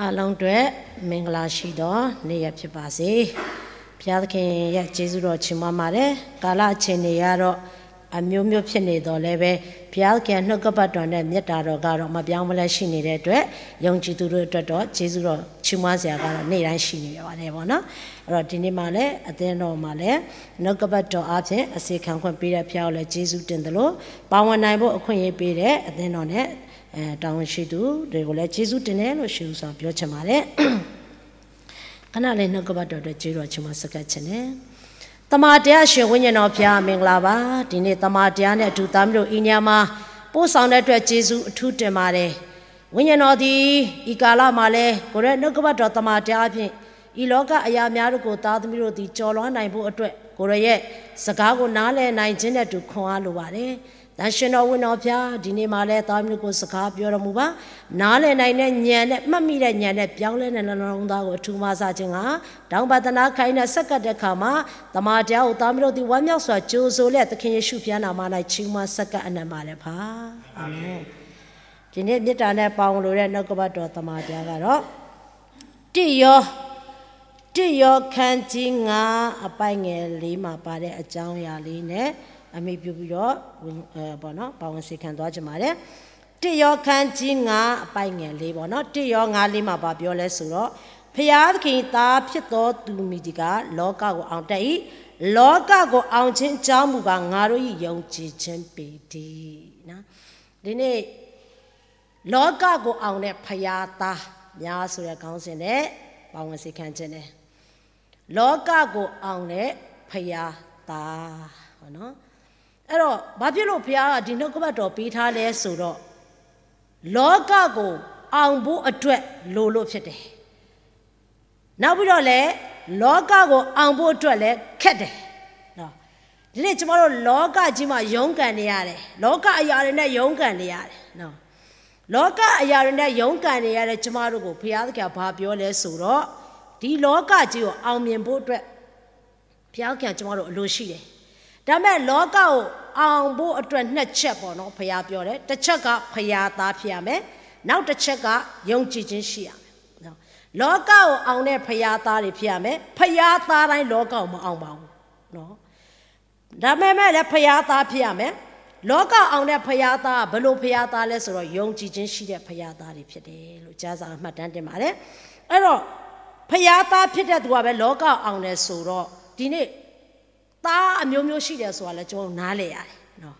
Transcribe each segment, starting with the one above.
အားလုံးအတွက်မင်္ဂလာရှိသောနေ့ရက်ဖြစ်ပါစေ။ ဘုရားသခင်ရဲ့ကျေးဇူးတော်ချီးမွမ်းပါတယ်။ ကာလအခြေအနေကတော့အမျိုးမျိုးဖြစ်နေသော်လည်းပဲ ဘုရားသခင်နှုတ်ကပတ်တော်နဲ့မေတ္တာတော်ကတော့မပြောင်းမလဲရှိနေတဲ့အတွက် ယုံကြည်သူတို့အတွက်တော့ကျေးဇူးတော်ချီးမွမ်းစရာကတော့နေ့တိုင်းရှိနေပါတယ်ပေါ့နော်။ အဲ့တော့ဒီနေ့မှလည်းအသင်းတော်မှာလည်းနှုတ်ကပတ်တော်အားဖြင့်အစီခံခွင့်ပေးတဲ့ဘုရားကိုလည်းကျေးဇူးတင်သလို ပါဝင်နိုင်ဖို့အခွင့်အရေးပေးတဲ့အသင်းတော်နဲ့ အဲတာဝန်ရှိသူတွေကိုလည်းကျေးဇူးတင်တယ်လို့ရှေးဦးစွာပြောချင်ပါတယ်။ ခဏလေးနှုတ်ကပတ်တော်အတွက်ကျေးဇူးတော်ချီးမွမ်းဆက်ကပ်ချင်တယ်။ သမ္မာတရားရှင်ဝိညာဉ်တော်ဘုရားမင်္ဂလာပါ။ ဒီနေ့သမ္မာတရားနဲ့အတူသားမီးတို့အီညါမှာပို့ဆောင်တဲ့အတွက်ကျေးဇူးအထူးတင်ပါတယ်။ ဝိညာဉ်တော်သည်ဤကာလမှာလည်းကိုယ်တော်နှုတ်ကပတ်တော်သမ္မာတရားအပြင် ဤလောကအရာများတို့ကိုသားသမီးတို့သည်ကျော်လွှားနိုင်ဖို့အတွက်ကိုယ်တော်ရဲ့စကားကိုနားလည်နိုင်ခြင်းနဲ့အတူခွန်အားလိုပါတယ်။ သန့်ရှင်တော်ဝိညာဉ်တော်ဘုရားဒီနေ့မှာလည်းသားသမီးတို့ကိုစကားပြောတော်မူပါ။ နားလည်နိုင်တဲ့ဉာဏ်နဲ့မှတ်မိတဲ့ဉာဏ်နဲ့ပြောင်းလဲနိုင်တဲ့နှလုံးသားကိုအထူးမဆခြင်းကတောင်းပန်သနာခံရင်းနဲ့ဆက်ကပ်တဲ့အခါမှာသမ္မာတရားကိုသားသမီးတို့သည်ဝမ်းမြောက်စွာကြိုဆိုလျက်သခင်ယေရှုဘုရားနာမ၌ချီးမွမ်းဆက်ကပ်အနံပါလဖာအာမင်။ ဒီနေ့မေတ္တာနဲ့ပါဝင်လို့တဲ့နှုတ်ကပတ်တော်သမ္မာတရားကတော့တစ်ယောတစ်ယောခန်းကြီးငါးအပိုင်ငယ်လေးမှာပါတဲ့အကြောင်းအရာလေးနဲ့အမိပြုပြီးတော့ဝင်အဲပေါ့နော်ပါဝင်စေခံသွားချင်ပါတယ်။ တစ်ယောခန်းကြီးငါးအပိုင်ငယ်လေးပေါ့နော်တစ်ယောငါးလေးမှာပါပြောလဲဆိုတော့ဖျားသခင်သားဖြစ်သောသူမည်ဒီကလောကကိုအောင်တတ်၏လောကကိုအောင်ခြင်းအကြောင်းမူကားငါတို့၏ယုံကြည်ခြင်းပေတည်းနော်။ ဒီနေ့လောကကိုအောင်တဲ့ဖျားသားများဆိုတဲ့ခေါင်းစဉ်နဲ့ပါဝင်စေခံခြင်းနဲ့လောကကိုအောင်တဲ့ဖျားသားပေါ့နော်။ အဲ့တော့ဘာဖြစ်လို့ဘုရားကဒီနှုတ်ကပတ်တော်ပေးထားလဲဆိုတော့လောကကိုအောင်ဖို့အတွက်လိုလို့ဖြစ်တယ်။ နောက်ပြီးတော့လည်းလောကကိုအောင်ဖို့အတွက်လည်းခက်တယ်နော်။ ဒီနေ့ကျွန်တော်တို့လောကကြီးမှာရုန်းကန်နေရတယ်လောကအရာတွေနဲ့ရုန်းကန်နေရတယ်နော်။ လောကအရာတွေနဲ့ရုန်းကန်နေရတဲ့ကျမတို့ကိုဘုရားသခင်ကဘာပြောလဲဆိုတော့ဒီလောကကြီးကိုအောင်မြင်ဖို့အတွက်ဘုရားသခင်ကကျမတို့အလိုရှိတယ်။ဒါပေမဲ့လောကကိုအောင်ဖို့အတွက်နှစ်ချက်ပေါ့နော်ဘုရားပြောတယ်။တစ်ချက်ကဘုရားသားဖြစ်ရမယ်။နောက်တစ်ချက်ကယုံကြည်ခြင်းရှိရမယ်။လောကကိုအောင်တဲ့ဘုရားသားတွေဖြစ်ရမယ်။ဘုရားသားတိုင်းလောကကိုမအောင်ပါဘူးနော်။ဒါပေမဲ့လည်းဘုရားသားဖြစ်ရမယ်။လောကအောင်တဲ့ဘုရားသားဘယ်လိုဘုရားသားလဲဆိုတော့ယုံကြည်ခြင်းရှိတဲ့ဘုရားသားတွေဖြစ်တယ်လို့ကျမ်းစာကမှတ်တမ်းတင်ပါတယ်။အဲ့တော့ဘုရားသားဖြစ်တဲ့သူကပဲလောကအောင်တယ်ဆိုတော့ဒီနေ့သားအမျိုးမျိုးရှိတယ်ဆိုတာလည်းကျွန်တော်တို့နားလည်ရတယ်နော်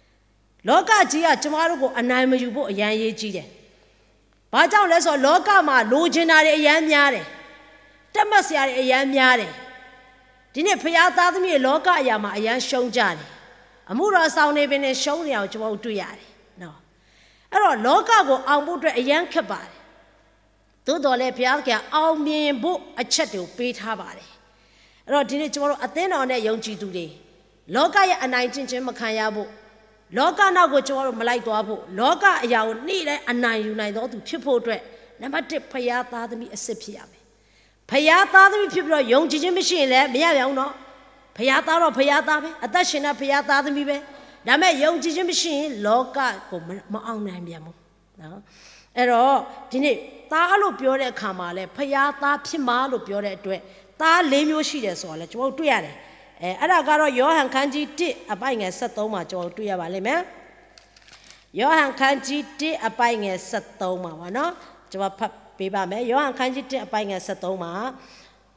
။လောကကြီးကကျမတို့ကိုအနိုင်မယူဖို့အရမ်းအရေးကြီးတယ်။ဘာကြောင့်လဲဆိုတော့လောကမှာလိုချင်တာတွေအရမ်းများတယ်။တတ်မှတ်စရာတွေအရမ်းများတယ်။ဒီနေ့ဘုရားသားသမီးတွေလောကအရာမှာအရမ်းရှုံးကြတယ်။အမှုတော်ဆောင်နေပင်နဲ့ရှုံးနေတာကိုကျွန်တော်တို့တွေ့ရတယ်နော်။အဲ့တော့လောကကိုအောင်ဖို့အတွက်အရမ်းခက်ပါတယ်။သို့တော်လည်းဘုရားသခင်ကအောင်မြင်ဖို့အချက်တွေကိုပေးထားပါတယ်။အဲ့တော့ဒီနေ့ကျွန်တော်တို့အသင်းတော်နဲ့ယုံကြည်သူတွေလောကရဲ့အနိုင်ကျင့်ခြင်းမခံရဖို့လောကနောက်ကိုကျွန်တော်တို့မလိုက်သွားဖို့လောကအရာကိုနေ့တိုင်းအနိုင်ယူနိုင်သောသူဖြစ်ဖို့အတွက်နံပါတ်တစ်ဘုရားသားသမီးအစစ်ဖြစ်ရမယ်။ဘုရားသားသမီးဖြစ်ပြီးတော့ယုံကြည်ခြင်းမရှိရင်လည်းမရပြန်ဘူးနော်။ဘုရားသားတော့ဘုရားသားပဲအသက်ရှင်တဲ့ဘုရားသားသမီးပဲ။ဒါပေမဲ့ယုံကြည်ခြင်းမရှိရင်လောကကိုမမအောင်နိုင်ပြန်ဘူးနော်။အဲ့တော့ဒီနေ့သားလို့ပြောတဲ့အခါမှာလည်းဘုရားသားဖြစ်မှာလို့ပြောတဲ့အတွက်သားလေးမျိုးရှိတယ်ဆိုတာလည်းကျွန်တော်တို့တွေ့ရတယ်။အဲအဲ့ဒါကတော့ယောဟန်ခန်းကြီးတစ်အပိုင်ငယ်73မှာကျွန်တော်တို့တွေ့ရပါလိမ့်မယ်။ယောဟန်ခန်းကြီးတစ်အပိုင်ငယ်73မှာပေါ့နော်။ကျွန်တော်ဖတ်ပေးပါမယ်။ယောဟန်ခန်းကြီးတစ်အပိုင်ငယ်73မှာ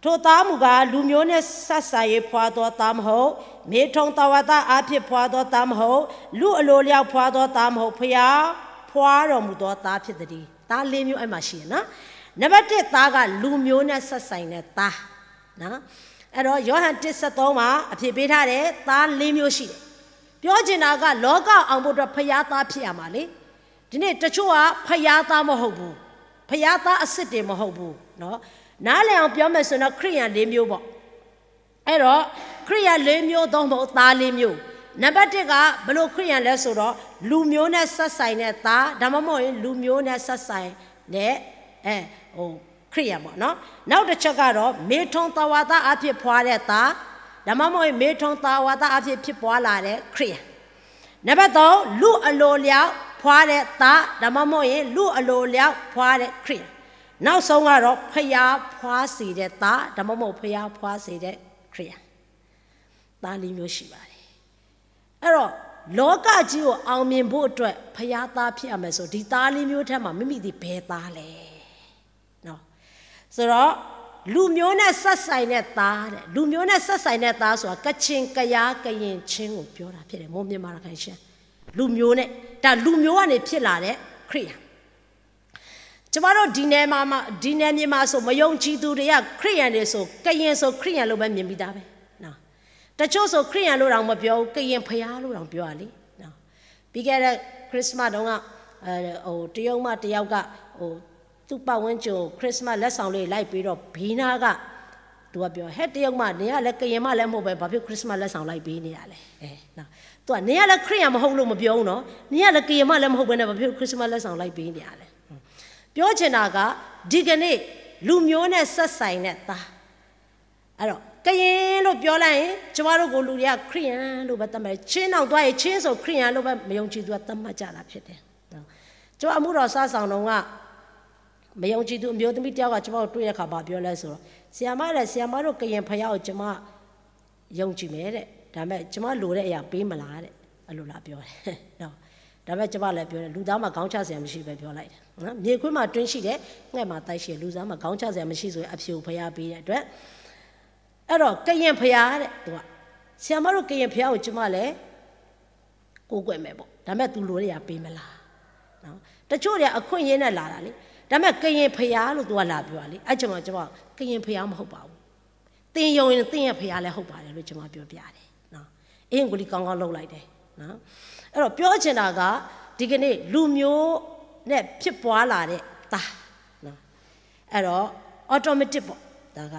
ထိုသားမူကားလူမျိုးနှင့်ဆက်ဆံ၍ဖွာသောသားမဟုတ်မေထုန်သဝါသအားဖြင့်ဖွာသောသားမဟုတ်လူအလိုလျောက်ဖွာသောသားမဟုတ်ဖျားဖွာတော်မူသောသားဖြစ်သည်။သားလေးမျိုးအဲ့မှာရှိတယ်နော်။နံပါတ်တစ်သားကလူမျိုးနဲ့ဆက်ဆံတဲ့သားနော်။အဲ့တော့ယောဟန်တစ်73မှာအဖြစ်ပေးထားတယ်သားလေးမျိုးရှိတယ်။ပြောချင်တာကလောကအောင်ဖို့အတွက်ဖျားသားဖြစ်ရမှာလေ။ဒီနေ့တချို့ကဖျားသားမဟုတ်ဘူး။ဖျားသားအစစ်တွေမဟုတ်ဘူးနော်။နားလည်အောင်ပြောမယ်ဆိုတော့ခရိယန်လေးမျိုးပေါ့။အဲ့တော့ခရိယန်လေးမျိုးသို့မဟုတ်သားလေးမျိုးနံပါတ်တစ်ကဘလို့ခရိယန်လဲဆိုတော့လူမျိုးနဲ့ဆက်ဆံတဲ့သားဒါမှမဟုတ်ရင်လူမျိုးနဲ့ဆက်ဆံတဲ့အဲဟိုခရိယန်ပေါ့နော်။နောက်တစ်ချက်ကတော့မေထုန်သဝါသအားဖြင့်ဖွာတဲ့သားဒါမှမဟုတ်ရင်မေထုန်သဝါသအားဖြင့်ဖြစ်ပွားလာတဲ့ခရိယန်နံပါတ်သုံးလူအလိုလျောက်ဖွာတဲ့သားဒါမှမဟုတ်ရင်လူအလိုလျောက်ဖွာတဲ့ခရိယန် နောက်ဆုံးကတော့ ဘုရားဖွားစေတဲ့သား ဒါမှမဟုတ် ဘုရားဖွားစေတဲ့ခရစ်ယာန် သားလေးမျိုးရှိပါတယ်။ အဲ့တော့ လောကကြီးကို အောင်မြင်ဖို့အတွက် ဘုရားသားဖြစ်ရမယ်ဆို ဒီသားလေးမျိုးထဲမှာ မိမိသည်ဘယ်သားလဲ။ နော်။ ဆိုတော့ လူမျိုးနဲ့ဆက်ဆိုင်တဲ့သားတဲ့ လူမျိုးနဲ့ဆက်ဆိုင်တဲ့သားဆိုတာ ကချင် ကယား ကရင် ချင်းကိုပြောတာဖြစ်တယ် မွန် မြန်မာ ရခိုင် ရှမ်း လူမျိုးနဲ့ ဒါလူမျိုးကနေဖြစ်လာတဲ့ခရစ်ယာန် ကျမတို့ဒီနယ်မှာမှဒီနယ်မြေမှာဆို မယုံကြည်သူတွေက ခရစ်ယာန်တွေဆို ကရင်ဆို ခရစ်ယာန်လို့ပဲမြင်ပြီးသားပဲနော်။ တချို့ဆို ခရစ်ယာန်လို့တောင်မပြောဘူး ကရင်ဘုရားလို့တောင်ပြောရလေနော်။ ပြီးခဲ့တဲ့ Christmas တုန်းကအဲဟိုတရုတ်မတစ်ယောက်ကဟိုသူ့ပတ်ဝန်းကျင်ကို Christmas လက်ဆောင်လေးလိုက်ပေးတော့ ဘီနာကသူကပြော ဟဲတရုတ်မနေရလဲ ကရင်မလည်းမဟုတ်ပဲ ဘာဖြစ် Christmas လက်ဆောင်လိုက်ပေးနေရလဲအဲနော်။ သူကနေရလဲ ခရစ်ယာန်မဟုတ်လို့မပြောဘူးနော် နေရလဲ ကရင်မလည်းမဟုတ်ပဲနဲ့ ဘာဖြစ် Christmas လက်ဆောင်လိုက်ပေးနေရလဲ။ ပြောချင်တာက ဒီကနေ့ လူမျိုးနဲ့ဆက်ဆိုင်တဲ့သား အဲ့တော့ ကရင်လို့ပြောလိုက်ရင် ကျမတို့ကိုလူတွေက ခရစ်ယာန်လို့ပဲသတ်မှတ်တယ်။ ချင်းတောင်သွားရင် ချင်းဆို ခရစ်ယာန်လို့ပဲ မယုံကြည်သူက သတ်မှတ်ကြတာဖြစ်တယ်။ နော်။ ကျမအမှုတော်စဆောင်တုန်းက မယုံကြည်သူအမျိုးသမီးတစ်ယောက်က ကျမကိုတွေ့တဲ့အခါ ဘာပြောလဲဆိုတော့ ဆရာမတဲ့ ဆရာမတို့ကရင်ဘုရားကို ကျမ ယုံကြည်မယ်တဲ့ ဒါပေမဲ့ ကျမလိုတဲ့အရာပေးမလားတဲ့ အဲ့လိုလာပြောတယ်နော်။ ဒါပေမဲ့ ကျမလည်းပြောတယ် လူသားမှာခေါင်းချစရာမရှိပဲပြောလိုက်တယ်နော်။ မြေခွေးမှာတွင်းရှိတယ် ငှက်မှာသဲရှိတယ် လူသားမှာခေါင်းချစရာမရှိဆိုရင် အဖြေကိုဘုရားပေးတဲ့အတွက် အဲ့တော့ ကရင်ဘုရားတဲ့ သူက ဆရာမတို့ကရင်ဘုရားကို ကျမလည်းကိုးကွယ်မယ်ပေါ့ ဒါပေမဲ့ သူလိုတဲ့အရာပေးမလားနော်။ တချို့တွေကအခွင့်အရေးနဲ့လာတာလေ ဒါပေမဲ့ ကရင်ဘုရားလို့ သူကလာပြောတာလေ အဲ့ချိန်မှာ ကျမ ကရင်ဘုရားမဟုတ်ပါဘူး သင်ယုံရင် သင်ရဲ့ဘုရားလည်းဟုတ်ပါတယ်လို့ ကျမပြောပြတယ်နော်။ အင်္ဂလိပ်ကောင်းကောင်းလုပ်လိုက်တယ်နော်။ အဲ့တော့ ပြောချင်တာက ဒီကနေ့ လူမျိုးနဲ့ဖြစ်ပွားလာတဲ့သားနော်။ အဲ့တော့ automatic ပေါ့ ဒါက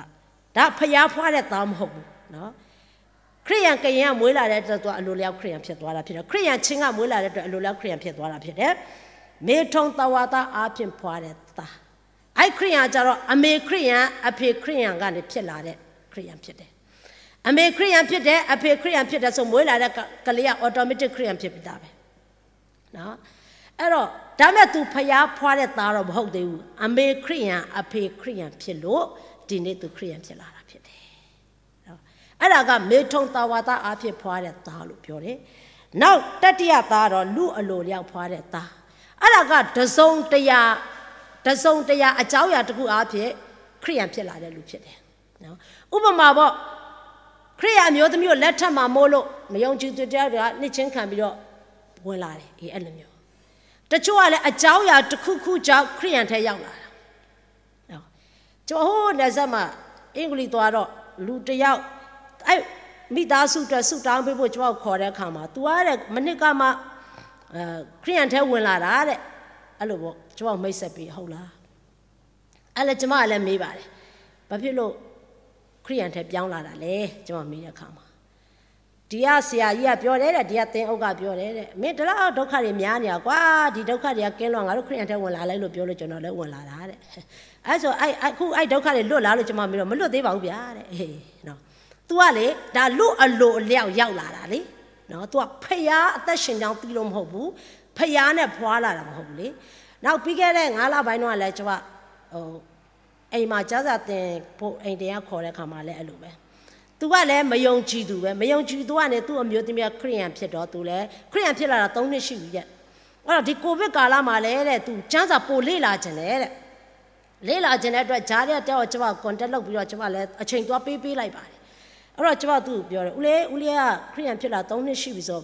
ဒါဘုရားဖွားတဲ့သားမဟုတ်ဘူးနော်။ ခရစ်ယာန်ကရင်ကမွေးလာတဲ့အတွက် သူကအလိုလျောက်ခရစ်ယာန်ဖြစ်သွားတာဖြစ်တယ်။ ခရစ်ယာန်ချင်းကမွေးလာတဲ့အတွက် အလိုလျောက်ခရစ်ယာန်ဖြစ်သွားတာဖြစ်တယ်။ မေထုန်သဝါသားအားဖြင့်ဖွားတဲ့သား အဲ့ခရစ်ယာန်ကျတော့ အမေခရစ်ယာန် အဖေခရစ်ယာန်ကနေဖြစ်လာတဲ့ခရစ်ယာန်ဖြစ်တယ်။ အမေခရစ်ယာန်ဖြစ်တယ် အဖေခရစ်ယာန်ဖြစ်တယ်ဆို မွေးလာတဲ့ကကလေးက automatic ခရစ်ယာန်ဖြစ်ပြီးသားပဲနော်။ အဲ့တော့ ဒါပေမဲ့ သူဘုရားဖွားတဲ့သားတော့မဟုတ်သေးဘူး။ အမေခရစ်ယာန် အဖေခရစ်ယာန်ဖြစ်လို့ ဒီနေ့သူခရစ်ယာန်ဖြစ်လာတာဖြစ်တယ်။ အဲ့ဒါက မေထုန်သဝါသားအားဖြင့်ဖွားတဲ့သားလို့ပြောတယ်။ နောက်တတိယသားတော့ လူအလိုလျောက်ဖွားတဲ့သား အဲ့ဒါက တစ်စုံတစ်ရာ တစ်စုံတစ်ရာအကြောင်းအရာတစ်ခုအားဖြင့် ခရစ်ယာန်ဖြစ်လာတဲ့လူဖြစ်တယ်နော်။ ဥပမာပေါ့ ခရစ်ယာန်အမျိုးသမီးကိုလက်ထပ်မှာမို့လို့ မယုံကြည်သူတယောက်တည်းက နှစ်ချင်းခံပြီးတော့ဝင်လာတယ်။ အေး အဲ့လိုမျိုး တချို့ကလည်း အကြောင်းအရာတစ်ခုခုကြောင့် ခရစ်ယာန်ထဲရောက်လာတာနော်။ ကျမဟိုးနယ်စပ်မှာ အင်္ဂလိပ်သွားတော့ လူတစ်ယောက် အဲ့မိသားစုအတွက်ဆုတောင်းပေးဖို့ ကျမကိုခေါ်တဲ့အခါမှာ သူကတဲ့ မနှစ်ကမှ အဲ ခရစ်ယာန်ထဲဝင်လာတာတဲ့ အဲ့လိုပေါ့ ကျမကိုမိတ်ဆက်ပေး ဟုတ်လား။ အဲ့လည်းကျမကလည်းမေးပါတယ် ဘာဖြစ်လို့ခရစ်ယာန်ထဲပြောင်းလာတာလဲ ကျမမေးတဲ့အခါမှာ ဒီကဆရာကြီးကပြောတယ်တဲ့ ဒီကသင်းအုပ်ကပြောတယ်တဲ့ မင်းဒီလောက်ဒုက္ခတွေများနေတာကွာ ဒီဒုက္ခတွေကကင်းလွတ် ငါတို့ခရစ်ယာန်ထဲဝင်လာလိုက်လို့ပြောလို့ ကျွန်တော်လည်းဝင်လာတာတဲ့ အဲ့ဆို အဲ့အခုအဲ့ဒုက္ခတွေလွတ်လာလို့ ကျွန်မမေးတော့ မလွတ်သေးပါဘူးဗျာတဲ့ အေးနော်။ သူကလေ ဒါလူအလိုအလျောက်ရောက်လာတာလေနော်။ သူကဖယားအသက်ရှင်ကြောင်းသိလို့မဟုတ်ဘူး ဖယားနဲ့ဖွာလာတာမဟုတ်ဘူးလေ။ နောက်ပြီးခဲ့တဲ့ငါးလပိုင်းတုန်းကလည်း ကျွန်မဟို အိမ်မှာကျမ်းစာသင်ဖို့အိမ်တင်ရခေါ်တဲ့အခါမှာလည်းအဲ့လိုပဲ။ သူကလည်းမယုံကြည်သူပဲ မယုံကြည်သူကနေ သူ့အမျိုးသမီးကခရစ်ယာန်ဖြစ်တော့ သူလည်းခရစ်ယာန်ဖြစ်လာတာသုံးနှစ်ရှိပြီတဲ့။ အဲ့တော့ ဒီကိုဗစ်ကာလမှာလည်းတဲ့ သူကျမ်းစာပိုလေ့လာချင်တယ်တဲ့ လေ့လာချင်တဲ့အတွက် ကြားထဲတဲတော့ ကျမ contact လုပ်ပြီးတော့ ကျမလည်းအချိန်သွားပေးပေးလိုက်ပါတယ်။ အဲ့တော့ ကျမသူ့ကိုပြောတယ် ဦးလေး ဦးလေးကခရစ်ယာန်ဖြစ်လာသုံးနှစ်ရှိပြီဆို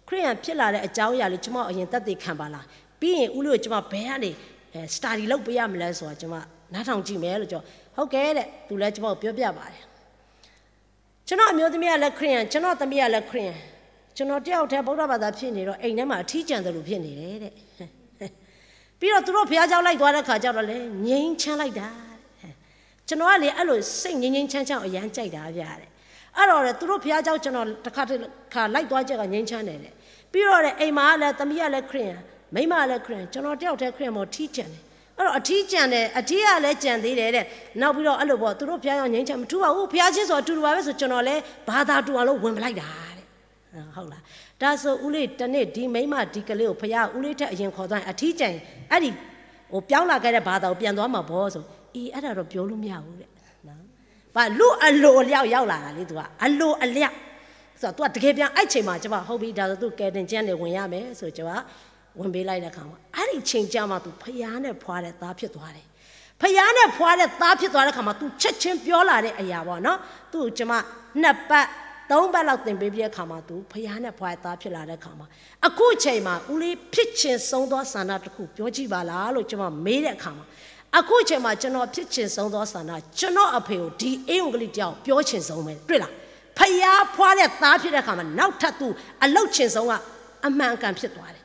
ခရစ်ယာန်ဖြစ်လာတဲ့အကြောင်းအရာလေး ကျမအရင်သက်သေခံပါလား။ ပြီးရင်ဦးလေးကိုကျမဘယ်ကနေအဲ study လုပ်ပေးရမလဲဆိုတာ ကျမနားထောင်ကြည့်မယ်လို့ ကျမ ဟုတ်ကဲ့တဲ့ သူလည်းကျမကိုပြောပြပါတယ်။ ကျွန်တော်အမျိုးသမီးကလည်းခရစ်ယာန် ကျွန်တော်သမီးကလည်းခရစ်ယာန် ကျွန်တော်တယောက်တည်းဗုဒ္ဓဘာသာဖြစ်နေတော့ အိမ်ထဲမှာအထီးကျန်သလိုဖြစ်နေတယ်တဲ့။ ပြီးတော့သူတို့ဘုရားကျောင်းလိုက်သွားတဲ့ခါကျတော့လည်း ငြိမ်းချမ်းလိုက်တာတဲ့။ ကျွန်တော်ကလေ အဲ့လိုစိတ်ငြိမ်းငြိမ်းချမ်းချမ်းကိုအရမ်းကြိုက်တာဗျာတဲ့။ အဲ့တော့တဲ့ သူတို့ဘုရားကျောင်းကျွန်တော်တစ်ခါတစ်ခါလိုက်သွားကြတော့ငြိမ်းချမ်းတယ်တဲ့။ ပြီးတော့တဲ့ အိမ်မှာကလည်းသမီးကလည်းခရစ်ယာန် မိန်းမကလည်းခရစ်ယာန် ကျွန်တော်တယောက်တည်းခရစ်ယာန်မဟုတ် ထီးကျန်တယ်။ အဲ့တော့အထီးကျန်တယ် အထီးကလည်းကျန်သေးတယ်တဲ့။ နောက်ပြီးတော့အဲ့လိုပေါ့ သူတို့ဘုရားကျောင်းငြိမ်းချမ်းမထူးပါဘူး ဘုရားချင်းဆိုအတူတူပါပဲဆို ကျွန်တော်လည်းဘာသာတူအောင်လို့ဝင်ပလိုက်တာတဲ့။ ဟုတ်လား။ ဒါဆိုဦးလေး တနေ့ဒီမိန်းမဒီကလေးကိုဘုရားကဦးလေးထက်အရင်ခေါ်သွားရင် အထီးကျန်ရင်အဲ့ဒီ အိၣ်ပြောင်းလာခဲ့တဲ့ဘာသာကို ပြန်သွားမှာပေါ့ဆို, အေး အဲ့ဒါတော့ပြောလို့မရဘူးတဲ့. ဘာ လူ့အလိုအလျောက်ရောက်လာတာလေ သူက အလိုအလျောက် ဆိုတော့ သူက တကယ်ပြန် အဲ့ချိန်မှာ ကျွန်မ ဟုတ်ပြီ ဒါဆို သူကယ်တင်ခြင်းနဲ့ ဝင်ရမယ်ဆို ကျွန်မ ဝင်ပေးလိုက်တဲ့အခါမှာ အဲ့ဒီချိန်ကျမှ သူ ဘုရားနဲ့ဖွားတဲ့သားဖြစ်သွားတယ်. ဘုရားနဲ့ဖွားတဲ့သားဖြစ်သွားတဲ့အခါမှာ သူချက်ချင်းပြောလာတဲ့အရာပေါ့နော်, သူ့ကို ကျွန်မ နှစ်ပတ်သုံးပတ်လောက်သင်ပေးပြီးတဲ့အခါမှာ သူ ဘုရားနဲ့ဖွားတဲ့သားဖြစ်လာတဲ့အခါမှာ အခုအချိန်မှာ ဦးလေး ဖြစ်ချင်ဆုံးသောဆန္ဒတစ်ခုပြောကြည့်ပါလားလို့ ကျွန်မမေးတဲ့အခါမှာ အခုအချိန်မှာ ကျွန်တော်ဖြစ်ချင်ဆုံးသောဆန္ဒ ကျွန်တော့်အဖေကို ဒီဧဝံဂေလိတရားကိုပြောချင်ဆုံးပဲ တွေ့လား. ဘုရားဖွားတဲ့သားဖြစ်တဲ့အခါမှာ နောက်ထပ်သူအလုပ်ချင်ဆုံးက အမှန်အကန်ဖြစ်သွားတယ်.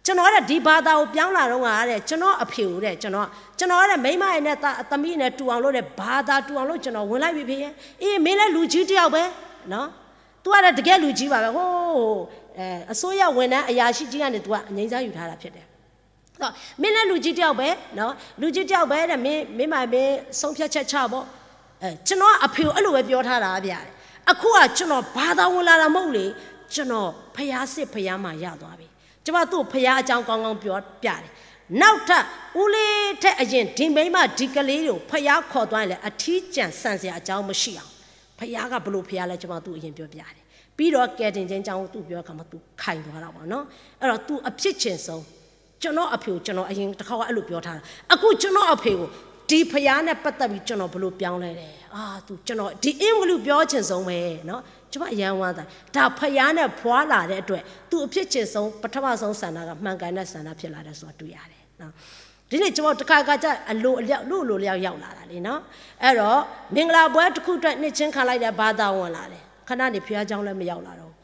ကျွန်တော်က ဒီဘာသာကိုပြောင်းလာတုန်းကတဲ့ ကျွန်တော့်အဖေကိုတဲ့ ကျွန်တော် ကျွန်တော်က မိန်းမတွေနဲ့ သမီးတွေနဲ့တူအောင်လို့တဲ့ ဘာသာတူအောင်လို့ ကျွန်တော်ဝင်လိုက်ပြီဖေ။ အေး မင်းလည်းလူကြီးတစ်ယောက်ပဲနော်. သူကလည်း တကယ်လူကြီးပါပဲ ဟိုး အစိုးရဝန်ထမ်းအရာရှိကြီးကနေ သူက အငြိမ်းစားယူထားတာဖြစ်တယ်. မင်းလည်းလူကြီးတစ်ယောက်ပဲနော်, လူကြီးတစ်ယောက်ပဲတဲ့ မင်း မင်းမမင်းဆုံးဖြတ်ချက်ချပေါ့. ကျွန်တော်ကအဖေကိုအဲ့လိုပဲပြောထားတာဗျာ. အခုကကျွန်တော်ဘာသာဝင်လာတာမဟုတ်လေ, ကျွန်တော်ဘုရားစစ်ဘုရားမှာရောက်သွားပြီ. ကျွန်မသူ့ကိုဘုရားအကြောင်းကောင်းကောင်းပြောပြတယ်. နောက်ထပ် ဦးလေးထက်အရင် ဒီမိန်းမဒီကလေးကိုဘုရားခေါ်သွားရင်လည်း အထီးကျန်ဆန်စရာအကြောင်းမရှိအောင် ဘုရားကဘယ်လိုဘုရားလဲ ကျွန်မသူ့အရင်ပြောပြတယ်. ပြီးတော့ကယ်တင်ခြင်းအကြောင်းသူ့ပြောအခါမှာ သူခိုင်သွားတာပေါ့နော်. အဲ့တော့ သူအဖြစ်ချင်ဆုံး ကျွန်တော့်အဖေကို ကျွန်တော်အရင်တစ်ခါကအဲ့လိုပြောထားတာ, အခုကျွန်တော့်အဖေကို ဒီဘုရားနဲ့ပတ်သက်ပြီး ကျွန်တော်ဘယ်လိုပြောင်းလဲလဲ, အာ သူ ကျွန်တော် ဒီဧဝံဂေလိပြောချင်ဆုံးပဲနော်. ကျွန်မအရမ်းဝမ်းသာ, ဒါဘုရားနဲ့ဖွာလာတဲ့အတွက် သူအဖြစ်ချင်ဆုံး ပထမဆုံးဆန္ဒက မှန်ကန်တဲ့ဆန္ဒဖြစ်လာတယ်ဆိုတာတွေ့ရတယ်နော်. ဒီနေ့ကျွန်တော်တစ်ခါခါကျ အလိုအလျောက် လူ့အလိုအလျောက်ရောက်လာတာလေနော်. အဲ့တော့ မင်္ဂလာပွဲတစ်ခုအတွက်နှစ်ချင်းခံလိုက်တဲ့ဘာသာဝင်လာတယ်, ခဏနေဘုရားကျောင်းလည်းမရောက်လာတော့ဘူး.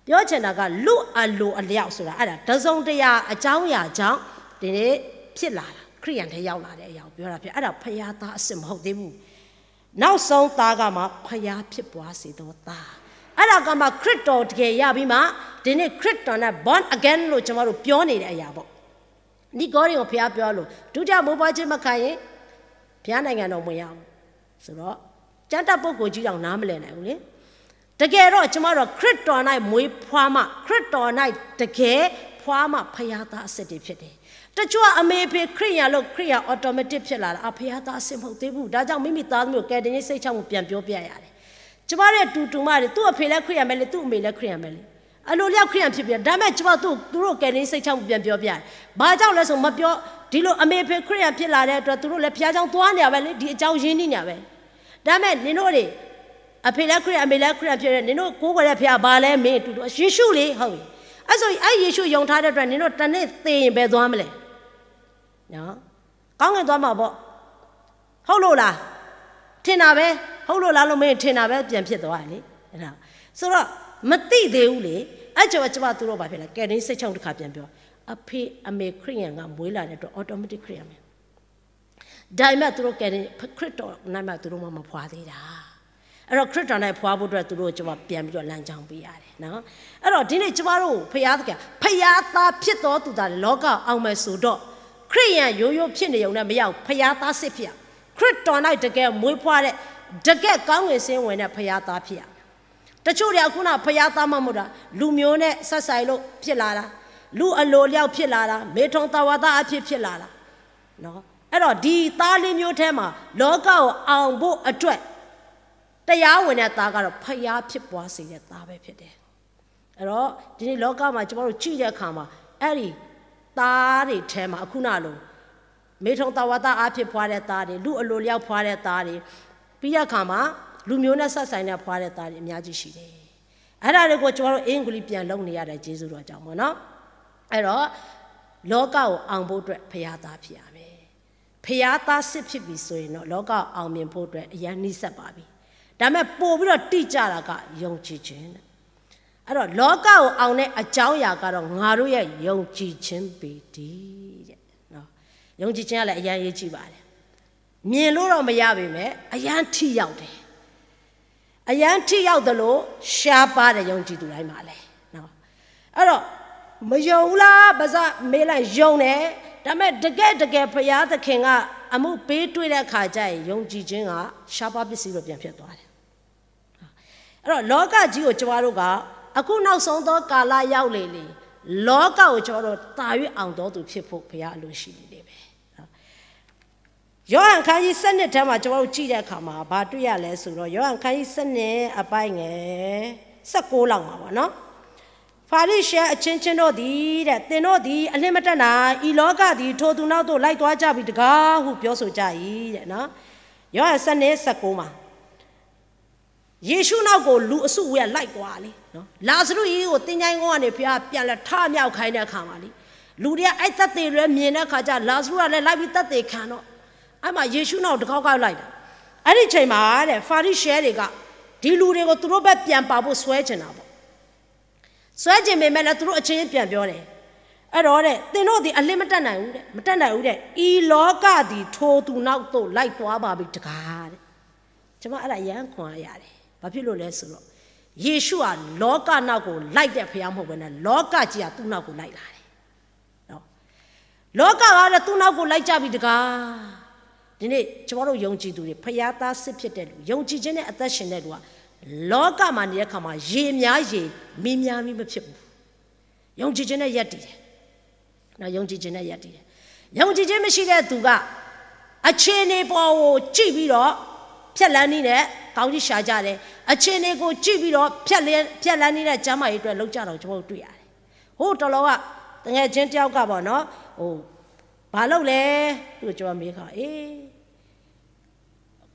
ပြောချင်တာက လူ့အလိုအလျောက်ဆိုတာ အဲ့ဒါ တစ်စုံတစ်ရာအကြောင်းအရာကြောင့် ဒီနေ့ဖြစ်လာတာ, ခရစ်ယာန်ထဲရောက်လာတဲ့အရာကိုပြောတာဖြစ်, အဲ့ဒါဘုရားသားအစစ်မဟုတ်သေးဘူး. နောက်ဆုံးသားကမှ ဘုရားဖြစ်ပွားစေသောသား, အဲ့ဒါကမှ ခရစ်တော်တကယ်ရပြီးမှ ဒီနေ့ခရစ်တော်နဲ့ born again လို့ကျွန်တော်တို့ပြောနေတဲ့အရာပေါ့. နီကိုဒီးဘုရားပြောလို့ ဒုတိယမွေးဖွားခြင်းမခံရင် ဘုရားနိုင်ငံတော်ဝင်ရအောင်ဆိုတော့ ကျမ်းတတ်ပုဂ္ဂိုလ်ကြီးတောင်နားမလည်နိုင်ဘူးလေ. တကယ်တော့ ကျွန်မတို့ ခရစ်တော်၌မွေးဖွားမှ ခရစ်တော်၌တကယ်ဖွားမှ ဘုရားသားအစစ်တွေဖြစ်တယ်. တချို့ကအမေအဖေခရစ်ယာန်လို့ ခရစ်ယာန် automatic ဖြစ်လာတာ အ ဘုရားသားအစစ်မဟုတ်သေးဘူး. ဒါကြောင့် မိမိသားသမီးကို ကယ်တင်ခြင်းစိတ်ချမှုပြန်ပြောပြရတယ်. ကျွန်မတို့တူတူမတွေ သူ့အဖေလည်းခရစ်ယာန်ပဲလေ, သူ့အမေလည်းခရစ်ယာန်ပဲလေ, အလိုလျောက်ခရစ်ယာန်ဖြစ်ပြီးတော့ ဒါပေမဲ့ ကျွန်မသူ့ သူတို့ကယ်တင်ခြင်းစိတ်ချမှုပြန်ပြောပြတယ်. ဘာကြောင့်လဲဆို မပြော, ဒီလိုအမေအဖေခရစ်ယာန်ဖြစ်လာတဲ့အတွက် သူတို့လည်းဘုရားကျောင်းသွားနေရပဲလေ, ဒီအကြောင်းရင်းနှီးနေရပဲ. ဒါပေမဲ့ နင်တို့တွေ အဖေလည်းခရစ်ယာန် အမေလည်းခရစ်ယာန်ဖြစ်တယ်, နင်တို့ကိုးကွယ်တဲ့ဘုရားဘာလဲမေး, တူတူ ယေရှုလေ, ဟုတ်ပြီ. အဲ့ဆိုရင် အဲ့ယေရှုယုံထားတဲ့အတွက် နင်တို့တနေ့သေရင်ဘယ်သွားမလဲ? နော်, ကောင်းကင်သွားမှာပေါ့. ဟုတ်လို့လား? ထင်တာပဲ. ဟုတ်လို့လားလို့မေးရင် ထင်တာပဲပြန်ဖြစ်သွားတယ်လေ. ဆိုတော့ မသိသေးဘူးလေ. အဲ့ကျတော့ ကျွန်မသူတို့ဘာဖြစ်လဲ, ကယ်တင်စိတ်ချမှုတစ်ခါပြန်ပြော, အဖေအမေခရစ်ယာန်ကမွေးလာတဲ့အတွက် automatic ခရစ်ယာန်ပဲ. ဒါပေမဲ့ သူတို့ကယ်တင် ခရစ်တော်နာမည် သူတို့မှမဖွာသေးတာ. အဲ့တော့ ခရစ်တော်နဲ့ဖွားဖို့အတွက် သူတို့ကျွန်မပြန်ပြီးတော့လမ်းကြောင်းပေးရတယ်နော်. အဲ့တော့ ဒီနေ့ကျွန်မတို့ဘုရားသခင် ဘုရားသားဖြစ်တော်သူသာ လောကအောင်မယ်ဆိုတော့ ခရစ်ယာန်ရိုးရိုးဖြစ်နေရုံနဲ့မရဘူး, ဘုရားသားစစ်ဖြစ်ရမယ်. ခရစ်တော်၌တကယ်မွေးဖွားတဲ့ တကယ်ကောင်းကင်စင်ဝင်တဲ့ဘုရားသားဖြစ်ရမယ်. တချို့တွေအခုနဘုရားသားမှမဟုတ်တာ လူမျိုးနဲ့ဆက်ဆံလို့ဖြစ်လာတာ, လူအလိုအလျောက်ဖြစ်လာတာ, မေထုန်သဝါသားအဖြစ်ဖြစ်လာတာနော်. အဲ့တော့ ဒီသားလေးမျိုးထဲမှာ လောကကိုအောင်ဖို့အတွက် တရားဝင်တဲ့သားကတော့ ဘုရားဖြစ်ပွားစေတဲ့သားပဲဖြစ်တယ်. အဲ့တော့ ဒီနေ့လောကမှာ ကျွန်တော်တို့ကြည့်တဲ့အခါမှာ အဲ့ဒီသားတွေထဲမှာ အခုနလို မေထုန်သဝါသားအားဖြင့်ဖွားတဲ့သားတွေ, လူအလိုလျောက်ဖွားတဲ့သားတွေ, ပြီးတဲ့အခါမှာ လူမျိုးနဲ့ဆက်ဆံတဲ့ဖွားတဲ့သားတွေ အများကြီးရှိတယ်. အဲ့ဒါတွေကို ကျွန်တော်တို့ အင်္ဂလိပ်ပြန်လုပ်နေရတဲ့ကျေးဇူးတော်ကြောင့်ပေါ့နော်. အဲ့တော့ လောကကိုအောင်ဖို့အတွက် ဘုရားသားဖြစ်ရမယ်. ဘုရားသားစစ်ဖြစ်ပြီဆိုရင်တော့ လောကအောင်မြင်ဖို့အတွက် အရမ်းနီးစပ်ပါပြီ. ဒါပေမဲ့ ပိုပြီးတော့တိကျတာက ယုံကြည်ခြင်းတဲ့. အဲ့တော့ လောကကိုအောင်တဲ့အကြောင်းအရာကတော့ ငါတို့ရဲ့ယုံကြည်ခြင်းပေတည်းတဲ့နော်. ယုံကြည်ခြင်းကလည်း အရမ်းအရေးကြီးပါတယ်. မြင်လို့တော့မရပေမဲ့ အရမ်းထိရောက်တယ်. အရမ်းထိရောက်သလို ရှားပါးတဲ့ယုံကြည်သူတိုင်းမှာလည်းနော်. အဲ့တော့ မယုံဘူးလား ပါးစပ်မေးလိုက် ယုံတယ်. ဒါပေမဲ့ တကယ့်တကယ် ဘုရားသခင်က အမှုပေးတွေ့တဲ့အခါကျရင် ယုံကြည်ခြင်းက ရှားပါးပစ္စည်းလိုပြန်ဖြစ်သွားတယ်. အဲ့တော့ လောကကြီးကို ကျွန်တော်တို့က အခုနောက်ဆုံးသောကာလရောက်လေလေ, လောကကို ကျွန်တော်တို့ သာ၍ အောင်သောသူဖြစ်ဖို့ ဘုရားအလိုရှိနေတယ်ပဲနော်. ယောဟန်ခန်းကြီး ဆယ့်နှစ်ထဲမှာ ကျွန်တော်တို့ကြည့်တဲ့အခါမှာ ဘာတွေ့ရလဲဆိုတော့ ယောဟန်ခန်းကြီး ဆယ့်နှစ် အပိုင်းငယ် ဆယ့်ကိုးလောက်မှာပေါ့နော်။ ဖာရိရှဲအချင်းချင်းတို့သည်တဲ့ သင်တို့သည် အလျှင်းမတတ်နိုင်၊ ဤလောကသည် ထိုသူနောက်သို့ လိုက်သွားကြပြီတကားဟု ပြောဆိုကြ၏တဲ့နော်။ ယောဟန် ဆယ့်နှစ် ဆယ့်ကိုးမှာ ယေရှုနောက်ကို လူအစုအဝေးက လိုက်သွားလေနော်။ လာဇရုအံၤကို သင်္ချိုင်းကုန်းကနေ ဘုရားပြန်လည်ထမြောက်ခိုင်းတဲ့အခါမှာလေ လူတွေက အဲ့သက်သေတွေမြင်တဲ့အခါကျ လာဇရုကလည်း လိုက်ပြီးသက်သေခံတော့ အဲ့မှာ ယေရှုနောက်ကို တခေါက်ခေါက်လိုက်တာ။ အဲ့ဒီအချိန်မှာတဲ့ ဖာရိရှဲတွေက ဒီလူတွေကို သူတို့ဘက်ပြန်ပါဖို့ ဆွဲချင်တာပေါ့။ ဆွဲချင်ပေမဲ့လည်း သူတို့အချင်းချင်းပြန်ပြောတယ်။ အဲ့တော့တဲ့ သင်တို့သည် အလျှင်းမတတ်နိုင်ဘူးတဲ့၊ မတတ်နိုင်ဘူးတဲ့။ ဤလောကသည် ထိုသူနောက်သို့ လိုက်သွားပါပြီတကားတဲ့။ ကျွန်မအဲ့ဒါ အရမ်းခွန်အားရတယ်။ ဘာဖြစ်လို့လဲဆိုတော့ ယေရှုဟာ လောကနောက်ကို လိုက်တဲ့ဘုရားမဟုတ်ဘဲနဲ့ လောကကြီးက သူ့နောက်ကို လိုက်လာတယ်နော်။ လောကကလည်း သူ့နောက်ကို လိုက်ကြပြီတကား။ ဒီနေ့ ကျွန်တော်တို့ ယုံကြည်သူတွေ ဘုရားသားစစ်ဖြစ်တဲ့လူ ယုံကြည်ခြင်းနဲ့ အသက်ရှင်တဲ့လူက လောကမှာနေတဲ့အခါမှာ ရေများရေ မီးများမီး မဖြစ်ဘူး။ ယုံကြည်ခြင်းနဲ့ ရပ်တည်တယ်နော်။ ယုံကြည်ခြင်းနဲ့ ရပ်တည်တယ်။ ယုံကြည်ခြင်းမရှိတဲ့သူက အခြေအနေပေါ်ကို ကြည့်ပြီးတော့ ဖြတ်လမ်းနည်းနဲ့ ကောင်းကြီးရှာကြတယ်။ အခြေအနေကို ကြည့်ပြီးတော့ ဖြတ်လမ်းဖြတ်လမ်းနည်းနဲ့ ကျန်းမာရေးအတွက် လုပ်ကြတာကို ကျွန်တော်တို့ တွေ့ရတယ်။ ဟိုတလောက သူငယ်ချင်းတစ်ယောက်ကပေါ့နော်၊ ဟို ဘာလုပ်လဲ၊ သူ့ကို ကျွန်မမေးခါ အေး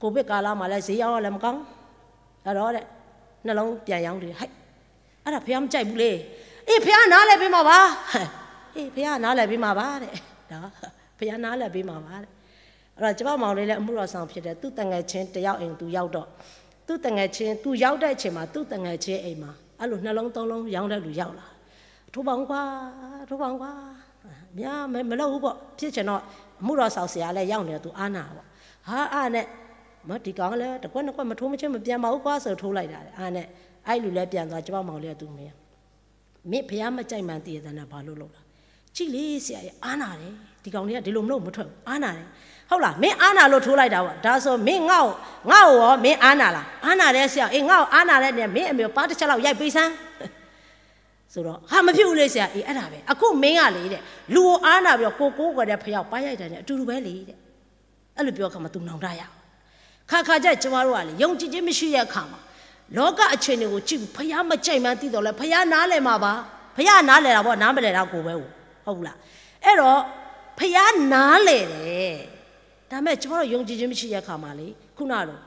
ကိုဗစ်ကာလမှာလည်း ဈေးရောင်းရလည်းမကောင်း၊ အဲ့တော့တဲ့ နှလုံးပြန်ရောင်းတယ်။ ဟဲ့ အဲ့ဒါ ဘုရားမကြိုက်ဘူးလေ။ အေး ဘုရားနားလည်ပေးမှာပါ။ အေး ဘုရားနားလည်ပေးမှာပါတဲ့။ ဒါ ဘုရားနားလည်ပေးမှာပါတဲ့။ အဲ့တော့ ကျမမောင်လေးလည်း အမှုတော်ဆောင်ဖြစ်တယ်။ သူ့သူငယ်ချင်းတစ်ယောက်အိမ် သူရောက်တော့ သူ့သူငယ်ချင်း သူရောက်တဲ့အချိန်မှာ သူ့သူငယ်ချင်းအိမ်မှာ အဲ့လို နှစ်လုံးသုံးလုံး ရောင်းတဲ့လူရောက်လာ။ ထိုးပေါင်ကွာ ထိုးပေါင်ကွာ မရ မ မလုပ်ဘူးပေါ့။ ဖြစ်ချင်တော့ အမှုတော်ဆောင်ဆရာလည်း ရောက်နေတော့ သူအားနာပေါ့။ ဟာ အားနဲ့ မ ဒီကောင်လည်း တစ်ခွက်နှစ်ခွက် မထိုးမချင်း မပြန်ပါဘူးကွာဆို ထိုးလိုက်တာ။ အားနဲ့ အဲ့လူလည်း ပြန်သွား။ ကျမမောင်လေးက သူမေး မင်း ဘုရားမကြိုက်မှန်းသိရတာနဲ့ ဘာလို့လုပ်တာ? ကြည့်လေ ဆရာကြီး အားနာတယ်။ ဒီကောင်လေးက ဒီလိုမလုပ် မထွက်ဘူး။ အားနာတယ်။ ဟုတ်လား? မင်းအားနာလို့ ထိုးလိုက်တာပေါ့။ ဒါဆို မင်း ငါ့ကို ငါ့ကိုရော မင်းအားနာလား? အားနာတယ် ဆရာ။ အေး ငါ့ကိုအားနာတဲ့နေရာ မင်းအမေကို ပါးတစ်ချက်လောက် ရိုက်ပေးစမ်း ဆိုတော့ ဟာ မဖြစ်ဘူးလေ ဆရာ။ အေး အဲ့ဒါပဲ။ အခု မင်းကလေတဲ့ လူကိုအားနာပြီးတော့ ကိုယ်ကိုးကွယ်တဲ့ ဘုရားကို ပါးရိုက်တာနဲ့ အတူတူပဲလေတဲ့။ အဲ့လိုပြောအခါမှာ သူနောင်တရအောင်။ ခါခါကျ ကျမတို့ကလေ ယုံကြည်ခြင်းမရှိတဲ့အခါမှာ လောကအခြေအနေကို ကြည့်ပြီး ဘုရားမကြိုက်မှန်းသိသော်လည်း ဘုရားနားလည်မှာပါ။ ဘုရားနားလည်တာပေါ့။ နားမလည်တာ ကိုယ်ပဲ။ ဟုတ်ဘူးလား? အဲ့တော့ ဘုရားနားလည်တယ်။ ဒါပေမဲ့ ကျမတို့ ယုံကြည်ခြင်းမရှိတဲ့အခါမှာလေ ခုနလို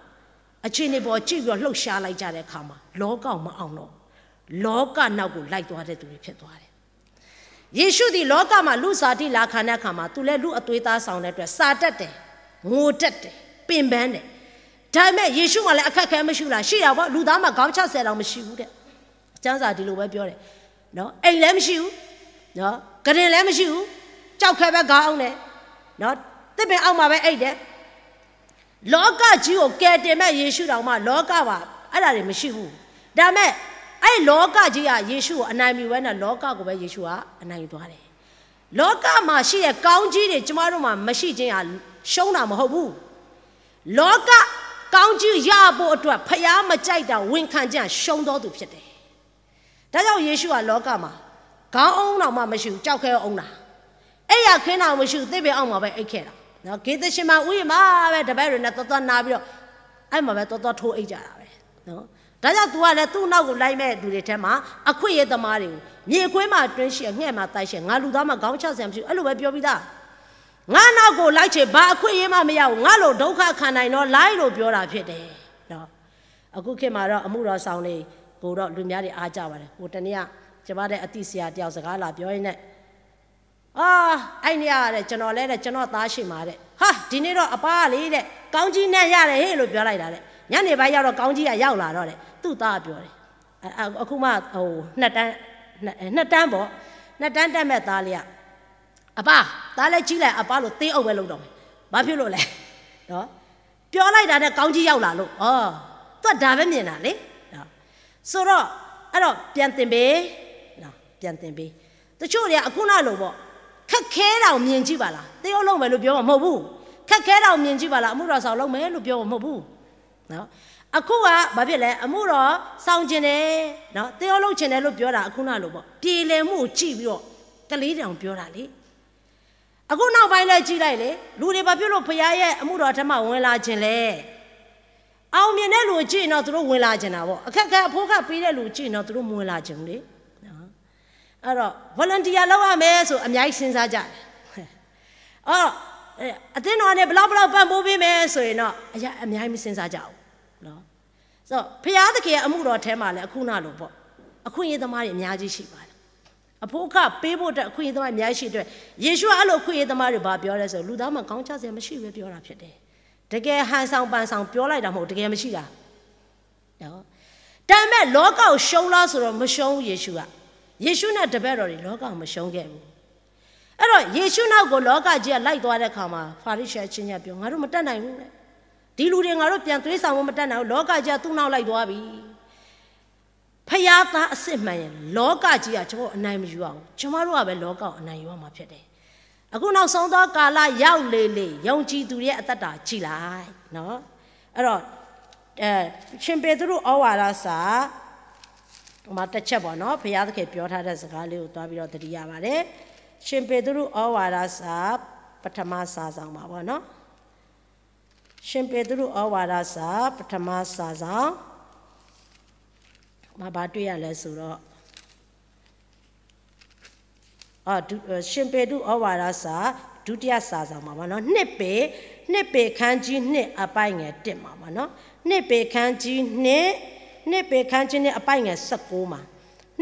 အခြေအနေပေါ်ကြည့်ပြီးတော့ လှုပ်ရှားလိုက်ကြတဲ့အခါမှာ လောကကို မအောင်တော့ဘူး။ လောကနောက်ကို လိုက်သွားတဲ့သူတွေ ဖြစ်သွားတယ်။ ယေရှုသည် လောကမှာ လူ့ဇာတိလာခံတဲ့အခါမှာ သူလည်း လူ့အသွေးအသားဆောင်တဲ့အတွက် စံတတ်တယ်၊ ငိုတတ်တယ်၊ ပင်ပန်းတယ်။ ဒါပေမဲ့ ယေရှုမှာလည်း အခက်အခဲမရှိဘူးလား? ရှိတာပေါ့။ လူသားမှာ ခေါင်းခြောက်ဆယ်တောင် မရှိဘူးတဲ့။ ကျမ်းစာ ဒီလိုပဲပြောတယ်နော်။ အိမ်လည်းမရှိဘူးနော်။ ကုတင်လည်းမရှိဘူး။ ကျောက်ခဲပဲ ခေါင်းအုံးတယ်နော်။ သစ်ပင်အောက်မှာပဲ အိပ်တယ်။ လောကကြီးကို ကယ်တင်မဲ့ယေရှုတောင်မှ လောကမှာ အဲ့ဒါတွေမရှိဘူး။ ဒါပေမဲ့ အဲ့လောကကြီးက ယေရှုကို အနိုင်မယူဘဲနဲ့ လောကကိုပဲ ယေရှုက အနိုင်ယူသွားတယ်။ လောကမှာရှိတဲ့ ကောင်းကြီးတွေ ကျမတို့မှာ မရှိခြင်းဟာ ရှုံးတာမဟုတ်ဘူး။ လောကကောင်းကြီးရဖို့အတွက် ဘုရားမကြိုက်တာ ဝန်ခံခြင်းဟာ ရှုံးသောသူဖြစ်တယ်။ ဒါကြောင့် ယေရှုဟာ လောကမှာ ခေါင်းအုံးတောင်မှ မရှိဘူး။ ကျောက်ခဲအုံးတာ။ အိပ်ရာခင်းတောင် မရှိဘူး။ သစ်ပင်အောက်မှာပဲ အိပ်ခဲ့တာနော်။ ဂေသရှေမန်ဥယျာဉ်မှာပဲ တပည့်တွေနဲ့ သွားသွားနားပြီးတော့ အဲ့မှာပဲ သွားသွားထိုးအိပ်ကြတာပဲနော်။ ဒါကြောင့် သူကလည်း သူ့နောက်ကို လိုက်မဲ့သူတွေထဲမှာ အခွင့်အရေးသမားတွေကို မြေခွေးမှာ အတွင်းရှိ၊ အငှက်မှာ သန့်ရှိ၊ ငါလူသားမှာ ခေါင်းချစရာမရှိဘူး။ အဲ့လိုပဲ ပြောပြီးသား။ ငါနောက်ကို လိုက်ချင် ဘာအခွင့်အရေးမှ မရဘူး။ ငါလို ဒုက္ခခံနိုင်တော့ လိုက်လို့ ပြောတာဖြစ်တယ်နော်။ အခုခေတ်မှာတော့ အမှုတော်ဆောင်တွေကိုတော့ လူများတွေ အားကျပါတယ်။ ဟိုတနေ့က ကျမနဲ့ အသိဆရာတစ်ယောက် စကားလာပြောရင်းနဲ့ အာ အဲ့နေ့ကတဲ့ ကျွန်တော်လဲတဲ့ ကျွန်တော့်သားရှေ့မှာတဲ့ ဟာ ဒီနေ့တော့ အပါလေတဲ့ ကောင်းကြီးနဲ့ရတယ်ဟေ့လို့ ပြောလိုက်တာတဲ့။ ညနေပိုင်းရောက်တော့ ကောင်းကြီးက ရောက်လာတော့တဲ့ သူ့သားက ပြောတယ်။ အ- အ- အခုမှ ဟို နှစ်တန်း နှစ်- နှစ်တန်းပေါ့။ နှစ်တန်းတက်မဲ့သားလေးက အပါ သားလည်းကြီးလာ အပါလို့ သင်းအုပ်ပဲ လုပ်တော့မယ်။ ဘာဖြစ်လို့လဲနော်။ ပြောလိုက်တာနဲ့ ကောင်းကြီးရောက်လာလို့။ ဩ သူက ဒါပဲမြင်တာလေနော်။ ဆိုတော့ အဲ့တော့ ပြန်သင်ပေးနော်။ ပြန်သင်ပေး။ တချို့တွေက အခုနလိုပေါ့။ ခက်ခဲတာကို မြင်ကြည့်ပါလား။ သင်းအုပ်လုပ်မယ်လို့ ပြောမှာမဟုတ်ဘူး။ ခက်ခဲတာကို မြင်ကြည့်ပါလား။ အမှုတော်ဆောင်လုပ်မယ်လို့ ပြောမှာမဟုတ်ဘူးနော်။ အခုက ဘာဖြစ်လဲ။ အမှုတော်ဆောင်ချင်တယ်နော်။ သင်းအုပ်လုပ်ချင်တယ်လို့ ပြောတာ အခုနလိုပေါ့။ ပြေလည်မှုကို ကြည့်ပြီးတော့ ကလေးတောင် ပြောတာလေ။ အခုနောက်ပိုင်းလည်းကြည့်လိုက်လေ, လူတွေဘာဖြစ်လို့ဘုရားရဲ့အမှုတော်ထဲမှာဝင်လာချင်လဲ? အောင်မြင်တဲ့လူကိုကြည့်ရင်တော့ သူတို့ဝင်လာချင်တာပေါ့. အခက်အခဲအဖိခပေးတဲ့လူကိုကြည့်ရင်တော့ သူတို့မဝင်လာချင်ဘူးလေ. နော်. အဲ့တော့ volunteer လုပ်ရမယ်ဆိုအများကြီးစဉ်းစားကြတယ်. အော်, အသင်းတော်ကနေဘယ်လောက်ဘယ်လောက်ပံ့ပိုးပေးမယ်ဆိုရင်တော့ အရမ်းအများကြီးမစဉ်းစားကြဘူး. နော်. ဆိုတော့ ဘုရားသခင်ရဲ့အမှုတော်ထဲမှာလည်းအခုနလိုပေါ့, အခွင့်အရေးသမားတွေအများကြီးရှိပါတယ်. အဖိအခပေးဖို့အတွက်အခွင့်အရေးသမားအများကြီးရှိအတွက် ယေရှုကအဲ့လိုအခွင့်အရေးသမားတွေဘာပြောလဲဆိုတော့ လူသားမှာခေါင်းချစရာမရှိပဲပြောတာဖြစ်တယ်. တကယ်ဟန်ဆောင်ပန်ဆောင်ပြောလိုက်တာမဟုတ်, တကယ်မရှိတာ. နော်. ဒါပေမဲ့လောကကိုရှုံးလားဆိုတော့ မရှုံးဘူးယေရှုက. ယေရှုနဲ့တပည့်တော်တွေလောကကိုမရှုံးခဲ့ဘူး. အဲ့တော့ယေရှုနောက်ကိုလောကကြီးကလိုက်သွားတဲ့အခါမှာ ဖာရိရှဲအချင်းချင်းကပြော, ငါတို့မတတ်နိုင်ဘူးတဲ့. ဒီလူတွေငါတို့ပြန်သွေးဆောင်ဖို့မတတ်နိုင်ဘူး, လောကကြီးကသူ့နောက်လိုက်သွားပြီ. ဖယားသားအစစ်မှန်ရင် လောကကြီးကကျွန်တော်အနိုင်မယူရဘူး, ကျွန်တော်တို့ကပဲလောကကိုအနိုင်ယူရမှာဖြစ်တယ်. အခုနောက်ဆုံးသောကာလရောက်လေလေ, ယုံကြည်သူတွေရဲ့အသက်တာကြည့်လိုက်နော်. အဲ့တော့ အဲ, ရှင်ပေတရုဩဝါဒစာ မှာတစ်ချက်ပေါ့နော်, ဘုရားသခင်ပြောထားတဲ့စကားလေးကိုသွားပြီးတော့သတိရပါတယ်. ရှင်ပေတရုဩဝါဒစာ ပထမစာစောင်မှာပေါ့နော်. ရှင်ပေတရုဩဝါဒစာ ပထမစာစောင် မှာဘာတွေ့ရလဲဆိုတော့, အော်, ဒု-, ရှင်ပေတရုဩဝါဒစာ ဒုတိယစာစောင်မှာပေါ့နော်. နှစ်ပေ, နှစ်ပေခန်းကြီးနှစ်အပိုင်းငယ်တစ်မှာပေါ့နော်. နှစ်ပေခန်းကြီးနှစ်, နှစ်ပေခန်းကြီးနှစ်အပိုင်းငယ်ဆယ့်ကိုးမှာ.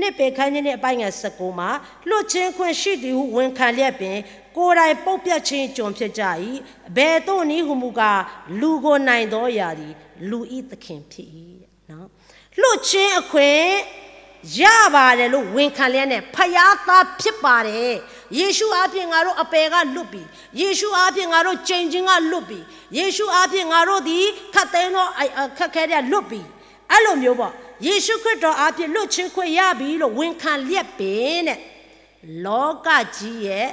နှစ်ပေခန်းကြီးနှစ်အပိုင်းငယ်ဆယ့်ကိုးမှာ, လွှတ်ခြင်းခွင့်ရှိသည်ဟုဝန်ခံလျက်ပင် ကိုယ်တိုင်ပုပ်ပြတ်ခြင်းကျွန်ဖြစ်ကြ၏. အဘယ်သို့နည်းဟုမူကား, လူကိုနိုင်သောအရာသည် လူ၏သခင်ဖြစ်၏. နော်. လွှတ်ခြင်းအခွင့်ရပါတယ်လို့ဝန်ခံလျက်နဲ့ ဘုရားသားဖြစ်ပါတယ်. ယေရှုအားဖြင့်ငါတို့အပယ်ကလွတ်ပြီ. ယေရှုအားဖြင့်ငါတို့ကြိမ်ခြင်းကလွတ်ပြီ. ယေရှုအားဖြင့်ငါတို့သည်ခတ်သိမ်းသောအခက်အခဲတွေကလွတ်ပြီ. အဲ့လိုမျိုးပေါ့. ယေရှုခရစ်တော်အားဖြင့်လွတ်ခြင်းခွင့်ရပြီလို့ဝန်ခံလျက်ပင်နဲ့ လောကကြီးရဲ့,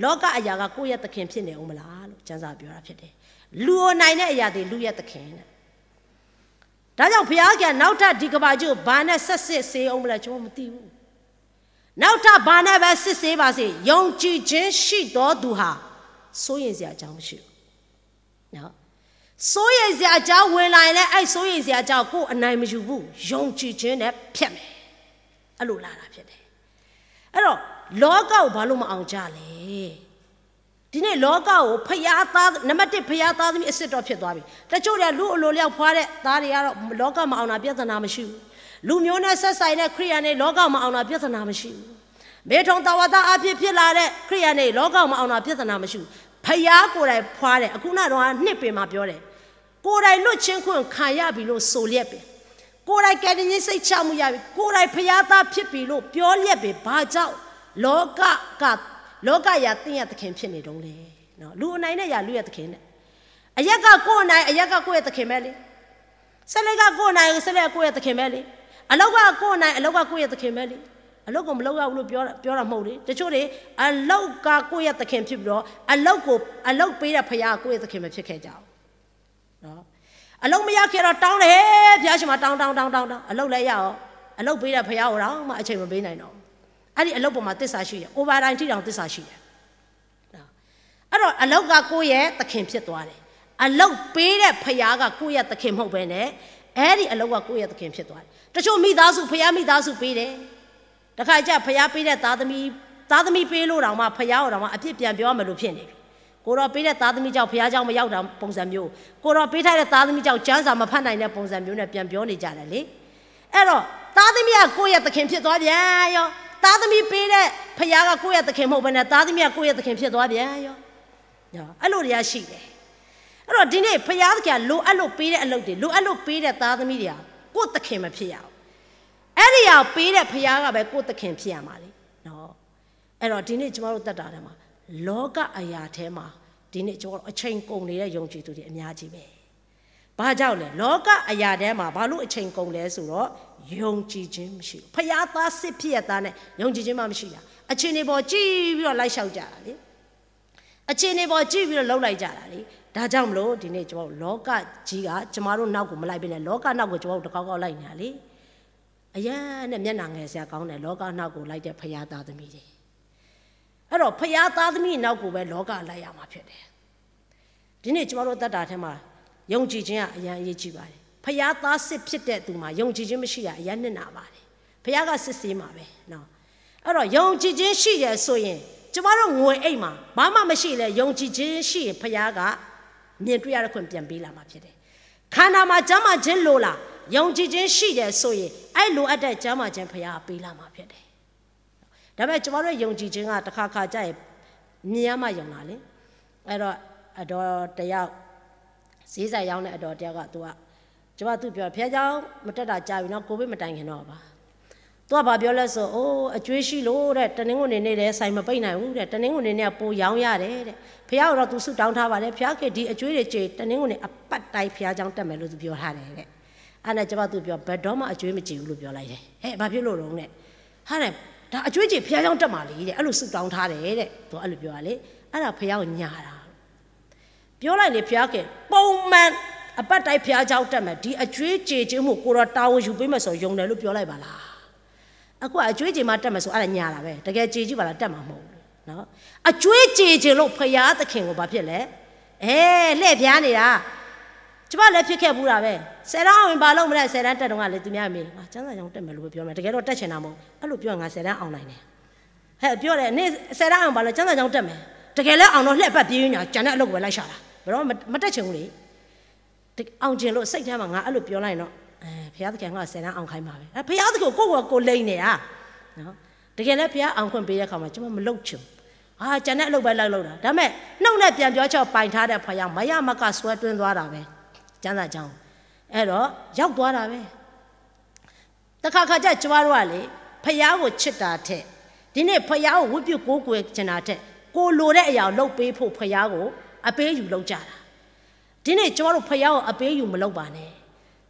လောကအရာကကိုယ့်ရဲ့သခင်ဖြစ်နေဦးမလားလို့ကျမ်းစာပြောတာဖြစ်တယ်. လူကိုနိုင်တဲ့အရာသည်လူရဲ့သခင်တဲ့. ဒါကြောင့်ဘုရားကနောက်ထပ်ဒီကမ္ဘာကြီးကိုဘာနဲ့ဆက်စစ်ဆေးအောင်မလဲ ကျွန်တော်မသိဘူး. နောက်ထပ်ဘာနဲ့ပဲစစ်ဆေးပါစေ, ယုံကြည်ခြင်းရှိသောသူဟာစိုးရိမ်စရာအကြောင်းမရှိဘူး. နော်. စိုးရိမ်စရာအကြောင်းဝင်လာရင်လည်း အဲ့စိုးရိမ်စရာအကြောင်းကိုယ်အနိုင်မယူဘူး. ယုံကြည်ခြင်းနဲ့ဖျက်မယ်. အဲ့လိုလာတာဖြစ်တယ်. အဲ့တော့ လောကကိုဘာလို့မအောင်ကြလဲ? ဒီနေ့လောကကိုဘုရားသား, နံပါတ်တစ် ဘုရားသားသမီးအစစ်တော်ဖြစ်သွားပြီ. တချို့တွေကလူအလိုအလျောက်ဖွားတဲ့သားတွေကတော့လောကမအောင်တာပြဿနာမရှိဘူး. လူမျိုးနဲ့ဆက်ဆံတဲ့ခရစ်ယာန်တွေလောကမအောင်တာပြဿနာမရှိဘူး. မေထုန်သဝါသအားဖြင့်ဖြစ်လာတဲ့ခရစ်ယာန်တွေလောကမအောင်တာပြဿနာမရှိဘူး. ဘုရားကိုယ်တိုင်ဖွားတယ်. အခုနတော့နှစ်ပင်မှာပြောတယ်. ကိုယ်တိုင်လွတ်ခြင်းခွင့်ခံရပြီလို့ဆိုလျက်ပင်, ကိုယ်တိုင်ကယ်တင်ခြင်းစိတ်ချမှုရပြီ, ကိုယ်တိုင်ဘုရားသားဖြစ်ပြီလို့ပြောလျက်ပင် ဘာကြောင့်လောကက, လောကအရာသင်ရဲ့သခင်ဖြစ်နေတုန်းလဲ. နော်, လူအနိုင်နဲ့ရာလူရဲ့သခင်နဲ့. အရက်ကကိုယ့်အနိုင်, အရက်ကကိုယ့်ရဲ့သခင်ပဲလေ. စက်လက်ကကိုယ့်အနိုင်, စက်လက်ကကိုယ့်ရဲ့သခင်ပဲလေ. အလုပ်ကကိုယ့်အနိုင်, အလုပ်ကကိုယ့်ရဲ့သခင်ပဲလေ. အလုပ်ကိုမလုပ်ရဘူးလို့ပြော, ပြောတာမဟုတ်လေ. တချို့တွေအလုပ်ကကိုယ့်ရဲ့သခင်ဖြစ်ပြီးတော့ အလုပ်ကို, အလုပ်ပေးတဲ့ဘုရားကကိုယ့်ရဲ့သခင်မဖြစ်ခဲ့ကြဘူး. နော်, အလုပ်မရခဲ့တော့တောင်းတယ်, ဟဲ, ဘုရားရှင်မှာတောင်း, တောင်း, တောင်း, တောင်း, တောင်း, အလုပ်လည်းရအောင်, အလုပ်ပေးတဲ့ဘုရားကိုတောင်မှအချိန်မပေးနိုင်တော့ဘူး. အဲ့ဒီအလုပ်ပေါ်မှာသစ္စာရှိတယ်. Overtime ထိတောင်သစ္စာရှိတယ်. နော်, အဲ့တော့အလုပ်ကကိုယ့်ရဲ့သခင်ဖြစ်သွားတယ်. အလုပ်ပေးတဲ့ဘုရားကကိုယ့်ရဲ့သခင်မဟုတ်ဘဲနဲ့ အဲ့ဒီအလုပ်ကကိုယ့်ရဲ့သခင်ဖြစ်သွားတယ်. တချို့မိသားစု, ဘုရားမိသားစုပေးတယ်. တခါကျဘုရားပေးတဲ့သားသမီး, သားသမီးပေးလို့တောင်မှ ဘုရားကိုတောင်မှအပြစ်ပြန်ပြောရမလိုဖြစ်နေပြီ. ကိုယ်တော်ပေးတဲ့သားသမီးကြောင့်ဘုရားကျောင်းမရောက်တာပုံစံမျိုး, ကိုယ်တော်ပေးထားတဲ့သားသမီးကြောင့်ကျမ်းစာမဖတ်နိုင်တဲ့ပုံစံမျိုးနဲ့ပြန်ပြောနေကြတယ်လေ. အဲ့တော့သားသမီးကကိုယ့်ရဲ့သခင်ဖြစ်သွားပြန်ရော, သားသမီးပေးတဲ့ဘုရားကကိုယ့်ရဲ့သခင်မဟုတ်ဘဲနဲ့ သားသမီးကကိုယ့်ရဲ့သခင်ဖြစ်သွားပြန်ရော. နော်, အဲ့လိုတရားရှိတယ်. အဲ့တော့ဒီနေ့ဘုရားသခင်ကလိုအပ်လို့ပေးတဲ့အလုပ်တွေ, လိုအပ်လို့ပေးတဲ့သားသမီးတွေဟာကိုယ့်သခင်မဖြစ်ရဘူး. အဲ့ဒီဟာကိုပေးတဲ့ဘုရားကပဲကိုယ့်သခင်ဖြစ်ရမှာလေ. နော်, အဲ့တော့ဒီနေ့ကျမတို့သက်တာထဲမှာ လောကအရာထဲမှာ ဒီနေ့ကျမတို့အချိန်ကုန်နေတဲ့ယုံကြည်သူတွေအများကြီးပဲ. ဘာကြောင့်လဲ? လောကအရာထဲမှာဘာလို့အချိန်ကုန်လဲဆိုတော့ ယုံကြည်ခြင်းမရှိဘူး. ဘုရားသားစစ်ဖြစ်ရသားနဲ့ယုံကြည်ခြင်းမှမရှိတာ. အခြေအနေပေါ်ကြည့်ပြီးတော့လိုက်လျှောက်ကြတာလေ. အခြေအနေပေါ်ကြည့်ပြီးတော့လုပ်လိုက်ကြတာလေ. ဒါကြောင့်မလို့ဒီနေ့ကျမတို့လောကကြီးကကျမတို့နောက်ကိုမလိုက်ဘဲနဲ့ လောကနောက်ကိုကျမတို့တကောက်ကောက်လိုက်နေတာလေ. အရမ်းနဲ့မျက်နှာငယ်စရာကောင်းတယ်, လောကနောက်ကိုလိုက်တဲ့ဘုရားသားသမီးတွေ. အဲ့တော့ ဘုရားသားသမီးအနောက်ကိုပဲ လောကလိုက်ရမှာဖြစ်တယ်။ ဒီနေ့ကျွန်တော်တို့အသက်တာထဲမှာ ယုံကြည်ခြင်းဟာ အရမ်းအရေးကြီးပါတယ်။ ဘုရားသားစစ်ဖြစ်တဲ့သူမှာ ယုံကြည်ခြင်းမရှိတာ အရမ်းနစ်နာပါတယ်။ ဘုရားကစစ်ဆေးမှာပဲနော်။ အဲ့တော့ ယုံကြည်ခြင်းရှိတယ်ဆိုရင် ကျမတို့ငွေအိတ်မှာ ဘာမှမရှိလဲ ယုံကြည်ခြင်းရှိရင် ဘုရားက မြင်တွေ့ရတဲ့ခွင့်ပြန်ပေးလာမှာဖြစ်တယ်။ ခန္ဓာမှာကျန်းမာခြင်းလိုလား ယုံကြည်ခြင်းရှိတယ်ဆိုရင် အဲ့လိုအပ်တဲ့ကျန်းမာခြင်း ဘုရားပေးလာမှာဖြစ်တယ်။ ဒါပေမဲ့ ကျွန်တော်တို့ယုံကြည်ခြင်းက တစ်ခါခါကျရင် မြင်ရမှယုံတာလေ။ အဲ့တော့ အဒေါ်တစ်ယောက် ဈေးဆိုင်ရောင်းတဲ့အဒေါ်တစ်ယောက်က သူက ကျွန်မသူပြော ဘုရားကျောင်းမတက်တာကြာပြီနော် ကိုဗစ်မတိုင်ခင်တော့ပါ။ သူကဘာပြောလဲဆို အိုး အကြွေးရှိလို့တဲ့ တနင်္ဂနွေနေ့လည်း ဆိုင်မပိတ်နိုင်ဘူးတဲ့ တနင်္ဂနွေနေ့ကပိုရောင်းရတယ်တဲ့ ဘုရားကိုတော့သူဆုတောင်းထားပါတယ် ဘုရားခင် ဒီအကြွေးတွေကြေ တနင်္ဂနွေအပတ်တိုင်းဘုရားကျောင်းတက်မယ်လို့သူပြောထားတယ်တဲ့။ အဲ့နဲ့ကျွန်မသူပြော ဘယ်တော့မှအကြွေးမကြေဘူးလို့ပြောလိုက်တယ်။ ဟဲ့ ဘာဖြစ်လို့လဲတဲ့။ ဟာတဲ့ ဒါအကြွေးကြေဘုရားကျောင်းတက်မှာလေတဲ့ အဲ့လိုဆုတောင်းထားတယ်တဲ့ သူအဲ့လိုပြောတာလေ။ အဲ့ဒါဘုရားကိုညှာတာ။ ပြောလိုက်လေ ဘုရားခင် ပုံမှန်အပတ်တိုင်းဘုရားကျောင်းတက်မယ် ဒီအကြွေးကြေခြင်းမှုကိုတော့တာဝန်ယူပေးမယ်ဆိုယုံတယ်လို့ပြောလိုက်ပါလား။ အခုကအကြွေးကြေမှတက်မယ်ဆို အဲ့ဒါညှာတာပဲ တကယ်ကြေကြည့်ပါလား တက်မှာမဟုတ်ဘူးနော်။ အကြွေးကြေခြင်းလို့ဘုရားသခင်ကိုဘာဖြစ်လဲ အဲ လှည့်ဖြားနေတာ ကျမလည်းဖြစ်ခဲ့ဘူးတာပဲ ဆယ်တန်းအောင်ရင်ဘာလုပ်မလဲ ဆယ်တန်းတက်တုန်းကလေ သူများမေး ငါကျမ်းစာကျောင်းတက်မယ်လို့ပဲပြောမယ် တကယ်တော့တက်ချင်တာမဟုတ် အဲ့လိုပြောရင် ငါဆယ်တန်းအောင်နိုင်တယ် ဟဲ့ ပြောတယ် နင်ဆယ်တန်းအောင်ဘာလို့ ကျမ်းစာကျောင်းတက်မယ် တကယ်လဲအောင်တော့လှည့်ပတ်ပြေးနေတာ ကျန်တဲ့အလုပ်ကိုပဲလိုက်ရှာတာ ဘယ်တော့မ မတက်ချင်ဘူးလေ တ- အောင်ချင်လို့စိတ်ထဲမှာ ငါအဲ့လိုပြောလိုက်ရင်တော့ အဲ ဘုရားသခင်က ဆယ်တန်းအောင်ခိုင်းမှာပဲ အဲ ဘုရားသခင်ကိုယ့်ကိုယ်ကိုလိမ်နေတာနော်။ တကယ်လဲ ဘုရားအောင်ခွင့်ပေးတဲ့အခါမှာ ကျမမလုပ်ချင်ဘူး အာ ကျန်တဲ့အလုပ်ပဲလိုက်လုပ်တာ ဒါပေမဲ့ နှုတ်နဲ့ပြန်ပြောချက်ပိုင်ထားတဲ့ဘုရား မရမကစွဲသွင်းသွားတာပဲ ကျမ်းစာကျောင်း အဲ့တော့ ရောက်သွားတာပဲ။ တခါခါကျ ကျမတို့ကလေ ဘုရားကိုချစ်တာထက် ဒီနေ့ဘုရားကိုဝတ်ပြုကိုးကွယ်ချင်တာထက် ကိုယ်လိုတဲ့အရာကိုလုပ်ပေးဖို့ ဘုရားကိုအပေးအယူလုပ်ကြတာ။ ဒီနေ့ကျမတို့ဘုရားကိုအပေးအယူမလုပ်ပါနဲ့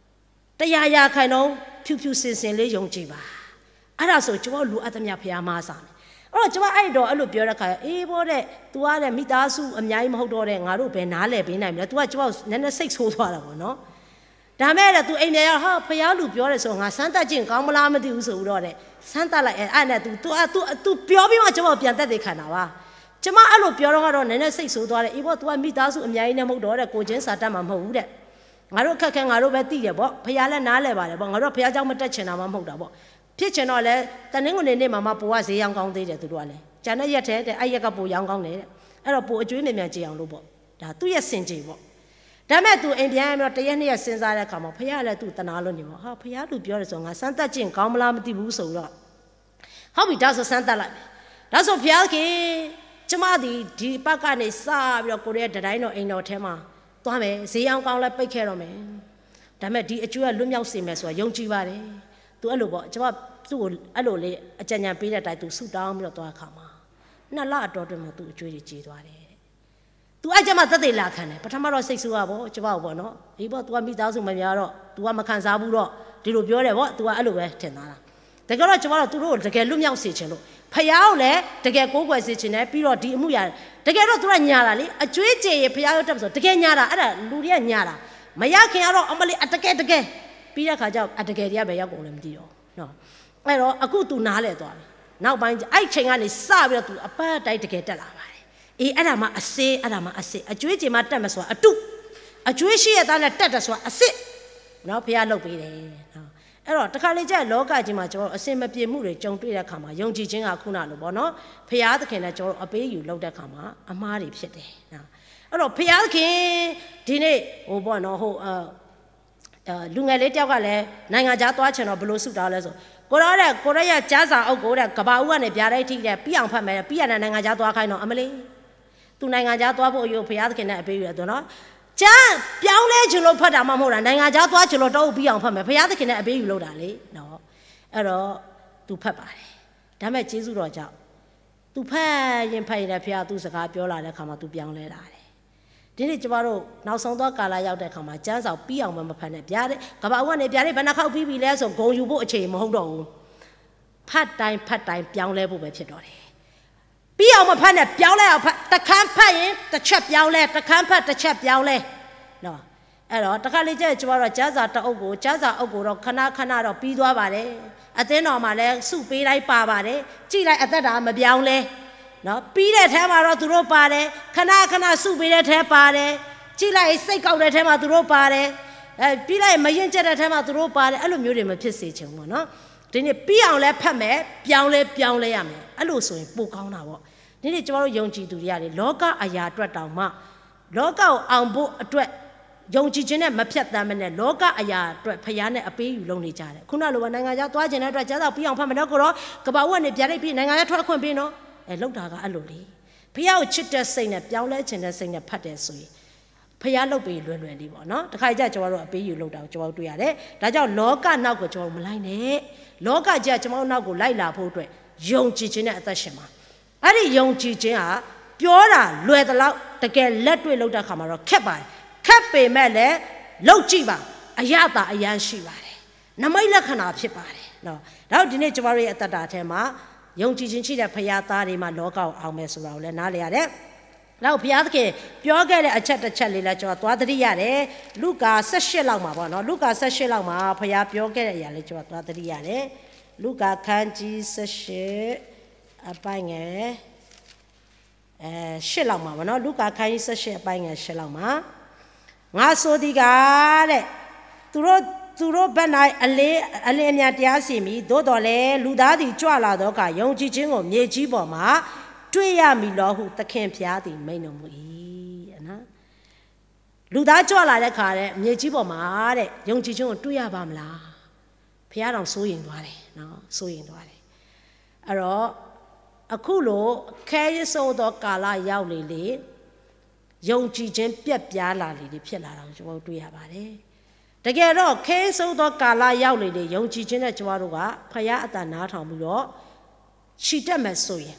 တစ်ရာရာခိုင်နှုန်း ဖြူဖြူစင်စင်လေးယုံကြည်ပါ။ အဲ့ဒါဆို ကျမတို့လိုအပ်သမျှဘုရားမဆာမယ်။ အဲ့တော့ ကျမအဲ့ဒီတော့အဲ့လိုပြောတဲ့အခါ အေး ဘိုးတဲ့ သူကတဲ့ မိသားစုအများကြီးမဟုတ်တော့တဲ့ ငါတို့ဘယ်နားလည်ပေးနိုင်မလဲ။ သူက ကျမကိုနည်းနည်းစိတ်ဆိုးသွားတာပေါ့နော်။ ဒါမဲ့တဲ့ သူအိမ်ပြန်ရောက် ဟာ ဘုရားလူပြောတယ်ဆို ငါစမ်းသပ်ကြည့်ရင်ကောင်းမလားမသိဘူးဆိုပြီးတော့တဲ့ စမ်းသပ်လိုက် အဲ့ အဲ့နဲ့ သူ သူ သူ သူပြောပြီးမှ ကျမကိုပြန်သက်သေခံတာပါ။ ကျမအဲ့လိုပြောတော့ကတော့ နည်းနည်းစိတ်ဆိုးသွားတယ်။ အေး ဘိုး သူကမိသားစုအများကြီးနဲ့မဟုတ်တော့တဲ့ ကိုယ်ချင်းစာတတ်မှာမဟုတ်ဘူးတဲ့။ ငါတို့အခက်အခဲ ငါတို့ပဲသိတယ်ပေါ့။ ဘုရားလည်းနားလည်ပါတယ်ပေါ့။ ငါတို့ကဘုရားကျောင်းမတက်ချင်တာမှမဟုတ်တာပေါ့။ ဖြစ်ချင်တော့လည်း တနင်္ဂနွေနေ့မှာမှ ပိုကဈေးရောင်းကောင်းသေးတယ် သူတို့ကလည်း။ ကျန်တဲ့ရက်ထဲတဲ့ အဲ့ရက်ကပိုရောင်းကောင်းတယ်တဲ့။ အဲ့တော့ ပိုအကြွေးမြန်မြန်ကြေအောင်လို့ပေါ့။ ဒါသူ့ရဲ့ဆင်ခြင်ပေါ့။ ဒါပေမဲ့ သူအိမ်ပြန်ပြီးတော့ တစ်ရက်နှစ်ရက်စဉ်းစားတဲ့အခါမှာ ဘုရားကလည်းသူ့သနားလို့နေပေါ့။ ဟာ ဘုရားလူပြောတယ်ဆို ငါစမ်းသပ်ကြည့်ရင်ကောင်းမလားမသိဘူးဆိုပြီးတော့ ဟုတ်ပြီ ဒါဆိုစမ်းသပ်လိုက်မယ်။ ဒါဆို ဘုရားသခင် ကျမသည် ဒီအပတ်ကနေစပြီးတော့ ကိုယ်ရဲ့တတိုင်းတော်အိမ်တော်ထဲမှာသွားမယ်။ ဈေးရောင်းကောင်းလည်းပိတ်ခဲ့တော့မယ်။ ဒါပေမဲ့ ဒီအကြွေးကလွတ်မြောက်စေမယ်ဆိုတာ ယုံကြည်ပါတယ်။ သူအဲ့လိုပေါ့ ကျမ သူ့ကိုအဲ့လိုလေ အကြံဉာဏ်ပေးတဲ့အတိုင်း သူဆုတောင်းပြီးတော့သွားတဲ့အခါမှာ နှစ်လအတောအတွင်းမှာ သူ့အကြွေးတွေကြေသွားတယ်။ သူအဲ့ကျမသက်သေလာခံတယ်။ ပထမတော့စိတ်ဆိုးတာပေါ့ ကျမကိုပေါ့နော်။ အေးပေါ့ သူကမိသားစုမများတော့ သူကမခံစားဘူးတော့ ဒီလိုပြောတယ်ပေါ့။ သူကအဲ့လိုပဲထင်သားတာ။ တကယ်တော့ ကျမတော့ သူတို့ကိုတကယ်လွတ်မြောက်စေချင်လို့ ဘုရားကိုလည်းတကယ်ကိုးကွယ်စေချင်တယ်။ ပြီးတော့ ဒီအမှုရာ တကယ်တော့ သူကညာတာလေ။ အကြွေးကြေရင် ဘုရားရုံးတက်မယ်ဆို တကယ်ညာတာ။ အဲ့ဒါ လူတွေကညာတာ။ မရခင်ကတော့ အမလီ အတကယ်တကယ် ပြီးတဲ့ခါကျတော့ အတကယ်တွေက ဘယ်ရောက်ကုန်လဲမသိတော့ဘူးနော်။ အဲ့တော့ အခုသူနားလည်သွားပြီ။ နောက်ပိုင်း အဲ့ချိန်ကနေစပြီးတော့ သူအပတ်တိုင်းတကယ်တက်လာပါတယ်။ အေး အဲ့ဒါမှအစစ် အဲ့ဒါမှအစစ် အကြွေးကြေမှတက်မယ်ဆိုတာ အတု အကြွေးရှိရဲ့သားနဲ့တက်တယ်ဆိုတာ အစစ်နော်။ ဘုရားလုပ်ပေးတယ်နော်။ အဲ့တော့ တခါလေကျရင် လောကကြီးမှာ ကျွန်တော်တို့အဆင်မပြေမှုတွေကြုံတွေ့တဲ့အခါမှာ ယုံကြည်ခြင်းက ခုနလိုပေါ့နော်။ ဘုရားသခင်နဲ့ ကျွန်တော်တို့အပေးအယူလုပ်တဲ့အခါမှာ အမှားတွေဖြစ်တယ်နော်။ အဲ့တော့ ဘုရားသခင် ဒီနေ့ ဟိုပေါ့နော် ဟို အဲ အဲ လူငယ်လေးတယောက်ကလည်း နိုင်ငံခြားသွားချင်တော့ ဘယ်လိုဆုတောင်းလဲဆို ကိုယ်တော်တဲ့ ကိုယ်တော်ရဲ့ကျမ်းစာအုပ်ကိုတဲ့ ကမ္ဘာဦးကနေ ဗျာဒိတ်ထိတဲ့ ပြီးအောင်ဖတ်မယ်တဲ့ ပြီးရတဲ့ နိုင်ငံခြားသွားခိုင်းတော့ အမလေး သူနိုင်ငံခြားသွားဖို့အရေး ဘုရားသခင်နဲ့အပေးအယူတယ်သူနော်။ ကျမ်းပြောင်းလဲချင်လို့ဖတ်တာမှမဟုတ်တာ နိုင်ငံခြားသွားချင်လို့ တအုပ်ပြီးအောင်ဖတ်မယ် ဘုရားသခင်နဲ့အပေးအယူလုပ်တာလေနော်။ အဲ့တော့ သူဖတ်ပါတယ်။ ဒါပေမဲ့ ကျေးဇူးတော်ကြောင့် သူဖတ်ရင်ဖတ်ရင်လည်း ဘုရားသူ့စကားပြောလာတဲ့အခါမှာ သူပြောင်းလဲလာတယ်။ ဒီနေ့ကျမတို့နောက်ဆုံးသောကာလရောက်တဲ့အခါမှာ ကျမ်းစာပြီးအောင်မဖတ်နဲ့ ဗျာဒိတ် ကမ္ဘာဦးကနေ ဗျာဒိတ်ဘယ်နှခေါက်ပြီးပြီလဲဆို ဂုဏ်ယူဖို့အချိန်မဟုတ်တော့ဘူး။ ဖတ်တိုင်းဖတ်တိုင်းပြောင်းလဲဖို့ပဲဖြစ်တော့တယ်။ ပြီးအောင်မဖတ်နဲ့ ပြောင်းလဲအောင်ဖတ် တစ်ခန်းဖတ်ရင်တစ်ချက်ပြောင်းလဲ တစ်ခန်းဖတ်တစ်ချက်ပြောင်းလဲနော်။ အဲ့တော့ တခါလေကျရင် ကျမတို့ကျမ်းစာတအုပ်ကို ကျမ်းစာအုပ်ကိုတော့ ခဏခဏတော့ပြီးသွားပါတယ်။ အသင်းတော်မှာလည်း ဆုပေးတိုင်းပါပါတယ်။ ကြည့်လိုက် အသက်တာမပြောင်းလဲ။ ပြီးတဲ့အထဲမှာတော့သူတို့ပါတယ်, ခဏခဏစုပေးတဲ့အထဲပါတယ်, ကြည့်လိုက်ရင်စိတ်ကောက်တဲ့အထဲမှာသူတို့ပါတယ်, ပြီးလိုက်ရင်မရင့်ကျက်တဲ့အထဲမှာသူတို့ပါတယ်, အဲ့လိုမျိုးတွေမဖြစ်စေချင်ဘူးပေါ့နော်. ဒီနေ့ပြီးအောင်လည်းဖတ်မယ်, ပြောင်းလဲပြောင်းလဲရမယ်, အဲ့လိုဆိုရင်ပိုကောင်းတာပေါ့. ဒီနေ့ကျွန်တော်တို့ယုံကြည်သူတွေကလေ, လောကအရာအတွက်တောင်မှ, လောကကိုအောင်ဖို့အတွက် ယုံကြည်ခြင်းနဲ့မဖြတ်သန်းဘဲနဲ့ လောကအရာအတွက်ဘုရားနဲ့အပေးအယူလုပ်နေကြတယ်. ခုနလိုပဲ နိုင်ငံခြားသွားချင်တဲ့အတွက် ကျမ်းစာပြီးအောင်ဖတ်မယ်နော်, ကိုတော့ကမ္ဘာဦးကနေပြန်လိုက်ပြီး နိုင်ငံခြားထွက်ခွင့်ပေးနော်, အဲလုပ်တာကအဲ့လိုလေ. ဘုရားကိုချစ်တဲ့စိတ်နဲ့ပြောင်းလဲချင်တဲ့စိတ်နဲ့ဖတ်တယ်ဆိုရင် ဘုရားလုပ်ပေးလွယ်လွယ်လေးပေါ့နော်. တခါကျကျွန်တော်တို့အပေးအယူလုပ်တာကိုကျွန်တော်တို့တွေ့ရတယ်. ဒါကြောင့်လောကနောက်ကိုကျွန်တော်တို့မလိုက်နဲ့. လောကကြီးကကျွန်တော်တို့နောက်ကိုလိုက်လာဖို့အတွက်ယုံကြည်ခြင်းနဲ့အသက်ရှင်ပါ. အဲ့ဒီယုံကြည်ခြင်းဟာပြောတာလွယ်သလောက် တကယ်လက်တွေ့လုပ်တဲ့အခါမှာတော့ခက်ပါတယ်. ခက်ပေမဲ့လည်းလုပ်ကြည့်ပါ, အရသာအရမ်းရှိပါတယ်. နမိတ်လက္ခဏာဖြစ်ပါတယ်နော်. ဒါကြောင့်ဒီနေ့ကျွန်တော်တို့ရဲ့အသက်တာထဲမှာ ယုံကြည်ခြင်းရှိတဲ့ဘုရားသားတွေမှာလောကကိုအောင်မယ်ဆိုတာကိုလည်းနားလည်ရတယ်. နောက်ဘုရားသခင်ပြောခဲ့တဲ့အချက်တစ်ချက်လေးလည်းကျွန်တော်သွားသတိရတယ်. လူကာဆယ့်ရှစ်လောက်မှာပေါ့နော်, လူကာဆယ့်ရှစ်လောက်မှာဘုရားပြောခဲ့တဲ့အရာလေးကျွန်တော်သွားသတိရတယ်. လူကာခန်းကြီးဆယ့်ရှစ် အပိုင်းငယ်အဲရှစ်လောက်မှာပေါ့နော်, လူကာခန်းကြီးဆယ့်ရှစ်အပိုင်းငယ်ရှစ်လောက်မှာ, ငါဆိုသည်ကားတဲ့, သူတို့သူတို့ဘက်၌အလင်းအလင်းအမြန်တရားစီမည်, သို့တော်လည်းလူသားသည်ကြွလာသောအခါယုံကြည်ခြင်းကိုမြေကြီးပေါ်မှာတွေ့ရမည်လောဟုသခင်ဘုရားသည်မိန့်တော်မူ၏. လူသားကြွလာတဲ့အခါတဲ့မြေကြီးပေါ်မှာတဲ့ယုံကြည်ခြင်းကိုတွေ့ရပါမလား. ဘုရားတောင်စိုးရိမ်သွားတယ်နော်, စိုးရိမ်သွားတယ်. အဲ့တော့အခုလိုခဲယဉ်းဆိုးသောကာလရောက်လေလေ, ယုံကြည်ခြင်းပျက်ပြားလာလေလေဖြစ်လာတာကိုကျွန်တော်တို့တွေ့ရပါတယ်. တကယ်တော့ခဲယဉ်းဆိုးသောကာလရောက်လေလေယုံကြည်ခြင်းနဲ့ကျွန်တော်တို့ကဘုရားအသံနားထောင်ပြီးတော့ချီတက်မယ်ဆိုရင်,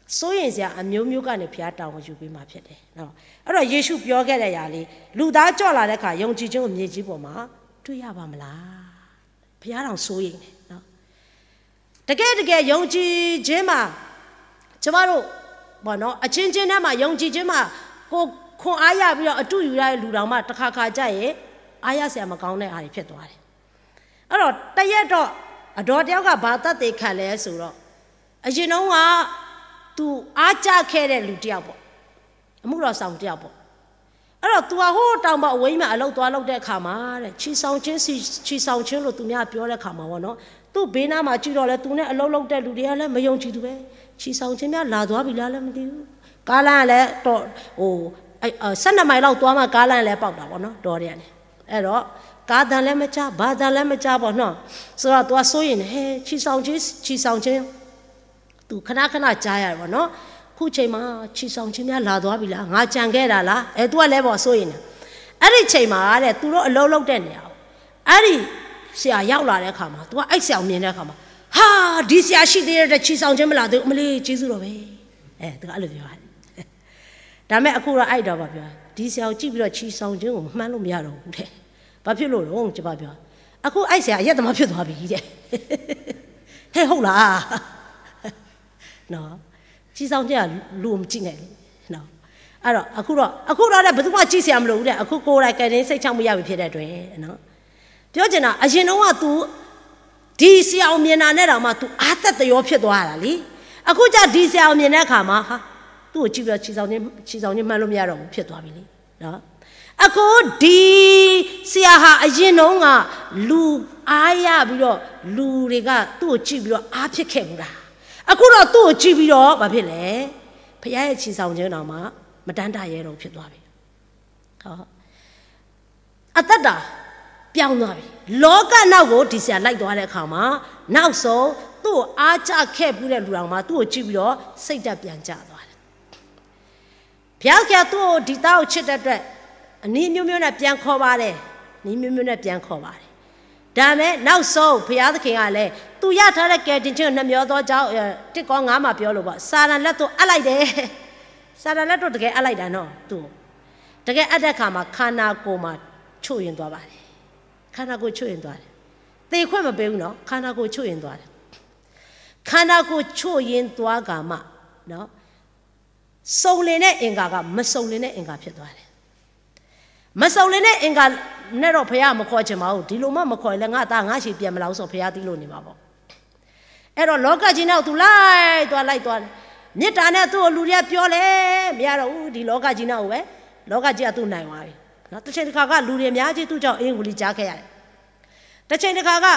စိုးရိမ်စရာအမျိုးမျိုးကနေဘုရားတာဝန်ယူပေးမှာဖြစ်တယ်နော်. အဲ့တော့ယေရှုပြောခဲ့တဲ့အရာလေး, လူသားကြွလာတဲ့အခါယုံကြည်ခြင်းကိုမြေကြီးပေါ်မှာတွေ့ရပါမလား. ဘုရားတောင်စိုးရိမ်တယ်နော်. တကယ်တကယ်ယုံကြည်ခြင်းမှာ, ကျွန်တော်တို့ပေါ့နော်, အချင်းချင်းထဲမှာယုံကြည်ခြင်းမှာကိုယ်ခွန်အားရပြီးတော့အတူယူရတဲ့လူတောင်မှတစ်ခါခါကျရင်အားရစရာမကောင်းတဲ့အားတွေဖြစ်သွားတယ်. အဲ့တော့တရက်တော့အဒေါ်တယောက်ကဘာသက်သေခံလဲဆိုတော့, အရင်တုန်းကသူအားကျခဲ့တဲ့လူတစ်ယောက်ပေါ့, အမှုတော်ဆောင်တစ်ယောက်ပေါ့. အဲ့တော့သူကဟိုးတောင်ပေါ်အဝေးကြီးမှာအလုပ်သွားလုပ်တဲ့အခါမှာတဲ့, ချီဆောင်ခြင်း, ချီဆောင်ခြင်းလို့သူများပြောတဲ့အခါမှာပေါ့နော်, သူ့ဘေးနားမှာကြည့်တော့လဲသူနဲ့အလုပ်လုပ်တဲ့လူတွေကလည်းမယုံကြည်သူပဲ, ချီဆောင်ခြင်းများလာသွားပြီလားလဲမသိဘူး. ကားလမ်းကလည်းတော့ဟိုဆယ့်နှစ်မိုင်လောက်သွားမှကားလမ်းလည်းပေါက်တာပေါ့နော်, တောထဲကနေ. အဲ့တော့ကားသံလည်းမကြား, ဘာသံလည်းမကြားပေါ့နော်. ဆိုတော့သူကစိုးရိမ်နေ, ဟဲချီဆောင်ခြင်း, ချီဆောင်ခြင်း သူခဏခဏကြားရတယ်ပေါ့နော်. အခုချိန်မှာချီဆောင်ခြင်းများလာသွားပြီလား, ငါကြံခဲ့တာလား, အဲသူကလဲပေါ့စိုးရိမ်နေ. အဲ့ဒီချိန်မှာတဲ့သူတို့အလုပ်လုပ်တဲ့နေရာကိုအဲ့ဒီဆရာရောက်လာတဲ့အခါမှာ, သူကအဲ့ဆရာကိုမြင်တဲ့အခါမှာ, ဟာ, ဒီဆရာရှိသေးတယ်, ချီဆောင်ခြင်းမလာသေးဘူး, အမလေးကျေးဇူးတော်ပဲ, အဲသူကအဲ့လိုပြောရတယ်. ဒါပေမဲ့အခုတော့အဲ့ဒီတော့ဘာပြောလဲ, ဒီဆရာကိုကြည့်ပြီးတော့ချီဆောင်ခြင်းကိုမှန်းလို့မရတော့ဘူးတဲ့. ဘာဖြစ်လို့လဲကျွန်မပြော, အခုအဲ့ဆရာအရက်သမားဖြစ်သွားပြီတဲ့. ဟဲ့ဟုတ်လား. နော်, ချီဆောင်ခြင်းကလူကိုမကြည့်နဲ့လေနော်. အဲ့တော့အခုတော့အခုတော့တဲ့ဘယ်သူမှကြည့်စရာမလိုဘူးတဲ့, အခုကိုယ်တိုင်ကယ်တင်စိတ်ချမှုရပြီဖြစ်တဲ့အတွက်နော်. ပြောချင်တာအရင်တုန်းကသူဒီဆရာကိုမြင်တာနဲ့တောင်မှသူအားသက်သရောဖြစ်သွားတာလေ. အခုကျဒီဆရာကိုမြင်တဲ့အခါမှာဟာ, သူ့ကိုကြည့်ပြီးတော့ချီဆောင်ခြင်းချီဆောင်ခြင်းမှန်းလို့မရတော့ဘူးဖြစ်သွားပြီလေနော်. အခုဒီဆရာဟာအရင်တုန်းကလူအားရပြီးတော့လူတွေကသူ့ကိုကြည့်ပြီးတော့အားဖြစ်ခဲ့ဘူးတာ, အခုတော့သူ့ကိုကြည့်ပြီးတော့ဘာဖြစ်လဲ, ဘုရားရဲ့ချီဆောင်ခြင်းတောင်မှမတန်းတရဲတော့ဘူးဖြစ်သွားပြီ. အသက်တာပြောင်းသွားပြီ. လောကနောက်ကိုဒီဆရာလိုက်သွားတဲ့အခါမှာ, နောက်ဆုံးသူ့ကိုအားကျခဲ့ဖူးတဲ့လူတောင်မှသူ့ကိုကြည့်ပြီးတော့စိတ်ဓာတ်ပြန်ကျသွားတယ်. ဘုရားသခင်ကသူ့ကိုဒီသားကိုချစ်တဲ့အတွက်အနည်းမျိုးမျိုးနဲ့ပြန်ခေါ်ပါတယ်, နည်းမျိုးမျိုးနဲ့ပြန်ခေါ်ပါတယ်. ဒါပေမဲ့နောက်ဆုံးဘုရားသခင်ကလည်းသူရထားတဲ့ကယ်တင်ခြင်းကိုနှမျောသောကြောင့်, တစ်ကောင်းငါးမှာပြောလို့ပေါ့, စာတန်လက်သို့အပ်လိုက်တယ်. စာတန်လက်သို့တကယ်အပ်လိုက်တာနော်, သူ့ကိုတကယ်အပ်တဲ့အခါမှာခန္ဓာကိုယ်မှာချို့ယွင်းသွားပါတယ်. ခန္ဓာကိုယ်ချို့ယွင်းသွားတယ်. သေခွင့်မပေးဘူးနော်, ခန္ဓာကိုယ်ချို့ယွင်းသွားတယ်. ခန္ဓာကိုယ်ချို့ယွင်းသွားကမှနော်, စုံလင်တဲ့အင်္ဂါကမစုံလင်တဲ့အင်္ဂါဖြစ်သွားတယ်. မစုံလင်တဲ့အင်္ဂါနဲ့တော့ဘုရားမခေါ်ချင်ပါဘူး. ဒီလိုမှမခေါ်ရင်လည်းငါ့သားငါ့ဆီပြန်မလာဘူးဆိုဘုရားသိလို့နေမှာပေါ့. အဲ့တော့လောကကြီးနောက်သူလိုက်သွားလိုက်သွားတယ်. မြစ်တာနဲ့ သူ့ကို လူတွေက ပြောလဲ မရတော့ဘူး, ဒီလောကကြီးနဲ့ အိုဝဲ, လောကကြီးက သူ့နိုင်သွားပြီ. တချိန်တခါက လူတွေ အများကြီး သူ့ကြောင့် အင်းကို လီကြားခဲ့ရတယ်. တချိန်တခါက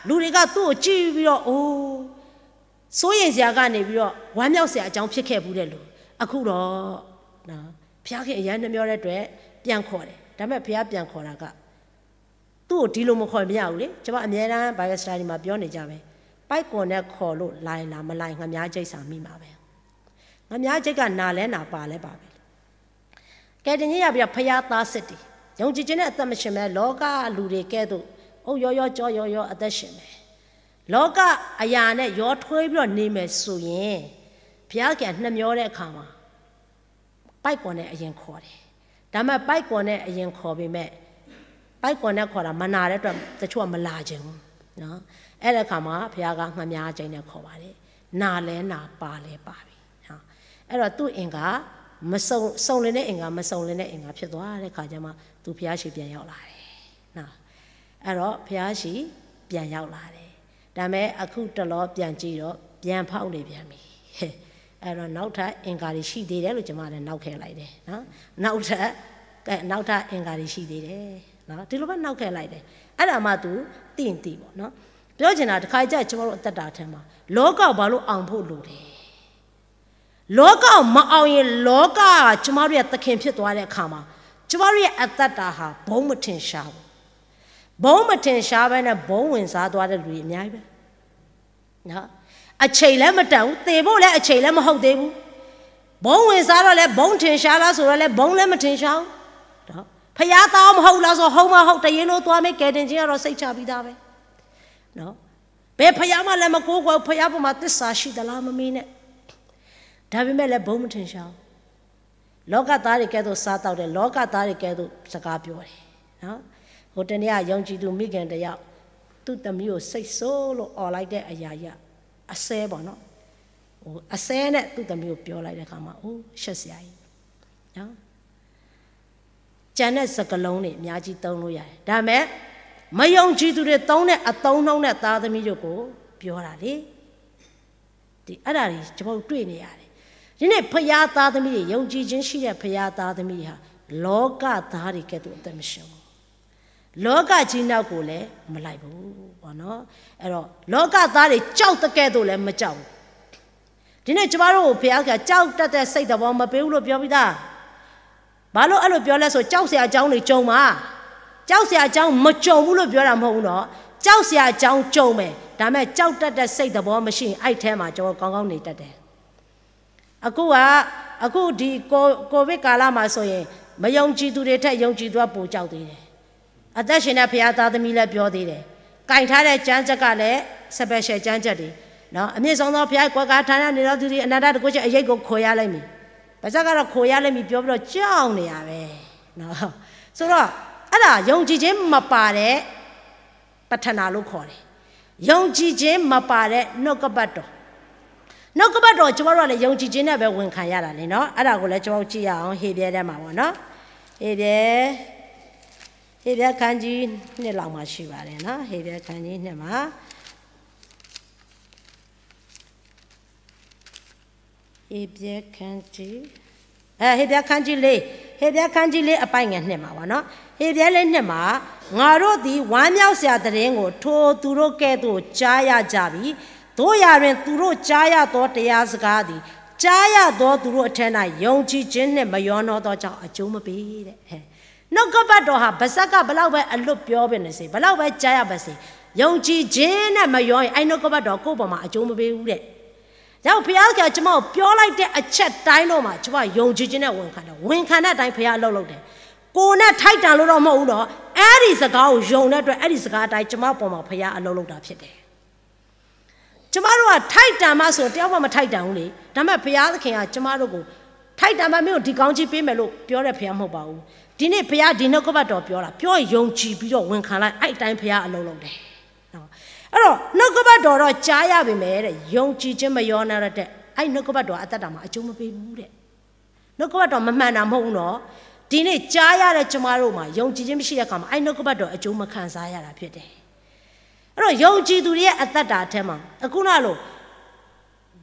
လူတွေက သူ့ကို ကြည့်ပြီးတော့ အိုး စိုးရိမ်စရာကနေပြီးတော့ ဝမ်းမြောက်စရာအကြောင်း ဖြစ်ခဲ့ဖူးတဲ့လူ, အခုတော့ ဘုရားခင် အရမ်းနှမြောတဲ့အတွက် ပြန်ခေါ်တယ်. ဒါပေမဲ့ ဘုရားပြန်ခေါ်တာက သူ့ကို ဒီလိုမခေါ်မရဘူးလေ. ကျွန်မ အမြဲတမ်း Bible study မှာ ပြောနေကြပဲ, ပိုက်ကွန်နဲ့ ခေါ်လို့ လာရင်လာ, မလာရင် ငါးမျဉ်းကြိတ်စာ မိမှာပဲ. ငါးမျဉ်းကြိတ်က နာလဲနာ ပါလဲပါပဲ. ကယ်တင်ခြင်းရပြီးတော့ ဘုရားသားစစ်တွေ, ယုံကြည်ခြင်းနဲ့ အသက်မရှင်ဘဲ လောကလူတွေကဲ့သို့ အုတ်ရောရော ကျောရောရော အသက်ရှင်မယ်. လောကအရာနဲ့ ရောထွေးပြီးတော့ နေမယ်ဆိုရင် ဘုရားခင်က နှမျောတဲ့အခါမှာ ပိုက်ကွန်နဲ့ အရင်ခေါ်တယ်. ဒါပေမဲ့ ပိုက်ကွန်နဲ့ အရင်ခေါ်ပေမဲ့ ပိုက်ကွန်နဲ့ ခေါ်တာ မနာတဲ့အတွက် တချို့က မလာချင်ဘူးနော်. အဲ့ဒီအခါမှာ ဘုရားက ငါးမျဉ်းကြိတ်နဲ့ ခေါ်ပါတယ်. နာလဲနာ ပါလဲပါပြီနော်. အဲ့တော့ သူ့အင်္ဂါ မစုံ, စုံလင်တဲ့ အင်္ဂါ မစုံလင်တဲ့ အင်္ဂါ ဖြစ်သွားတဲ့အခါကျမှ သူ ဘုရားရှိခိုး ပြန်ရောက်လာတယ်နော်. အဲ့တော့ ဘုရားရှိခိုး ပြန်ရောက်လာတယ်. ဒါပေမဲ့ အခုတလော ပြန်ကြည့်တော့ ပြန်ဖောက်နေပြန်ပြီ. အဲ့တော့ နောက်ထပ် အင်္ဂါတွေ ရှိသေးတယ်လို့ ကျွန်မလည်း နောက်ခဲလိုက်တယ်နော်. နောက်ထပ်, ကဲ, နောက်ထပ် အင်္ဂါတွေ ရှိသေးတယ်နော်. ဒီလိုပဲ နောက်ခဲလိုက်တယ်. အဲ့ဒါမှ သူ သိရင်သိပေါ့နော်. ပြောချင်တာ တစ်ခါကျ ကျွန်တော်တို့ အသက်တာထဲမှာ လောကကို ဘာလို့ အောင်ဖို့ လိုတယ်? လောကကို မအောင်ရင် လောကက ကျမတို့ရဲ့ သခင် ဖြစ်သွားတဲ့အခါမှာ ကျမတို့ရဲ့ အသက်တာဟာ ဘုန်းမထင်ရှားဘူး. ဘုန်းမထင်ရှားဘဲနဲ့ ဘုန်းဝင်စားသွားတဲ့ လူတွေ အများကြီးပဲနော်. အချိန်လည်း မတန်ဘူး, သေဖို့လည်း အချိန်လည်း မဟုတ်သေးဘူး. ဘုန်းဝင်စားတော့လည်း ဘုန်းထင်ရှားလားဆိုတော့လည်း ဘုန်းလည်း မထင်ရှားဘူးနော်. ဘုရားသား မဟုတ်ဘူးလားဆိုတော့ ဟုတ်မှဟုတ်, တရေလို့သွားမင်း, ကယ်တင်ခြင်းကတော့ စိတ်ချပြီးသားပဲနော်. ဘယ်ဘုရားမှလည်း မကိုးကွယ်ဘူး, ဘုရားပေါ်မှာ သစ္စာရှိသလား မမေးနဲ့. ဒါပေမဲ့လည်း ဘုန်းမထင်ရှားဘူး. လောကသားတွေကဲ့သို့ စားသောက်တယ်, လောကသားတွေကဲ့သို့ စကားပြောတယ်နော်. ဟိုတနေ့က ယုံကြည်သူ မိခင်တစ်ယောက် သူ့သမီးကို စိတ်ဆိုးလို့ အော်လိုက်တဲ့ အရာကြီးက အစဲပေါ့နော်. ဟိုအစဲနဲ့ သူ့သမီးကို ပြောလိုက်တဲ့အခါမှာ အိုး ရှက်စရာကြီးနော်. ကျန်တဲ့ စကားလုံးတွေ အများကြီး သုံးလို့ရတယ်. ဒါပေမဲ့ မယုံကြည်သူတွေ သုံးတဲ့ အသုံးအနှုန်းနဲ့ သားသမီးတို့ကို ပြောတာလေ. ဒီ, အဲ့ဒါတွေ ကျွန်တော်တို့ တွေ့နေရတယ်. ဒီနေ့ ဘုရားသားသမီးတွေ, ယုံကြည်ခြင်းရှိတဲ့ ဘုရားသားသမီးတွေဟာ လောကသားတွေကဲ့သို့ အသက်မရှင်ဘူး. လောကကြီးနောက်ကိုလည်း မလိုက်ဘူးပေါ့နော်. အဲ့တော့ လောကသားတွေ ကြောက်သကဲ့သို့လည်း မကြောက်ဘူး. ဒီနေ့ ကျွန်တော်တို့ကို ဘုရားက ကြောက်တတ်တဲ့ စိတ်သဘော မပေးဘူးလို့ ပြောပြီးသား. ဘာလို့အဲ့လိုပြောလဲဆို ကြောက်စရာအကြောင်းတွေ ကြုံမှာ. ကြောက်စရာအကြောင်း မကြုံဘူးလို့ ပြောတာ မဟုတ်ဘူးနော်. ကြောက်စရာအကြောင်း ကြုံမယ်. ဒါပေမဲ့ ကြောက်တတ်တဲ့ စိတ်သဘော မရှိရင် အဲ့ထဲမှာ ကျွန်တော် ကောင်းကောင်း နေတတ်တယ်. အခုက, အခုဒီ ကို, ကိုဗစ်ကာလမှာဆိုရင် မယုံကြည်သူတွေထက် ယုံကြည်သူက ပိုကြောက်သေးတယ်. အသက်ရှင်တဲ့ ဘုရားသားသမီးလည်း ပြောသေးတယ်. ကိုင်ထားတဲ့ ကျမ်းချက်ကလည်း special ကျမ်းချက်တွေနော်. အမြင့်ဆုံးသော ဘုရားကွယ်ကာ ဌာနနေသောသူသည် အနန္တတန်ခိုးခြင်း အရိပ်ကို ခွဲရလိမ့်မည်. ပါးစပ်ကတော့ ခွဲရလိမ့်မည် ပြောပြီးတော့ ကြောက်နေရပဲနော်. ဆိုတော့ အဲ့ဒါ ယုံကြည်ခြင်းမပါတဲ့ ပထနာလို့ခေါ်တယ်. ယုံကြည်ခြင်းမပါတဲ့ နှုတ်ကပတ်တော်. နှုတ်ကပတ်တော် ကျွန်တော်တို့ကလည်း ယုံကြည်ခြင်းနဲ့ပဲ ဝန်ခံရတာလေနော်. အဲ့ဒါကိုလည်း ကျွန်တော်တို့ ကြည့်ရအောင်. ဟေဘရဲထဲမှာပေါ့နော်. ဟေဘရဲ, ဟေဘရဲ ခန်းကြီးနှစ်လောက်မှာ ရှိပါတယ်နော်. ဟေဘရဲ ခန်းကြီးနှစ်မှာ. ဟေဘရဲ ခန်းကြီး, အဲ, ဟေဘရဲ ခန်းကြီးလေး, ဟေဘရဲ ခန်းကြီးလေး အပိုင်းငယ်နှစ်မှာပေါ့နော်. ဟေဘရဲ လေးနှစ်မှာ, ငါတို့သည် ဝမ်းမြောက်စရာ သတင်းကို ထိုသူတို့ကဲ့သို့ ကြားရကြပြီ. သို့ရာတွင် သူတို့ ကြားရသော တရားစကားသည် ကြားရသော သူတို့အထဲ၌ ယုံကြည်ခြင်းနှင့် မရောနှောသောကြောင့် အကျိုးမပေးတဲ့. အဲ, နှုတ်ကပတ်တော်ဟာ ပါးစပ်က ဘယ်လောက်ပဲ အလွတ်ပြောပါစေ, ဘယ်လောက်ပဲ ကြားရပါစေ, ယုံကြည်ခြင်းနဲ့ မရောရင် အဲ့နှုတ်ကပတ်တော် ကိုယ့်ပေါ်မှာ အကျိုးမပေးဘူးတဲ့. ဒါကြောင့် ဘုရားသခင်က ကျွန်မကို ပြောလိုက်တဲ့ အချက်တိုင်းတော့မှာ ကျွန်မ ယုံကြည်ခြင်းနဲ့ ဝန်ခံတယ်. ဝန်ခံတဲ့အတိုင်း ဘုရား အလုပ်လုပ်တယ်. ကိုယ်နဲ့ ထိုက်တန်လို့တော့ မဟုတ်ဘူးနော်. အဲ့ဒီစကားကို ယုံတဲ့အတွက် အဲ့ဒီစကားအတိုင်း ကျွန်မပေါ်မှာ ဘုရား အလုပ်လုပ်တာ ဖြစ်တယ်. ကျွန်မတို့က ထိုက်တန်မှဆိုရင် တယောက်မှ မထိုက်တန်ဘူးလေ. ဒါပေမဲ့ ဘုရားသခင်က ကျွန်မတို့ကို ထိုက်တန်မှ မင်းကို ဒီကောင်းကြီးပေးမယ်လို့ ပြောတဲ့ ဘုရား မဟုတ်ပါဘူး. ဒီနေ့ ဘုရား ဒီနှုတ်ကပတ်တော် ပြောတာ, ပြောရင် ယုံကြည်ပြီးတော့ ဝန်ခံလိုက်, အဲ့အတိုင်း ဘုရား အလုပ်လုပ်တယ်. အဲ့တော့ နှုတ်ကပတ်တော်တော့ ကြားရပေမဲ့တဲ့, ယုံကြည်ခြင်း မရောနှောတဲ့, အဲ့နှုတ်ကပတ်တော် အသက်တာမှာ အကျိုးမပေးဘူးတဲ့. နှုတ်ကပတ်တော် မမှန်တာ မဟုတ်ဘူးနော်. ဒီနေ့ ကြားရတဲ့ ကျွန်မတို့မှာ ယုံကြည်ခြင်း မရှိတဲ့အခါမှာ အဲ့နှုတ်ကပတ်တော် အကျိုးမခံစားရတာ ဖြစ်တယ်. အဲ့တော့ ယုံကြည်သူတွေရဲ့ အသက်တာထဲမှာ အခုနလို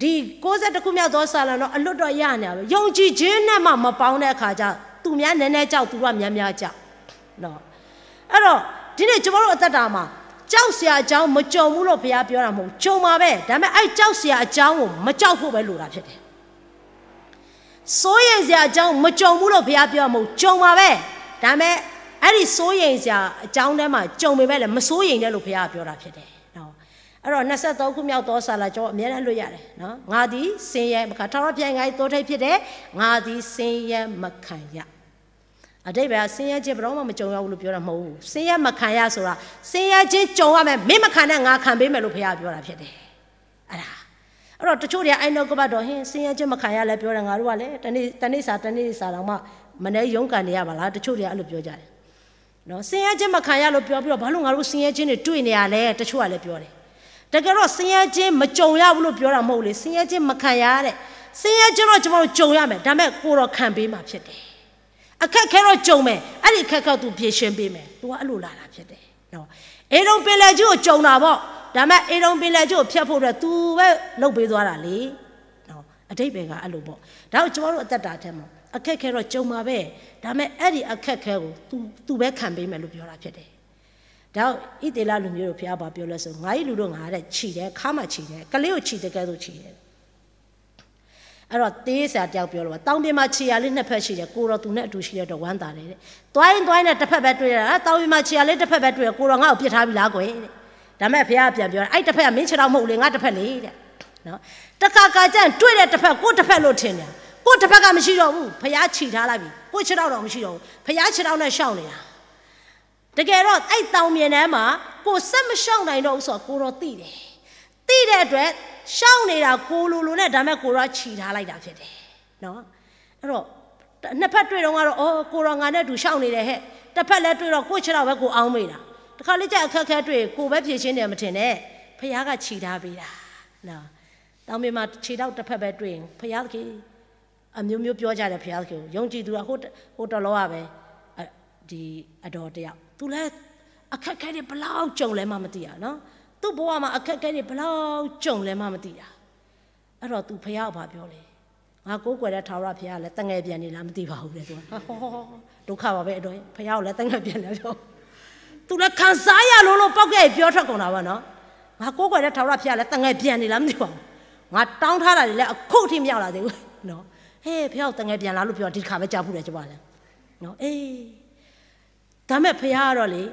ဒီကိုးဆယ့်တစ်ခုမြောက်သောစာလံနော် အလွတ်တော့ရနေပါပြီ။ ယုံကြည်ခြင်းနဲ့မှ မပေါင်းတဲ့အခါကျ သူများနည်းနည်းကြောက် သူတို့ကများများကြောက်နော်။ အဲ့တော့ ဒီနေ့ကျွန်တော်တို့အသက်တာမှာ ကြောက်စရာအကြောင်းမကြုံဘူးလို့ဘုရားပြောတာမဟုတ်ဘူး။ ကြုံမှာပဲ။ ဒါပေမဲ့ အဲ့ကြောက်စရာအကြောင်းကိုမကြောက်ဖို့ပဲလိုတာဖြစ်တယ်။ စိုးရိမ်စရာအကြောင်းမကြုံဘူးလို့ဘုရားပြောတာမဟုတ်ဘူး။ ကြုံမှာပဲ။ ဒါပေမဲ့ အဲ့ဒီစိုးရိမ်စရာအကြောင်းထဲမှာကြုံပေမဲ့လည်း မစိုးရိမ်နဲ့လို့ဘုရားကပြောတာဖြစ်တယ်နော်။ အဲ့တော့ နှစ်ဆယ့်သုံးခုမြောက်သောစာလံ ကျွန်တော်အမြဲတမ်းလွတ်ရတယ်နော်။ ငါသည်ဆင်းရဲမခံ၊ ထာဝရဘုရားငါ၏သိုးထိတ်ဖြစ်တယ်။ ငါသည်ဆင်းရဲမခံရ။ အဓိပ္ပာယ်က ဆင်းရဲခြင်းဘယ်တော့မှမကြုံရဘူးလို့ပြောတာမဟုတ်ဘူး။ ဆင်းရဲမခံရဆိုတာ ဆင်းရဲခြင်းကြုံရမယ်၊ မင်းမခံနဲ့ ငါခံပေးမယ်လို့ဘုရားကပြောတာဖြစ်တယ်။ အဲ့ဒါ။ အဲ့တော့ တချို့တွေက အဲ့နှုတ်ကပတ်တော် ဟင်း ဆင်းရဲခြင်းမခံရလဲပြောတယ်။ ငါတို့ကလည်း တနေ့ တနေ့စာ တနေ့စာတောင်မှ မနည်းရုန်းကန်နေရပါလား။ တချို့တွေက အဲ့လိုပြောကြတယ်နော်။ ဆင်းရဲခြင်းမခံရလို့ပြောပြီးတော့ ဘာလို့ငါတို့ဆင်းရဲခြင်းတွေတွေ့နေရလဲ တချို့ကလည်းပြောတယ်။ တကယ်တော့ ဆင်းရဲခြင်းမကြုံရဘူးလို့ပြောတာမဟုတ်လေ။ ဆင်းရဲခြင်းမခံရတဲ့။ ဆင်းရဲခြင်းတော့ ကျွန်တော်တို့ကြုံရမယ်။ ဒါပေမဲ့ ကိုယ်တော်ခံပေးမှာဖြစ်တယ်။ အခက်အခဲတော့ကြုံမယ်။ အဲ့ဒီအခက်အခဲကို သူဖြေရှင်းပေးမယ်။ သူကအဲ့လိုလာတာဖြစ်တယ်နော်။ အေဒုံပင်လယ်ကြီးကိုကြုံတာပေါ့။ ဒါပေမဲ့ အေဒုံပင်လယ်ကြီးကိုဖျက်ဖို့အတွက် သူပဲလုပ်ပေးသွားတာလေနော်။ အဓိပ္ပာယ်ကအဲ့လိုပေါ့။ ဒါကြောင့် ကျွန်တော်တို့အသက်တာထဲမှာ အခက်အခဲတော့ကြုံမှာပဲ။ ဒါပေမဲ့ အဲ့ဒီအခက်အခဲကို သူ သူပဲခံပေးမယ်လို့ပြောတာဖြစ်တယ်။ ဒါကြောင့် ဣသရေလလူမျိုးတို့ ဘုရားဘာပြောလဲဆို ငါ၏လူတို့ ငါတဲ့ ချီတယ်၊ ခါမှာချီတယ်၊ ကလေးကိုချီတဲ့ကဲ့သို့ချီတယ်။ အဲ့တော့ သ့စရာတယောက်ပြောလို့ပါ။ တောင်ပြင်မှာခြေရာလေးနှစ်ဖက်ရှိတယ်။ ကိုယ်တော်သူနဲ့အတူရှိတဲ့အတွက်ဝမ်းသာတယ်တဲ့။ သွားရင်းသွားရင်းနဲ့တစ်ဖက်ပဲတွေ့ရတာ။ တောင်ပြင်မှာခြေရာလေးတစ်ဖက်ပဲတွေ့တယ်။ ကိုယ်တော်ငါ့ကိုပစ်ထားပြီလားကွယ်တဲ့။ ဒါပေမဲ့ဘုရားကပြန်ပြောတယ်။ အဲ့တစ်ဖက်ကမင်းခြေထောက်မဟုတ်ဘူးလေ၊ ငါတစ်ဖက်လေတဲ့နော်။ တခါခါကျရင်တွေ့တဲ့တစ်ဖက် ကိုယ့်တစ်ဖက်လို့ထင်တယ်။ ကိုယ့်တစ်ဖက်ကမရှိတော့ဘူး။ ဘုရားခြီထားလိုက်ပြီ။ ကိုယ့်ခြေထောက်တော့မရှိတော့ဘူး။ ဘုရားခြေထောက်နဲ့ရှောက်နေတာ။ တကယ်တော့ အဲ့တောင်ပြင်ထဲမှာ ကိုယ်ဆက်မလျှောက်နိုင်တော့ဘူးဆိုတာ ကိုယ်တော်သိတယ်။ သိတဲ့အတွက် လျှောက်နေတာကိုယ်လိုလိုနဲ့ ဒါပေမဲ့ကိုယ်တော်ကခြီထားလိုက်တာဖြစ်တယ်နော်။ အဲ့တော့ နှစ်ဖက်တွေ့တော့ကတော့ အော် ကိုယ်တော်ငါနဲ့အတူလျှောက်နေတယ်ဟဲ့။ တစ်ဖက်လည်းတွေ့တော့ ကိုယ့်ခြေထောက်ပဲကိုယ်အောင်းမေ့တာ။ တခါလေကျအခက်အခဲတွေ့ ကိုယ်ပဲဖြေရှင်းတယ်မထင်နဲ့။ ဘုရားကခြီထားပေးတာနော်။ တောင်ပြင်မှာခြေထောက်တစ်ဖက်ပဲတွေ့ရင် ဘုရားသခင် အမျိုးမျိုးပြောကြတယ် ဘုရားသခင်ကို ယုံကြည်သူက ဟိုတ ဟိုတလောကပဲ အ ဒီအဒေါ်တယောက် သူလည်းအခက်အခဲတွေဘယ်လောက်ကြုံလဲမှမသိတာနော်။ သူ့ဘဝမှာအခက်အခဲတွေဘယ်လောက်ကြုံလဲမှမသိတာ။ အဲ့တော့သူဘုရားကိုဘာပြောလဲ။ ငါကိုးကွယ်တဲ့ထာဝရဘုရားလည်းသငယ်ပြန်နေလားမသိပါဘူးတဲ့ သူက။ ဒုက္ခပါပဲ အဒေါ် ဘုရားကိုလည်းသငယ်ပြန်နေပြော သူလည်းခံစားရလို့လို့ ပေါက်ကွဲပြောထွက်ကုန်တာပေါ့နော်။ ငါကိုးကွယ်တဲ့ထာဝရဘုရားလည်းသငယ်ပြန်နေလားမသိပါဘူး။ ငါတောင်းထားတာတွေလည်းအခုထိမရောက်လာသေးဘူးနော်။ ဟေး ဘုရားကိုသငယ်ပြန်လာလို့ပြော ဒီတစ်ခါပဲကြားဖူးတယ် ကျွန်မလည်းနော်။ အေး ဒါပေမဲ့ဘုရားကတော့လေ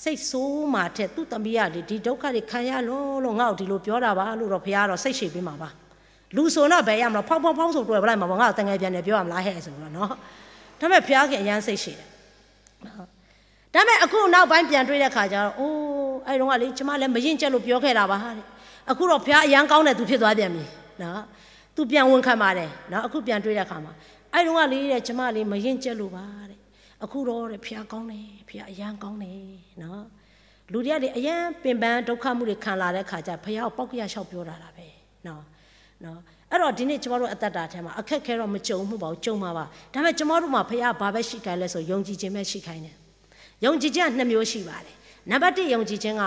စိတ်ဆိုးမှာထက် သူ့သမီးကလေ ဒီဒုက္ခတွေခံရလို့လို့ ငါ့ကိုဒီလိုပြောတာပါလို့တော့ ဘုရားကတော့စိတ်ရှည်ပေးမှာပါ။ လူဆိုတော့ဘယ်ရမလဲ ဖောက်ဖောက်ဖောက်ဆိုတွယ်ပလိုက်မှာပေါ့။ ငါ့ကိုသငယ်ပြန်နေပြောရမလားဟဲ့ဆိုတော့နော်။ ဒါပေမဲ့ဘုရားခင်အရမ်းစိတ်ရှည်တယ်။ ဒါပေမဲ့အခုနောက်ပိုင်းပြန်တွေ့တဲ့ခါကျတော့ အိုး အဲ့တုန်းကလေ ကျမလည်းမရင့်ကျက်လို့ပြောခဲ့တာပါတဲ့။ အခုတော့ဘုရားအရမ်းကောင်းတဲ့သူဖြစ်သွားပြန်ပြီနော်။ သူပြန်ဝန်ခံပါတယ်နော်။ အခုပြန်တွေ့တဲ့ခါမှာ အဲ့တုန်းကလေတဲ့ ကျမလေးမရင့်ကျက်လို့ပါတဲ့။ အခုတော့တဲ့ ဘုရားကောင်းတယ် ဘုရားအရမ်းကောင်းတယ်နော်။ လူတွေကလေ အရမ်းပင်ပန်းဒုက္ခမှုတွေခံလာတဲ့ခါကျ ဘုရားကိုပေါက်ကွဲလျှောက်ပြောတာပဲနော်။ နော် အဲ့တော့ဒီနေ့ကျမတို့အသက်တာထဲမှာအခက်အခဲတော့မကြုံမှုပါဘူး ကြုံမှာပါ။ ဒါပေမဲ့ကျမတို့မှာဘုရားဘာပဲရှိခိုင်းလဲဆို ယုံကြည်ခြင်းပဲရှိခိုင်းတယ်။ ယုံကြည်ခြင်းကနှစ်မျိုးရှိပါတယ်။ နံပါတ်တစ်ယုံကြည်ခြင်းက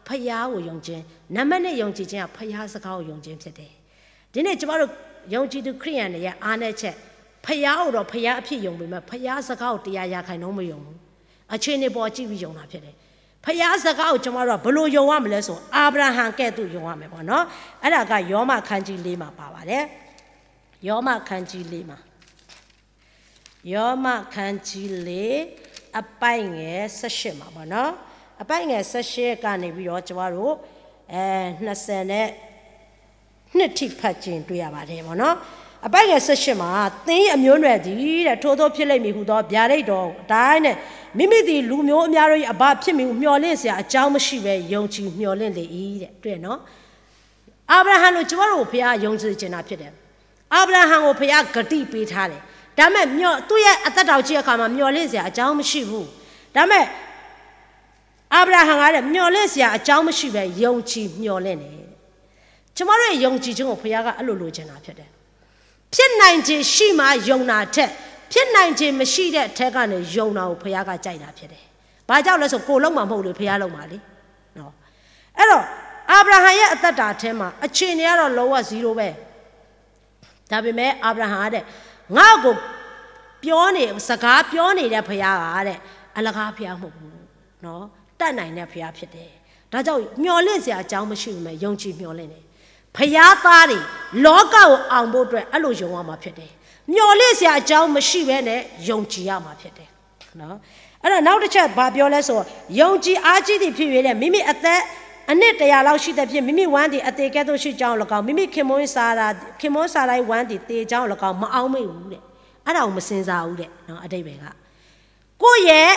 ဘုရားကိုယုံခြင်း၊ နံပါတ်နှစ်ယုံကြည်ခြင်းကဘုရားစကားကိုယုံခြင်းဖြစ်တယ်။ ဒီနေ့ကျမတို့ယုံကြည်သူခရစ်ယာန်တွေရဲ့အားနည်းချက် ဘုရားကိုတော့ဘုရားအဖြစ်ယုံပေမဲ့ ဘုရားစကားကိုတရားရာခိုင်နှုန်းမယုံဘူး။ အခြေအနေပေါ်ကြည့်ပြီးယုံတာဖြစ်တယ်။ ဘုရားစကားကိုကျမတို့ကဘယ်လိုယုံရမလဲဆို အာဗြဟံကဲ့သို့ယုံရမယ်ပေါ့နော်။ အဲ့ဒါကယောမအခန်းကြီးလေးမှာပါပါတယ်။ ယောမအခန်းကြီးလေးမှာ ယောမအခန်းကြီးလေး အပိုဒ်ငယ်ဆယ့်ရှစ်မှာပေါ့နော်။ အပိုဒ်ငယ်ဆယ့်ရှစ်ကနေပြီးတော့ကျမတို့ အဲ နှစ်ဆယ်နဲ့ နှစ်ထိဖတ်ခြင်းတွေ့ရပါတယ်ပေါ့နော်။ အပိုဒ်ငယ်ဆယ့်ရှစ်မှာ သင်၏အမျိုးအနွယ်သည်တဲ့ ထိုသို့ဖြစ်လိမ့်မည်ဟူသောဗျာဒိတ်တော်အတိုင်းနဲ့ မိမိသည်လူမျိုးအများတို့၏အဘဖြစ်မည်ဟုမျှော်လင့်စရာအကြောင်းမရှိဘဲယုံကြည်မျှော်လင့်လေ၏တဲ့။ တွေ့နော်။ အာဗြဟံလိုကျမတို့ကိုဘုရားယုံကြည်စေချင်တာဖြစ်တယ်။ အာဗြဟံကိုဘုရားဂတိပေးထားတယ်။ ဒါပေမဲ့မျှော်သူ့ရဲ့အသက်တာကိုကြည့်တဲ့အခါမှာမျှော်လင့်စရာအကြောင်းမရှိဘူး။ ဒါပေမဲ့ အာဗြဟံကတဲ့မျှော်လင့်စရာအကြောင်းမရှိဘဲယုံကြည်မျှော်လင့်တယ်။ ကျမတို့ရဲ့ယုံကြည်ခြင်းကိုဘုရားကအဲ့လိုလိုချင်တာဖြစ်တယ်။ ဖြစ်နိုင်ခြေရှိမှယုံတာထက် ဖြစ်နိုင်ခြေမရှိတဲ့အထဲကနေယုံတာကိုဘုရားကကြိုက်တာဖြစ်တယ်။ ဘာကြောင့်လဲဆိုကိုယ်လုပ်မှာမဟုတ်လေ ဘုရားလုပ်မှာလေနော်။ အဲ့တော့ အာဗြဟံရဲ့အသက်တာထဲမှာ အခြေအနေကတော့ လုံးဝ zero ပဲ။ ဒါပေမဲ့ အာဗြဟံကတဲ့ ငါ့ကို ပြောနေ စကားပြောနေတဲ့ဘုရားကတဲ့ အလကားဘုရားမဟုတ်ဘူးနော်။ တတ်နိုင်တဲ့ဘုရားဖြစ်တယ်။ ဒါကြောင့်မျှော်လင့်စရာအကြောင်းမရှိပေမဲ့ ယုံကြည်မျှော်လင့်တယ်။ ဘုရားသားတွေ လောကကိုအောင်ဖို့အတွက် အဲ့လိုယုံရမှာဖြစ်တယ်။ မျှော်လင့်စရာအကြောင်းမရှိဘဲနဲ့ ယုံကြည်ရမှာဖြစ်တယ်။ နော်။ အဲ့တော့နောက်တစ်ချက်ဘာပြောလဲဆို ယုံကြည်အားကြီးသည်ဖြစ်၍တဲ့ မိမိအသက် အနှစ်တစ်ရာလောက်ရှိသဖြင့် မိမိဝမ်းသည်အသေကဲ့သို့ရှိကြောင်းလည်းကောင်း မိမိခင်မွန်းစာရာ ခင်မွန်းစာရာ၏ဝမ်းသည်သေကြောင်းလည်းကောင်း မအောက်မေ့ဘူးတဲ့။ အဲ့ဒါကိုမစဉ်းစားဘူးတဲ့နော်။ အဓိပ္ပာယ်က ကိုယ့်ရဲ့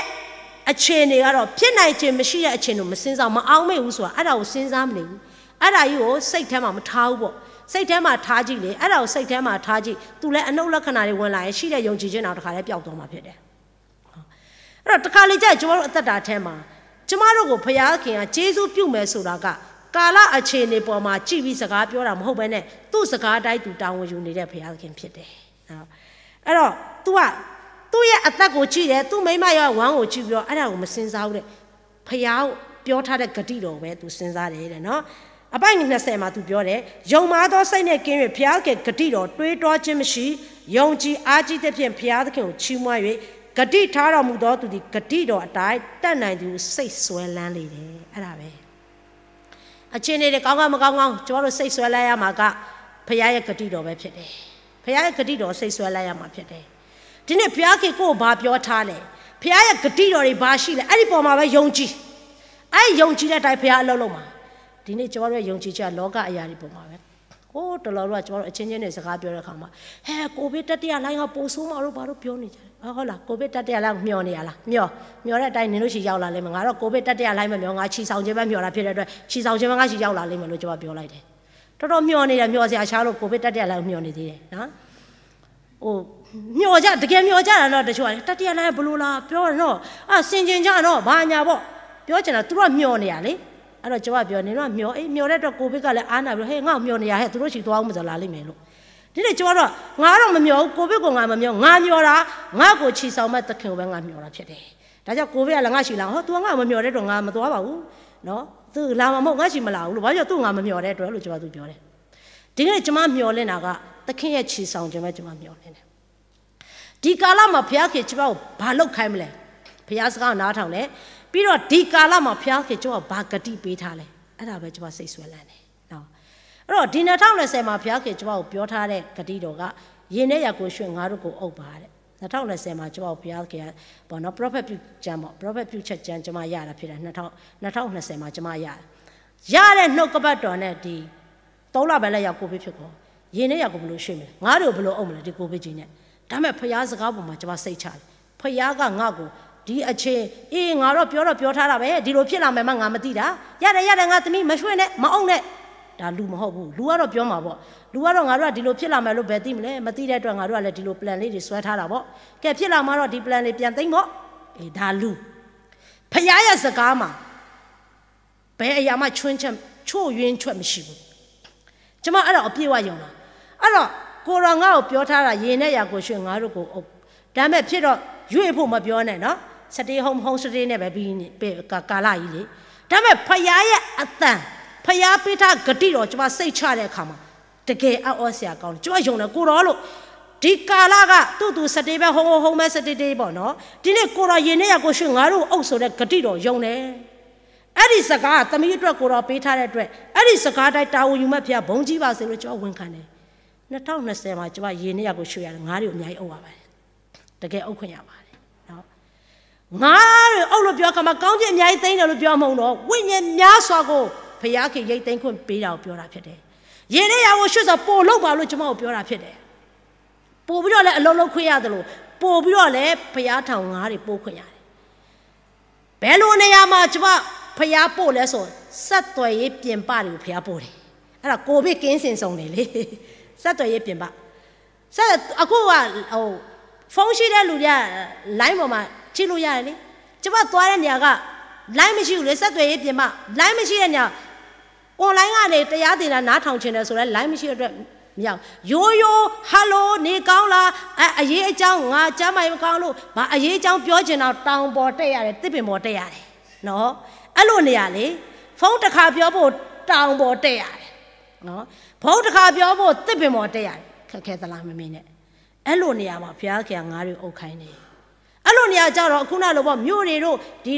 အခြေအနေကတော့ ဖြစ်နိုင်ခြေမရှိတဲ့အခြေအနေကိုမစဉ်းစား မအောက်မေ့ဘူးဆိုတာ အဲ့ဒါကိုစဉ်းစားမနေဘူး။ အဲ့ဒါကြီးကိုစိတ်ထဲမှာမထားဘူးပေါ့။ စိတ်ထဲမှာထားကြည့်လေ။ အဲ့ဒါကိုစိတ်ထဲမှာထားကြည့်။ သူလည်းအနုတ်လက္ခဏာတွေဝင်လာရင် ရှိတဲ့ယုံကြည်ခြင်းတောင်တခါတည်းပျောက်သွားမှာဖြစ်တယ်။ အဲ့တော့တခါလေကျရင် ကျမတို့အသက်တာထဲမှာ ကျမတို့ကိုဘုရားသခင်ကကျေးဇူးပြုမယ်ဆိုတာက ကာလအခြေအနေပေါ်မှာကြည့်ပြီးစကားပြောတာမဟုတ်ဘဲနဲ့ သူ့စကားအတိုင်းသူတာဝန်ယူနေတဲ့ဘုရားသခင်ဖြစ်တယ်။ အဲ့တော့ သူက သူ့ရဲ့အသက်ကိုကြည့်တယ်။ သူ့မိန်းမရဲ့ဝမ်းကိုကြည့်ပြီးတော့ အဲ့ဒါကိုမစဉ်းစားဘူးတဲ့။ ဘုရားပြောထားတဲ့ဂတိတော်ကိုပဲသူစဉ်းစားတယ်တဲ့နော်။ အပိုဒ်နှစ်ဆယ်မှာသူပြောတယ်။ ယုံမှားသောစိတ်နှင့်ကင်း၍ ဘုရားသခင်ဂတိတော်တွေးတောခြင်းမရှိ၊ ယုံကြည်အားကြီးသဖြင့် ဘုရားသခင်ကိုချီးမွမ်း၍ ဂတိထားတော်မူသောသူသည် ဂတိတော်အတိုင်းတတ်နိုင်သည်ဟုစိတ်စွဲလမ်းလေတယ်။ အဲ့ဒါပဲ။ အခြေအနေတွေကောင်းကောင်းမကောင်းကောင်း ကျမတို့စိတ်စွဲလမ်းရမှာက ဘုရားရဲ့ဂတိတော်ပဲဖြစ်တယ်။ ဘုရားရဲ့ဂတိတော်စိတ်စွဲလမ်းရမှာဖြစ်တယ်။ ဒီနေ့ဘုရားခင်ကိုယ်ကိုဘာပြောထားလဲ။ ဘုရားရဲ့ဂတိတော်တွေဘာရှိလဲ။ အဲ့ဒီပေါ်မှာပဲယုံကြည်။ အဲ့ဒီယုံကြည်တဲ့အတိုင်းဘုရားအလုပ်လုပ်မှာ။ ဒီနေ့ကျမတို့ရဲ့ယုံကြည်ချက်ကလောကအရာတွေပေါ်မှာပဲ။ ဟိုးတလောတို့ကကျမတို့အချင်းချင်းနဲ့စကားပြောတဲ့အခါမှာ ဟဲ ကိုဗစ်တတိယလှိုင်းကပိုဆိုးမလို့ဘာလို့ပြောနေကြလဲ။ ဟုတ်လား။ ကိုဗစ်တတိယလှိုင်းမျှော်နေရလား။ မျှော်မျှော်တဲ့အတိုင်းနင်တို့ဆီရောက်လာလိမ့်မယ်။ ငါတော့ကိုဗစ်တတိယလှိုင်းမမျှော် ငါခြေဆောင်ခြင်းပဲမျှော်တာဖြစ်တဲ့အတွက် ခြေဆောင်ခြင်းပဲငါဆီရောက်လာလိမ့်မယ်လို့ကျမပြောလိုက်တယ်။ တော်တော်မျှော်နေတယ်။ မျှော်စရာရှာလို့ကိုဗစ်တတိယလှိုင်းမျှော်နေသေးတယ်နော်။ ဟိုမျှော်ကြတကယ်မျှော်ကြတာတော့တချို့ကတတိယလှိုင်းဘယ်လိုလာပြောတော့အာဆင်ခြင်ကြတော့ဘာညာပေါ့ပြောချင်တာသူတို့ကမျှော်နေရလေ။ အဲ့တော့ကျမပြောနင်တို့ကမျှော်အေးမျှော်တဲ့အတွက်ကိုဗစ်ကလည်းအားနာပြီးဟဲငါ့ကိုမျှော်နေရဟဲသူတို့ဆီသွားဦးမစလာလိမ့်မယ်လို့ ဒီနေ့ကျမတို့ကငါတော့မမျှော်ဘူး။ ကိုဗစ်ကိုငါမမျှော်ငါမျှော်တာငါ့ကိုချီဆောင်မဲ့သခင်ကိုပဲငါမျှော်တာဖြစ်တယ်။ ဒါကြောင့်ကိုဗစ်ကလည်းငါ့ဆီလာဟောသူကငါ့ကိုမမျှော်တဲ့အတွက်ငါမသွားပါဘူးနော်။ သူလာမှာမဟုတ်ငါ့ဆီမလာဘူးလို့ဘာဖြစ်လို့သူ့ငါမမျှော်တဲ့အတွက်လို့ကျမသူပြောတယ်။ ဒီကနေ့ကျမမျှော်လင့်တာကသခင်ရဲ့ချီဆောင်ခြင်းပဲကျမမျှော်လင့်တယ်။ ဒီကာလမှာဘုရားခင်ကျမကိုဘာလုပ်ခိုင်းမလဲ။ ဘုရားစကားကိုနားထောင်တယ်။ ပြီးတော့ဒီကာလမှာဘုရားခင်ကျမကိုဘာကတိပေးထားလဲအဲ့ဒါပဲကျမစိတ်ဆွဲလန်းတယ်။ အဲ့တော့ဒီနှစ်ထောင်နှစ်ဆယ်မှာဘုရားခင်ကျမကိုပြောထားတဲ့ဂတိတော်ကရေနဲ့ရာကိုရွှေငါတို့ကိုအုပ်ပါတဲ့နှစ်ထောင်နှစ်ဆယ်မှာကျမကိုဘုရားခင်ကပေါ့နော် prophet ပြုချက်ကျမ်းပေါ့ prophet ပြုချက်ကျမ်းကျမရတာဖြစ်တယ်နှစ်ထောင်နှစ်ဆယ်မှာကျမရရတဲ့နှုတ်ကပတ်တော်နဲ့ဒီသုံးလပိုင်းလရာကိုဗစ်ဖြစ်ကောရေနဲ့ရာကိုဘယ်လိုရွှေ့မလဲငါတို့ဘယ်လိုအုပ်မလဲဒီကိုဗစ်ကြီးနဲ့ဒါမဲ့ဘုရားစကားပေါ်မှာကျမစိတ်ချတယ်ဖယားကငါ့ကိုဒီအချိန်အေးငါတော့ပြောတော့ပြောထားတာပဲဒီလိုဖြစ်လာမယ်မှငါမသိတာရတယ်ရတယ်ငါသမီးမရွှေ့နဲ့မအုပ်နဲ့ဒါလူမဟုတ်ဘူးလူကတော့ပြောမှာပေါ့လူကတော့ငါတို့ကဒီလိုဖြစ်လာမယ်လို့ဘယ်သိမလဲမသိတဲ့အတွက်ငါတို့ကလည်းဒီလို plan လေးတွေဆွဲထားတာပေါ့ကဲဖြစ်လာမှတော့ဒီ plan လေးပြန်သိမ်းပေါ့အေးဒါလူဖယားရဲ့စကားမှာဘယ်အရာမှချွင်းချက်ချို့ယွင်းချက်မရှိဘူးကျမအဲ့တော့အပြည့်ဝယုံတာအဲ့တော့ကိုတော်ငါ့ကိုပြောထားတာရေနဲ့ရာကိုရွှေငါတို့ကိုအုပ်ဒါမဲ့ဖြစ်တော့ရွေ့ဖို့မပြောနဲ့နော်စတေး home home စတေးနဲ့ပဲပြီးကာလကြီးလေဒါမဲ့ဖယားရဲ့အတန်ဖယားပေးထားဂတိတော်ကျမစိတ်ချတဲ့အခါမှာတကယ်အံ့ဩစရာကောင်းတယ်ကျမယုံတယ်ကိုတော်လို့ဒီကာလကသူ့သူစတေးပဲ home home ပဲစတေးတေးပေါ့နော်ဒီနေ့ကိုတော်ရေနဲ့ရာကိုရွှေငါတို့အုပ်ဆိုတဲ့ဂတိတော်ယုံတယ်အဲ့ဒီစကားသမီးအတွက်ကိုယ်တော်ပေးထားတဲ့အတွက်အဲ့ဒီစကားတိုင်းတာဝန်ယူမဲ့ဘုရားဘုန်းကြီးပါစေလို့ကျွန်တော်ဝန်ခံတယ်။နှစ်ထောင်နှစ်ဆယ်မှာကျွန်မရေနံရကိုရွှေရတယ်ငါးတွေကိုအများကြီးအုပ်ရပါတယ်။တကယ်အုပ်ခွင့်ရပါတယ်နော်။ငါးတွေအုပ်လို့ပြောအခါမှာကောင်းခြင်းအများကြီးသိမ်းတယ်လို့ပြောမဟုတ်တော့ဝိညာဉ်များစွာကိုဘုရားခင်ရိတ်သိမ်းခွင့်ပေးတာကိုပြောတာဖြစ်တယ်။ရေနံရကိုရွှေဆိုပို့လို့ပါလို့ကျွန်မကိုပြောတာဖြစ်တယ်။ပို့ပြီးတော့လည်းအလုံးလုံးခွင့်ရတယ်လို့ပို့ပြီးတော့လည်းဘုရားထောင်ငါးတွေပို့ခွင့်ရတယ်။ဘယ်လိုနေရာမှာကျွန်မဖျားပို့လဲဆိုဆက်သွယ်ရေးပြင်ပတွေကိုဖျားပို့တယ်။အဲ့ဒါကိုဗစ်ကင်းစင်စုံတယ်လေ။ဆက်သွယ်ရေးပြင်ပဆက်အခုကဟိုဖုန်းရှိတဲ့လူတွေက line ပေါ်မှာကြည့်လို့ရတယ်လေ။ကျွန်မသွားတဲ့နေရာက line မရှိဘူးလေဆက်သွယ်ရေးပြင်ပ line မရှိတဲ့နေရာ online ကနေတရားသင်တာနားထောင်ချင်တယ်ဆိုတော့ line မရှိတဲ့အတွက်မရဘူးရိုးရိုး hello နေကောင်းလားအအရေးအကြောင်းငါကျမ်းမာရေးမကောင်းလို့ဘာအရေးအကြောင်းပြောချင်တော့တောင်ပေါ်တက်ရတယ်သစ်ပင်ပေါ်တက်ရတယ်နော်အဲ့လိုနေရလေဖုန်းတစ်ခါပြောဖို့ တောင်ပေါ်တက်ရတယ်။ နော်။ ဖုန်းတစ်ခါပြောဖို့ သစ်ပင်ပေါ်တက်ရတယ်။ ခက်ခဲသလား မမေးနဲ့။ အဲ့လိုနေရာမှာ ဘုရားသခင်က ငါတို့ အိတ်ခိုင်းတယ်။ အဲ့လိုနေရာကျတော့ အခုနလိုပေါ့ မြို့တွေတို့ ဒီ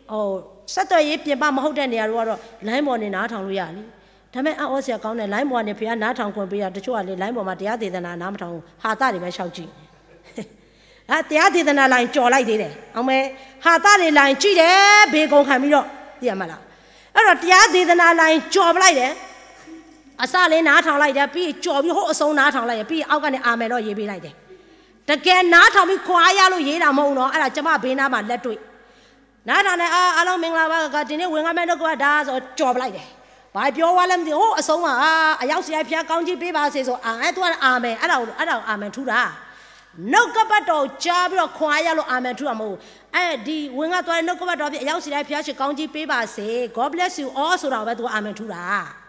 ဟို ဆက်သွယ်ရေးပြင်ပမဟုတ်တဲ့နေရာတို့ကတော့ လိုင်းပေါ်နေနားထောင်လို့ရတယ်လေ။ ဒါပေမဲ့ အံ့ဩစရာကောင်းတယ်။ လိုင်းပေါ်ကနေ ဘုရားနားထောင်ခွင့်ပေးတာ တချို့ကလေ လိုင်းပေါ်မှာ တရားဒေသနာနားမထောင်ဘူး။ ဟာသတွေပဲ လျှောက်ကြည့်နေ။ အဲ တရားဒေသနာလိုင်း ကျော်လိုက်သေးတယ်။ အောင်မယ်။ ဟာသတွေလိုင်း ကြည့်တယ် ဘယ်ကုန်ခံပြီးတော့ သိရမလား။ အဲ့တော့ တရားဒေသနာလိုင်း ကျော်ပလိုက်တယ်။ အစလေးနားထောင်လိုက်တယ်။ ပြီးကျော်ပြီး ဟိုအဆုံးနားထောင်လိုက်တယ်။ ပြီးအောက်ကနေ အာမင်တော့ ရေးပေးလိုက်တယ်။ တကယ်နားထောင်ပြီး ခွန်အားရလို့ ရေးတာမဟုတ်ဘူးနော်။ အဲ့ဒါ ကျမ ဘီနားမှာ လက်တွေ့ နားထောင်တယ်။ အာ အားလုံးမင်္ဂလာပါ။ ဒီနေ့ ဝင်ငါမဲ့ နှုတ်ကပတ်တော်ဆို ကျော်ပလိုက်တယ်။ ဘာပြောသွားလဲမသိဘူး။ ဟိုအဆုံးမှာ အာ အယောက်စီတိုင်း ဘုရားကောင်းကြီးပေးပါစေဆို အာ အဲ သူက အာမင်။ အဲ့ဒါကို အဲ့ဒါကို အာမင်ထူတာ။ နှုတ်ကပတ်တော်ကို ကြားပြီးတော့ ခွန်အားရလို့ အာမင်ထူတာမဟုတ်ဘူး။ အဲဒီ ဝင်ငါသွားတဲ့ နှုတ်ကပတ်တော်ဖြင့် အယောက်စီတိုင်း ဘုရားရှင်ကောင်းကြီးပေးပါစေ God bless you all ဆိုတာကိုပဲ သူက အာမင်ထူတာ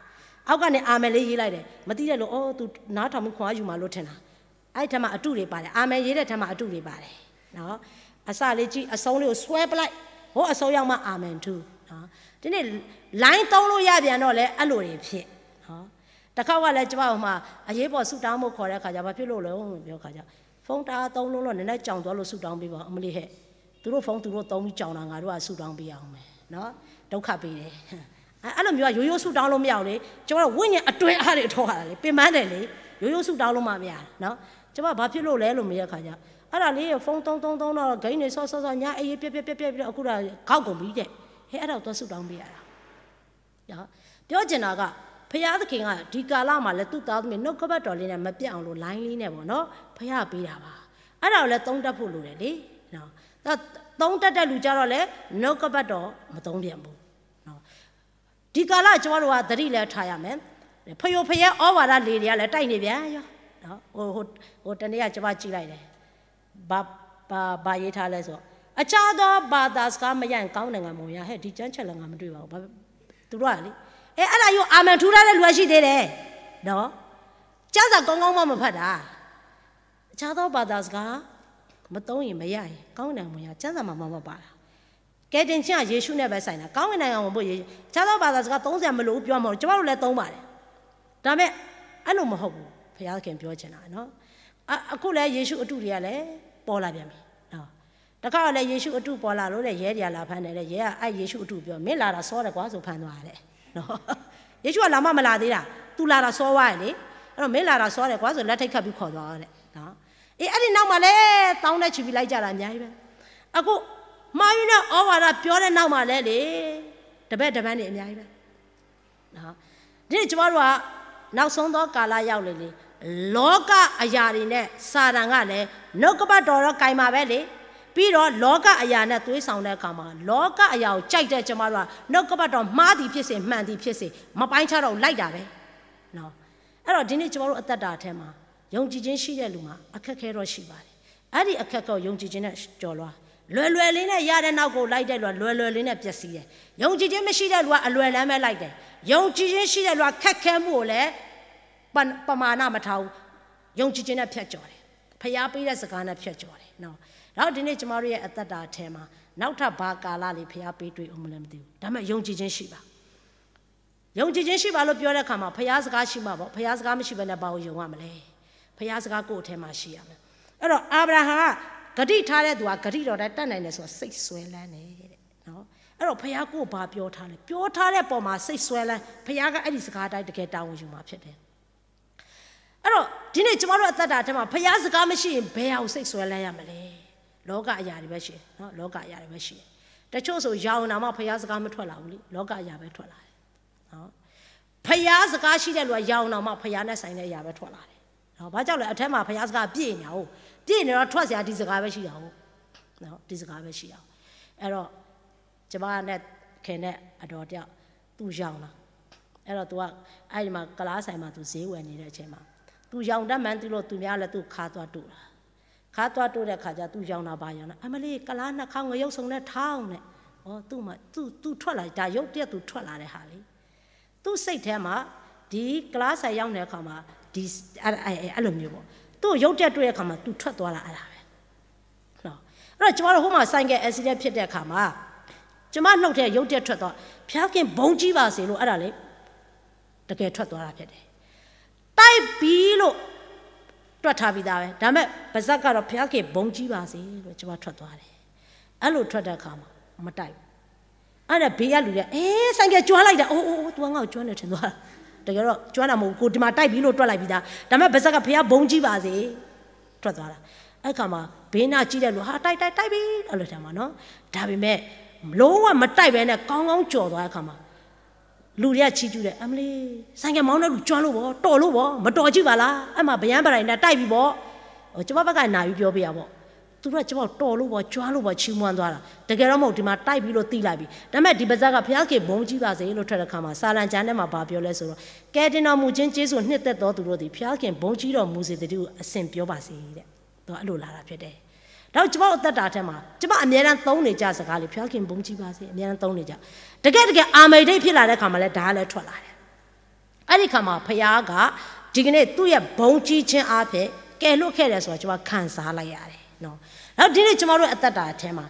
။ အောက်ကနေ အာမင်လေး ရေးလိုက်တယ်။ မသိတဲ့လူ အိုး သူနားထောင်ပြီး ခွန်အားယူမှာလို့ ထင်တာ။ အဲ့ထဲမှာ အတုတွေပါတယ်။ အာမင်ရေးတဲ့ထဲမှာ အတုတွေပါတယ်။ နော်။ အစလေးကြည့် အဆုံးလေးကို ဆွဲပလိုက်။ ဟိုအဆုံးရောက်မှ အာမင်ထူ။ နော်။ ဒီနေ့ လိုင်းသုံးလို့ရပြန်တော့လဲ အဲ့လိုတွေဖြစ်။ နော်။ တစ်ခါကလည်း ကျမဟိုမှာ အရေးပေါ်ဆုတောင်းဖို့ခေါ်တဲ့အခါကျ ဘာဖြစ်လို့လဲလို့ပြောခါကျ ဖုန်းတအားသုံးလို့လို့ နည်းနည်းကြောင်သွားလို့ ဆုတောင်းပေးပါ။ အမလီဟဲ့ သူတို့ဖုန်းသူတို့သုံးပြီးကြောင်တာ ငါတို့ကဆုတောင်းပေးရအောင်မယ်နော်။ ဒုက္ခပေးတယ်။ အဲ- အဲ့လိုမျိုးက ရိုးရိုးဆုတောင်းလို့မရဘူးလေ။ ကျမတို့ဝိညာဉ်အတွင်းအားတွေ ထောက်ရတာလေ။ ပင်ပန်းတယ်လေ။ ရိုးရိုးဆုတောင်းလို့မရဘူးနော်။ ကျမဘာဖြစ်လို့လဲလို့ မေးတဲ့အခါကျ အဲ့ဒါလေ ဖုန်းသုံးသုံးသုံးတော့ ဂိမ်းတွေဆော့ဆော့ဆော့ ညအိပ်ရေးပျက်ပျက်ပျက်ပျက်ပြီးတော့ အခုတော့ ကောက်ကုန်ပြီတဲ့။ ဟဲ အဲ့ဒါကိုသွားဆုတောင်းပေးရတာ။ နော်။ ပြောချင်တာက ဘုရားသခင်က ဒီကာလမှာလည်း သူ့သားသမီး နှုတ်ကပတ်တော်လေးနဲ့ မပြတ်အောင်လို့ လိုင်းလေးနဲ့ပေါ့နော် ဘုရားပေးတာပါ။ အဲ့ဒါကိုလည်း သုံးတတ်ဖို့လိုတယ်လေ။ နော်။ ဒါသုံးတတ်တဲ့လူကျတော့လည်း နှုတ်ကပတ်တော် မသုံးပြန်ဘူး။ နော်။ ဒီကာလ ကျမတို့က သတိလည်းထားရမယ်။ ဖယိုဖယဲ ဩဝါဒလေတွေကလည်း တိုက်နေပြန်ရော။ နော်။ ဟို- ဟို- ဟိုတနေ့က ကျမကြည့်လိုက်တယ်။ ဘာ- ဘာ- ဘာရေးထားလဲဆို အခြားသောဘာသာစကားမရရင် ကောင်းကင်နိုင်ငံမဝင်ရ ဟဲ့ ဒီကျမ်းချက်လည်း ငါမတွေ့ပါဘူး။ ဘာ- သူတို့ကလေ အဲ- အဲ့ဒါယူ အာမင်ထူထားတဲ့လူက ရှိသေးတယ်နော်။ ကျမ်းစာကောင်းကောင်းမှ မဖတ်တာ။ အခြားသောဘာသာစကားမသုံးရင် မရရင် ကောင်းကင်နိုင်ငံမဝင်ရ ကျမ်းစာမှာ မပါတာ။ ကယ်တင်ခြင်းဟာ ယေရှုနဲ့ပဲဆိုင်တာ။ ကောင်းကင်နိုင်ငံဝင်ဖို့ ယေ- အခြားသောဘာသာစကားသုံးစရာမလိုဘူး ပြောမဟုတ်ဘူး။ ကျမတို့လည်း သုံးပါတယ်။ ဒါပေမဲ့ အဲ့လိုမဟုတ်ဘူး။ ဘုရားသခင်ပြောချင်တာနော်။ အ- အခုလည်း ယေရှုအတုတွေကလည်း ပေါ်လာပြန်ပြီနော်။ တခါတော့လည်း ယေရှုအတုပေါ်လာလို့တဲ့ ရဲတွေက လာဖမ်းတယ်တဲ့။ ရဲက အဲ့ယေရှုအတုပြော မင်းလာတာစောတယ်ကွာဆို ဖမ်းသွားတယ်နော်။ ယေရှုက လာမှမလာသေးတာ။ သူလာတာစောသွားတယ်လေ။ အဲ့တော့ မင်းလာတာစောတယ်ကွာဆို လက်ထိပ်ခတ်ပြီး ခေါ်သွားတယ်နော်။ အေး အဲ့ဒီနောက်မှာလည်း သောင်းနဲ့ချီပြီး လိုက်ကြတာ အများကြီးပဲ။ အခု မှားယွင်းတဲ့ ဩဝါဒပြောတဲ့နောက်မှာလည်းလေ တပည့်တပန်းတွေ အများကြီးပဲ။ နော်။ ဒီနေ့ ကျမတို့က နောက်ဆုံးသောကာလရောက်လေလေ။ လောကအရာတွေနဲ့ စာတန်ကလည်း နှုတ်ကပတ်တော်တော့ ကိုင်မှာပဲလေ။ ပြီးတော့ လောကအရာနဲ့ သွေးဆောင်တဲ့အခါမှာ လောကအရာကို ကြိုက်တဲ့ ကျမတို့က နှုတ်ကပတ်တော် မှားသည်ဖြစ်စေ မှန်သည်ဖြစ်စေ မပိုင်းခြားတော့ဘူး လိုက်တာပဲ။ နော်။ အဲ့တော့ ဒီနေ့ ကျမတို့ အသက်တာထဲမှာ ယုံကြည်ခြင်းရှိတဲ့လူမှာ အခက်အခဲတော့ ရှိပါတယ်။ အဲ့ဒီအခက်အခဲကို ယုံကြည်ခြင်းနဲ့ ကျော်လွှား။ လွယ်လွယ်လေးနဲ့ ရတဲ့နောက်ကို လိုက်တဲ့လူက လွယ်လွယ်လေးနဲ့ ပျက်စီးတယ်။ ယုံကြည်ခြင်းမရှိတဲ့လူက အလွယ်လမ်းပဲ လိုက်တယ်။ ယုံကြည်ခြင်းရှိတဲ့လူက ခက်ခဲမှုကိုလည်း ပ- ပမာဏမထားဘူး။ ယုံကြည်ခြင်းနဲ့ ဖြတ်ကျော်တယ်။ ဘုရားပေးတဲ့စကားနဲ့ ဖြတ်ကျော်တယ်နော်။ ဒါကြောင့် ဒီနေ့ ကျမတို့ရဲ့ အသက်တာထဲမှာ နောက်ထပ် ဘာကာလလေး ဘုရားပေးတွေ့ဦးမလဲ မသိဘူး။ ဒါပေမဲ့ ယုံကြည်ခြင်းရှိပါ။ ယုံကြည်ခြင်းရှိပါလို့ ပြောတဲ့အခါမှာ ဘုရားစကားရှိမှပေါ့။ ဘုရားစကားမရှိဘဲနဲ့ ဘာကိုယုံရမလဲ။ ဘုရားစကား ကိုယ့်အထဲမှာ ရှိရမယ်။ အဲ့တော့ အာဗြဟံက ကတိထားတဲ့သူဟာ ကတိတော်တိုင်း တတ်နိုင်တယ်ဆိုတာ စိတ်စွဲလမ်းတယ်တဲ့နော်။ အဲ့တော့ ဘုရား ကိုယ့်ကို ဘာပြောထားလဲ။ ပြောထားတဲ့ပုံမှာ စိတ်စွဲလမ်း ဘုရားက အဲ့ဒီစကားတိုင်း တကယ်တာဝန်ယူမှာ ဖြစ်တယ်။ အဲ့တော့ ဒီနေ့ ကျမတို့ အသက်တာထဲမှာ ဘုရားစကားမရှိရင် ဘယ်ဟာကို စိတ်စွဲလမ်းရမလဲ။ လောကအရာတွေပဲ ရှိတယ်နော်။ လောကအရာတွေပဲ ရှိတယ်။ တချို့ဆို ရောင်အောင်တောင်မှ ဘုရားစကား မထွက်လာဘူးလေ။ လောကအရာပဲ ထွက်လာတယ်။ နော်။ ဘုရားစကားရှိတဲ့လူက ရောင်အောင်တောင်မှ ဘုရားနဲ့ဆိုင်တဲ့အရာပဲ ထွက်လာတယ်။ နော်။ ဘာကြောင့်လဲ။ အထဲမှာ ဘုရားစကား ပြည့်နေတာကို။ ပြည့်နေတော့ ထွက်စရာ ဒီစကားပဲ ရှိတာကို။ နော်။ ဒီစကားပဲ ရှိတာကို။ အဲ့တော့ ကျမနဲ့ ခင်နဲ့ အဒေါ်တယောက် သူရောင်တာ။ အဲ့တော့ သူက အဲ့ဒီမှာ ကုလားဆိုင်မှာ သူဈေးဝယ်နေတဲ့အချိန်မှာ သူရောင်တတ်မှန်းသိလို့ သူများလည်း သူ့ခါသွားတိုးတာ။ ခါသွားတိုးတဲ့အခါကျ သူရောင်တာ ဘာရောင်တာ။ အမလီ ကုလားနှစ်ခေါင်း ငရုပ်စုံနဲ့ ထောင်းနဲ့။ အော် သူ့မှာ သူ့- သူ့ထွက်လာ ဒါရုပ်တရက် သူထွက်လာတဲ့ဟာလေ။ သူ့စိတ်ထဲမှာ ဒီကုလားဆိုင်ရောက်နေတဲ့အခါမှာ ဒီ- အဲ့- အဲ့- အဲ့လိုမျိုးပေါ့။ သူ့ရုပ်တရက်တွေ့တဲ့အခါမှာ သူထွက်သွားတာ အဲ့ဒါပဲ။ နော်။ အဲ့တော့ ကျမတို့ ဟိုမှာ ဆိုင်ကယ် accident ဖြစ်တဲ့အခါမှာ ကျမနှုတ်ထဲ ရုပ်တရက်ထွက်သွား ဘုရားသခင် ဘုန်းကြီးပါစေလို့ အဲ့ဒါလေ တကယ်ထွက်သွားတာဖြစ်တယ်။ တိုက်ပြီလို့ တွက်ထားပြီးသားပဲ။ ဒါပေမဲ့ ပါးစပ်ကတော့ ဘုရားသခင် ဘုန်းကြီးပါစေလို့ ကျွန်မထွက်သွားတယ်။ အဲ့လိုထွက်တဲ့အခါမှာ မတိုက်ဘူး။ အဲ့ဒါ ဘုရားလူတွေက အေး ဆိုင်ကယ်ကျွမ်းလိုက်တာ။ အိုး အိုး အိုး သူကငါ့ကိုကျွမ်းတယ်ထင်သွားတာ။ တကယ်တော့ ကျွမ်းတာမဟုတ်ဘူး။ ကိုယ်ဒီမှာတိုက်ပြီလို့ တွက်လိုက်ပြီးသား။ ဒါပေမဲ့ ပါးစပ်က ဘုရား ဘုန်းကြီးပါစေ ထွက်သွားတာ။ အဲ့ခါမှာ ဘီးနားကြီးတဲ့လူ ဟာ တိုက် တိုက် တိုက်ပြီ အဲ့လိုထင်မှာနော်။ ဒါပေမဲ့ လုံးဝမတိုက်ဘဲနဲ့ ကောင်းကောင်းကျော်သွားတဲ့အခါမှာ လူတွေကချီးကျူးတယ်။ အမလေး ဆိုင်ကယ်မောင်းတဲ့လူ ကျွမ်းလို့ပေါ့ တော်လို့ပေါ့ မတော်ကြည့်ပါလား။ အဲ့မှာ ဗျမ်းပရာဟိန္ဒ တိုက်ပြီပေါ့။ ကျွန်မဘက်က နာပြီးပြောပေးရပေါ့။ သူတို့က ကျွန်မကို တော်လို့ပေါ့ ကျွမ်းလို့ပေါ့ ချီးမွမ်းသွားတာ။ တကယ်တော့မဟုတ် ဒီမှာတိုက်ပြီလို့ သိလိုက်ပြီ။ ဒါပေမဲ့ ဒီပါးစပ်က ဘုရားသခင် ဘုန်းကြီးပါစေလို့ ထွက်တဲ့အခါမှာ စာလံကျမ်းထဲမှာ ဘာပြောလဲဆိုတော့ ကယ်တင်တော်မူခြင်းကျေးဇူး နှစ်သက်သောသူတို့သည် ဘုရားသခင် ဘုန်းကြီးတော်မူစေသတည်းဟု အစဉ်ပြောပါစေတဲ့။ သူက အဲ့လိုလာတာဖြစ်တယ်။ ဒါကြောင့် ကျွန်မတို့ အသက်တာထဲမှာ ကျွန်မ အမြဲတမ်းသုံးနေကြစကားလေး ဘုရားသခင် ဘုန်းကြီးပါစေ အမြဲတမ်းသုံးနေကြ။ တကယ့်တကယ် အာမင်ဒိတ် ဖြစ်လာတဲ့အခါမှာလည်း ဒါလည်းထွက်လာတယ်။ အဲ့ဒီအခါမှာ ဘုရားက ဒီကနေ့ သူ့ရဲ့ ဘုန်းကြီးခြင်းအားဖြင့် ကယ်လွှတ်ခဲ့တယ်ဆိုတာ ကျွန်မ ခံစားလိုက်ရတယ်နော်။ ဒါကြောင့် ဒီနေ့ ကျွန်မတို့ အသက်တာထဲမှာ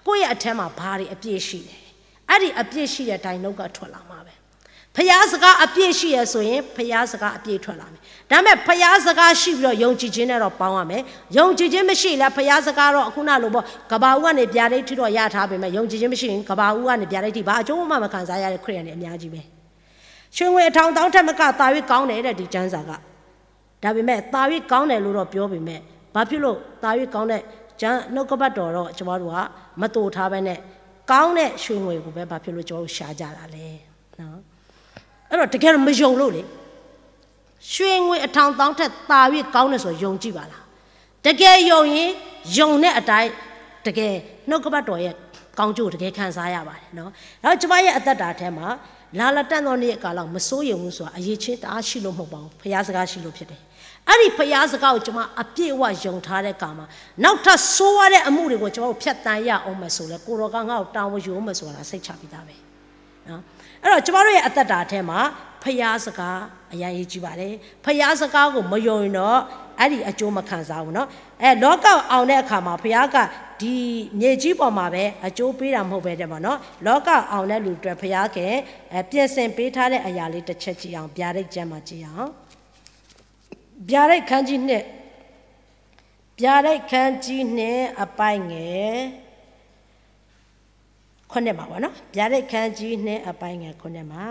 ကိုယ့်ရဲ့အထဲမှာ ဘာတွေအပြည့်ရှိလဲ။ အဲ့ဒီအပြည့်ရှိတဲ့အတိုင်း နှုတ်ကထွက်လာမှာပဲ။ ဘုရားစကားအပြည့်ရှိရယ်ဆိုရင် ဘုရားစကားအပြည့်ထွက်လာမယ်။ ဒါပေမဲ့ ဘုရားစကားရှိပြီးတော့ ယုံကြည်ခြင်းနဲ့တော့ ပေါင်းရမယ်။ ယုံကြည်ခြင်းမရှိရင်လည်း ဘုရားစကားတော့ အခုနလိုပေါ့ ကဘာဦးကနေ ဗျာဒိတ်ထိတော့ ရထားပေမဲ့ ယုံကြည်ခြင်းမရှိရင် ကဘာဦးကနေ ဗျာဒိတ်ထိ ဘာအကျိုးမှ မခံစားရတဲ့ ခရစ်ယာန်တွေ အများကြီးပဲ။ ရွှေငွေအထောင်သောင်းထက်မက သာ၍ကောင်းတယ်တဲ့ ဒီကျမ်းစာက။ ဒါပေမဲ့ သာ၍ကောင်းတယ်လို့တော့ ပြောပေမဲ့ ဘာဖြစ်လို့ သာ၍ကောင်းတဲ့ ကျမ်း နှုတ်ကပတ်တော်တော့ ကျွန်မတို့က မသိထားဘဲနဲ့ ကောင်းတဲ့ ရွှေငွေကိုပဲ ဘာဖြစ်လို့ ကျွန်တော်တို့ ရှာကြတာလဲ။ အဲ့တော့ တကယ်တော့ မယုံလို့လေ။ ရွှေငွေအထောင်သောင်းထက် သာ၍ကောင်းတယ်ဆိုတော့ ယုံကြည်ပါလား။ တကယ်ယုံရင် ယုံတဲ့အတိုင်း တကယ် နှုတ်ကပတ်တော်ရဲ့ ကောင်းကျိုးကို တကယ်ခံစားရပါတယ်နော်။ ဒါကြောင့် ကျွန်မရဲ့ အသက်တာထဲမှာ လာလတံ့သောနေ့အကာလကို မစိုးရိမ်ဘူးဆိုတာ အရည်အချင်းတအားရှိလို့ မဟုတ်ပါဘူး။ ဘုရားစကားရှိလို့ဖြစ်တယ်။ အဲ့ဒီဘုရားစကားကို ကျွန်မ အပြည့်အဝ ယုံထားတဲ့အခါမှာ နောက်ထပ်ဆိုးဝါးတဲ့အမှုတွေကို ကျွန်မတို့ ဖြတ်သန်းရအောင်မယ်ဆိုလဲ ကိုယ်တော်က ငါ့ကို တာဝန်ယူအောင်မယ်ဆိုတာ စိတ်ချပြီးသားပဲ။ နော်။ အဲ့တော့ ကျွန်မတို့ရဲ့ အသက်တာထဲမှာ ဘုရားစကား အရမ်းအရေးကြီးပါတယ်။ ဘုရားစကားကို မယုံရင်တော့ အဲ့ဒီအကျိုး မခံစားဘူးနော်။ အဲ လောကအောင်တဲ့အခါမှာ ဘုရားက ဒီမြေကြီးပေါ်မှာပဲ အကျိုးပေးတာ မဟုတ်ပဲတဲ့ပေါ့နော်။ လောကအောင်တဲ့လူအတွက် ဘုရားခင် အဲ ပြင်ဆင်ပေးထားတဲ့အရာလေး တစ်ချက်ကြည့်အောင်။ ဗျာဒိတ်ကျမ်းမှာ ကြည့်အောင်။ ဗျာဒိတ်ခန်းကြီးနှစ်၊ ဗျာဒိတ်ခန်းကြီးနှစ် အပိုင်းငယ် ခုနစ်မှာပေါ့နော်။ ဗျာဒိတ်ခန်းကြီးနှစ် အပိုင်းငယ်ခုနစ်မှာ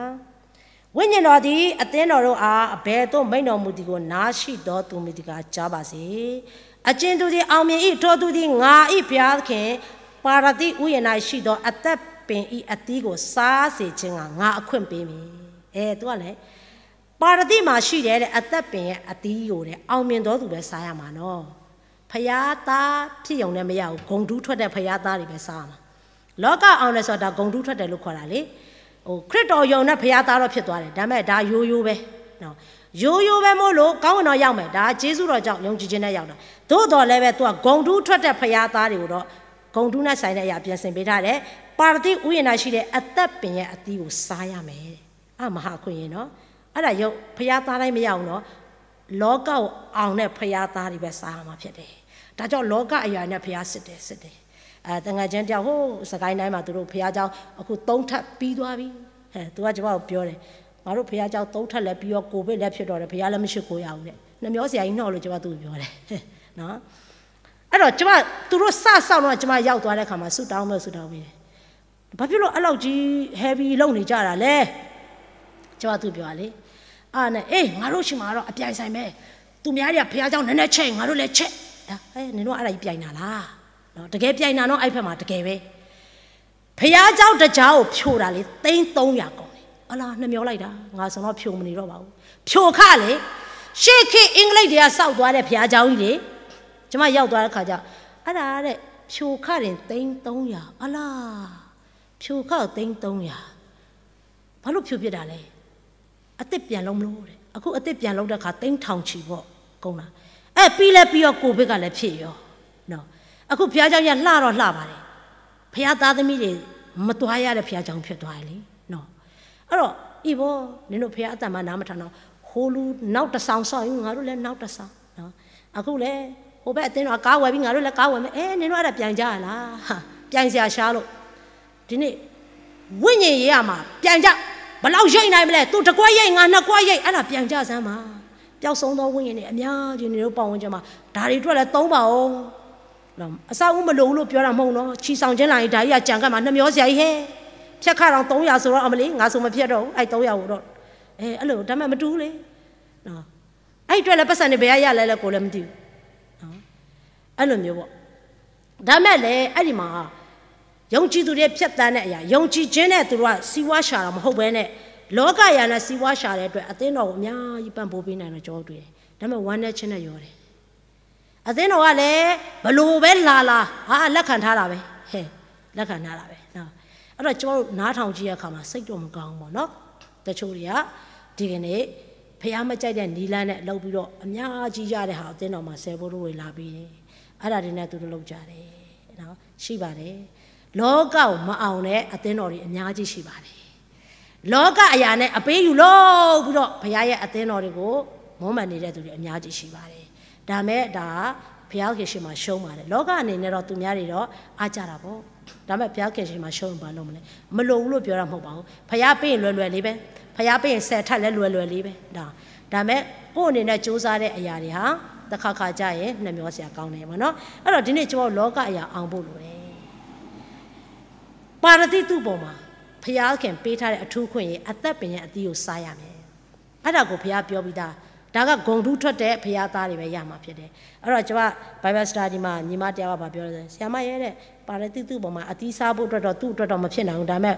ဝိညာဉ်တော်သည် အသင်းတော်တို့အား အဘယ်သို့မိန့်တော်မူသည်ကို နားရှိသောသူ မည်တကာ ကြားပါစေ။ အကြင်သူသည် အောင်မြင်၏။ ထိုသူသည် ငါ၏ဘုရားသခင် ပါရဒိၣ်ဥယျာဉ်၌ရှိသော အသက်ပင်၏အသီးကို စားစေခြင်းငှာ ငါအခွင့်ပေးမည်။ အဲ သူကလည်း ပါရဒိၣ်မှာရှိတဲ့ အသက်ပင်ရဲ့အသီးကိုတဲ့ အောင်မြင်သောသူပဲ စားရမှာနော်။ ဘုရားသားဖြစ်ရုံနဲ့မရဘူး။ ဂုဏ်ထူးထွက်တဲ့ ဘုရားသားတွေပဲ စားရမှာ။ လောကအောင်တယ်ဆိုတာ ဒါဂုဏ်ထူးထွက်တယ်လို့ ခေါ်တာလေ။ ဟို ခရစ်တော်ယုံနဲ့ ဘုရားသားတော့ ဖြစ်သွားတယ်။ ဒါပေမဲ့ ဒါရိုးရိုးပဲနော်။ ရိုးရိုးပဲမို့လို့ ကောင်းကင်တော့ ရောက်မယ်။ ဒါကျေးဇူးတော်ကြောင့် ယုံကြည်ခြင်းနဲ့ ရောက်တာ။ သို့သော်လည်းပဲ သူက ဂုဏ်ထူးထွက်တဲ့ ဘုရားသားတွေကိုတော့ ဂုဏ်ထူးနဲ့ဆိုင်တဲ့အရာ ပြင်ဆင်ပေးထားတယ်။ ပါရဒိၣ်ဥယျာဉ်၌ရှိတဲ့ အသက်ပင်ရဲ့အသီးကို စားရမယ်။ အ မဟာအခွင့်အရေးနော်။ အဲ့ဒါရုပ် ဘုရားသားတိုင်းမရဘူးနော်။ လောကကိုအောင်တဲ့ ဘုရားသားတွေပဲ စားရမှာဖြစ်တယ်။ ဒါကြောင့် လောကအရာနဲ့ ဘုရားစစ်တယ် စစ်တယ်။ အဲ သင်္ဃန်းချင်းတယောက် ဟို စစ်ကိုင်းတိုင်းမှာ သူတို့ဘုရားကျောင်း အခုသုံးထပ်ပြီးသွားပြီ။ အဲ သူက ကျွန်မကို ပြောတယ်။ ငါတို့ဘုရားကျောင်းသုံးထပ်လည်းပြီးရော ကိုဗစ်လည်းဖြစ်တော့တယ်။ ဘုရားလည်း မရှိခိုးရဘူးတဲ့။ နှမျောဆရာကြီး နှောက်လို့ ကျွန်မသူ့ကိုပြောတယ်နော်။ အဲ့တော့ ကျွန်မ သူတို့စဆောက်တော့ ကျွန်မရောက်သွားတဲ့အခါမှာ ဆုတောင်းမယ် ဆုတောင်းပေးတယ်။ ဘာဖြစ်လို့ အဲ့လောက်ကြီး heavy လုပ်နေကြတာလဲ။ ကျွန်မသူပြောတာလေ။ အာနဲ့ အေး ငါတို့ရှိမှာတော့ အပြိုင်ဆိုင်ပဲ။ သူများတွေက ဘုရားကျောင်း နည်းနည်းချဲ့ရင် ငါတို့လည်းချဲ့။ အဲ နင်တို့ အဲ့ဒါကြီး ပြိုင်တာလား။ နော် တကယ်ပြိုင်တာနော်။ အဲ့ဖက်မှာ တကယ်ပဲ။ ဘုရားကျောင်းတစ်ကျောင်းကို ဖြိုတာလေ သိန်းသုံးရာ ကုန်တယ်။ အလား နှမျောလိုက်တာ။ ငါဆိုတော့ ဖြိုမနေတော့ပါဘူး။ ဖြိုခလေ။ ရှေ့ခေတ် အင်္ဂလိပ်တွေက ဆောက်သွားတဲ့ ဘုရားကျောင်းကြီးလေ။ ကျွန်မရောက်သွားတဲ့ခါကျ အဲ့ဒါတဲ့ ဖြိုခတင် သိန်းသုံးရာ။ အလား ဖြိုခ သိန်းသုံးရာ။ ဘာလို့ဖြိုပစ်တာလဲ။ အသစ်ပြန်လုပ်မလို့တဲ့။ အခုအသစ်ပြန်လုပ်တဲ့အခါ သိန်းထောင်ချီပေါ့ ကုန်တာ။ အဲ ပြီးလည်းပြီးရော ကိုဗစ်ကလည်းဖြစ်ရောနော်။ အခုဘုရားကျောင်းကြီးက လှတော့လှပါတယ်။ ဘုရားသားသမီးတွေ မသွားရတဲ့ ဘုရားကျောင်းဖြစ်သွားတယ်လေနော်။ အဲ့တော့ အီးဘော နင်တို့ ဘုရားအသံမနားမထောင်တော့ ဟိုလူနောက်တစ်ဆောင်ဆောက်ရင် ငါတို့လည်းနောက်တစ်ဆောင်နော်။ အခုလည်း ဟိုဘက်အသင်းတော်က ကားဝယ်ပြီး ငါတို့လည်းကားဝယ်မယ်။ အဲ နင်တို့ အဲ့ဒါပြိုင်ကြရလား။ ပြိုင်စရာရှာလို့ ဒီနေ့ ဝိညာဉ်ရေးရမှာ ပြိုင်ကြ။ ဘယ်လောက်ရိတ်နေပြီလဲ သူတကွက်ရိတ် ငါနှစ်ကွက်ရိတ် အဲ့ဒါ ပြန်ကျစမ်းပါ ပျောက်ဆုံးသောဝိညာဉ်တွေ အများကြီး နေတို့ပတ်ဝန်းကျင်မှာ ဒါတွေအတွက်လည်း သုံးပါဦး အဆောက်အဦး မလိုဘူးလို့ ပြောတာမဟုတ်ဘူးနော် ချီဆောင်ခြင်းလာရင် ဒါကြီးက ကြံကပ်မှာ နှမျောစရာကြီးဟဲ ဖြတ်ခါတောင် သုံးရာဆိုတော့ အမလေး ငါဆိုမဖြတ်တော့ဘူး အဲ့ သုံးရာကိုတော့ အဲ အဲ့လို ဒါမှမတူဘူးလေ အဲ့အတွက်လည်း ပတ်စံတွေ ဘယ်ကရလဲလဲ ကိုလည်းမသိဘူး အဲ့လိုမျိုးပေါ့ ဒါမဲ့လည်း အဲ့ဒီမှာ ယုံကြည်သူတွေ ဖြတ်သန်းတဲ့အရာ ယုံကြည်ခြင်းနဲ့ သူတို့က စီးပွားရှာတာ မဟုတ်ဘဲနဲ့ လောကအရာနဲ့ စီးပွားရှာတဲ့အတွက် အသင်းတော်ကို အများကြီး ပံ့ပိုးပေးနိုင်တာ ကျွန်တော်တွေ့တယ်။ ဒါပေမဲ့ ဝမ်းနည်းခြင်းနဲ့ ပြောတယ်။ အသင်းတော်ကလည်း ဘယ်လိုပဲလာလာ အာ လက်ခံထားတာပဲ ဟဲ့ လက်ခံထားတာပဲနော်။ အဲ့တော့ ကျွန်တော်တို့ နားထောင်ကြည့်တဲ့အခါမှာ စိတ်တော့မကောင်းဘူးပေါ့နော်။ တချို့တွေက ဒီကနေ့ ဘုရားမကြိုက်တဲ့နည်းလမ်းနဲ့ လုပ်ပြီးတော့ အများကြီးရတဲ့ဟာ အသင်းတော်မှာ ဆယ်ဘိုးတို့တွေ လာပြီး အဲ့ဒါတွေနဲ့ သူတို့လုပ်ကြတယ်နော်။ ရှိပါတယ်။ လောကကို မအောင်တဲ့ အသင်းတော်တွေ အများကြီးရှိပါတယ်။ လောကအရာနဲ့ အပေးအယူလုပ်ပြီးတော့ ဘုရားရဲ့ အသင်းတော်တွေကို မွမ်းမံနေတဲ့သူတွေ အများကြီးရှိပါတယ်။ ဒါမဲ့ ဒါ ဘုရားသခင်ရှေ့မှာ ရှုံးပါတယ်။ လောကအနေနဲ့တော့ သူများတွေတော့ အားကျတာပေါ့။ ဒါပေမဲ့ ဘုရားသခင်ရှေ့မှာ ရှုံးရင် ဘာလုပ်မလဲ။ မလိုဘူးလို့ ပြောတာမဟုတ်ပါဘူး။ ဘုရားပေးရင် လွယ်လွယ်လေးပဲ။ ဘုရားပေးရင် ဆယ်ထပ်လည်း လွယ်လွယ်လေးပဲ။ ဒါ ဒါပေမဲ့ ကိုယ့်အနေနဲ့ ကြိုးစားတဲ့အရာတွေဟာ တစ်ခါခါကျရင် နှမျောစရာကောင်းတယ်ပေါ့နော်။ အဲ့တော့ ဒီနေ့ ကျွန်တော် လောကအရာ အောင်ဖို့လိုတယ်။ ပါရသီသူ့ပေါ်မှာ ဘုရားသခင်ပေးထားတဲ့ အထူးအခွင့်အရေး အသက်ပင်ရဲ့အသီးကို စားရမယ်။ အဲ့ဒါကို ဘုရားပြောပြီးသား။ ဒါက ဂုဏ်ထူးထွက်တဲ့ ဘုရားသားတွေပဲ ရမှာဖြစ်တယ်။ အဲ့တော့ ကျွန်မ Bible study မှာ ညီမတစ်ယောက်က ဘာပြောလဲဆိုရင် ဆရာမရဲ့ တဲ့ ပါရသီသူ့ပေါ်မှာ အသီးစားဖို့အတွက်တော့ သူ့အတွက်တော့ မဖြစ်နိုင်ဘူး။ ဒါပေမဲ့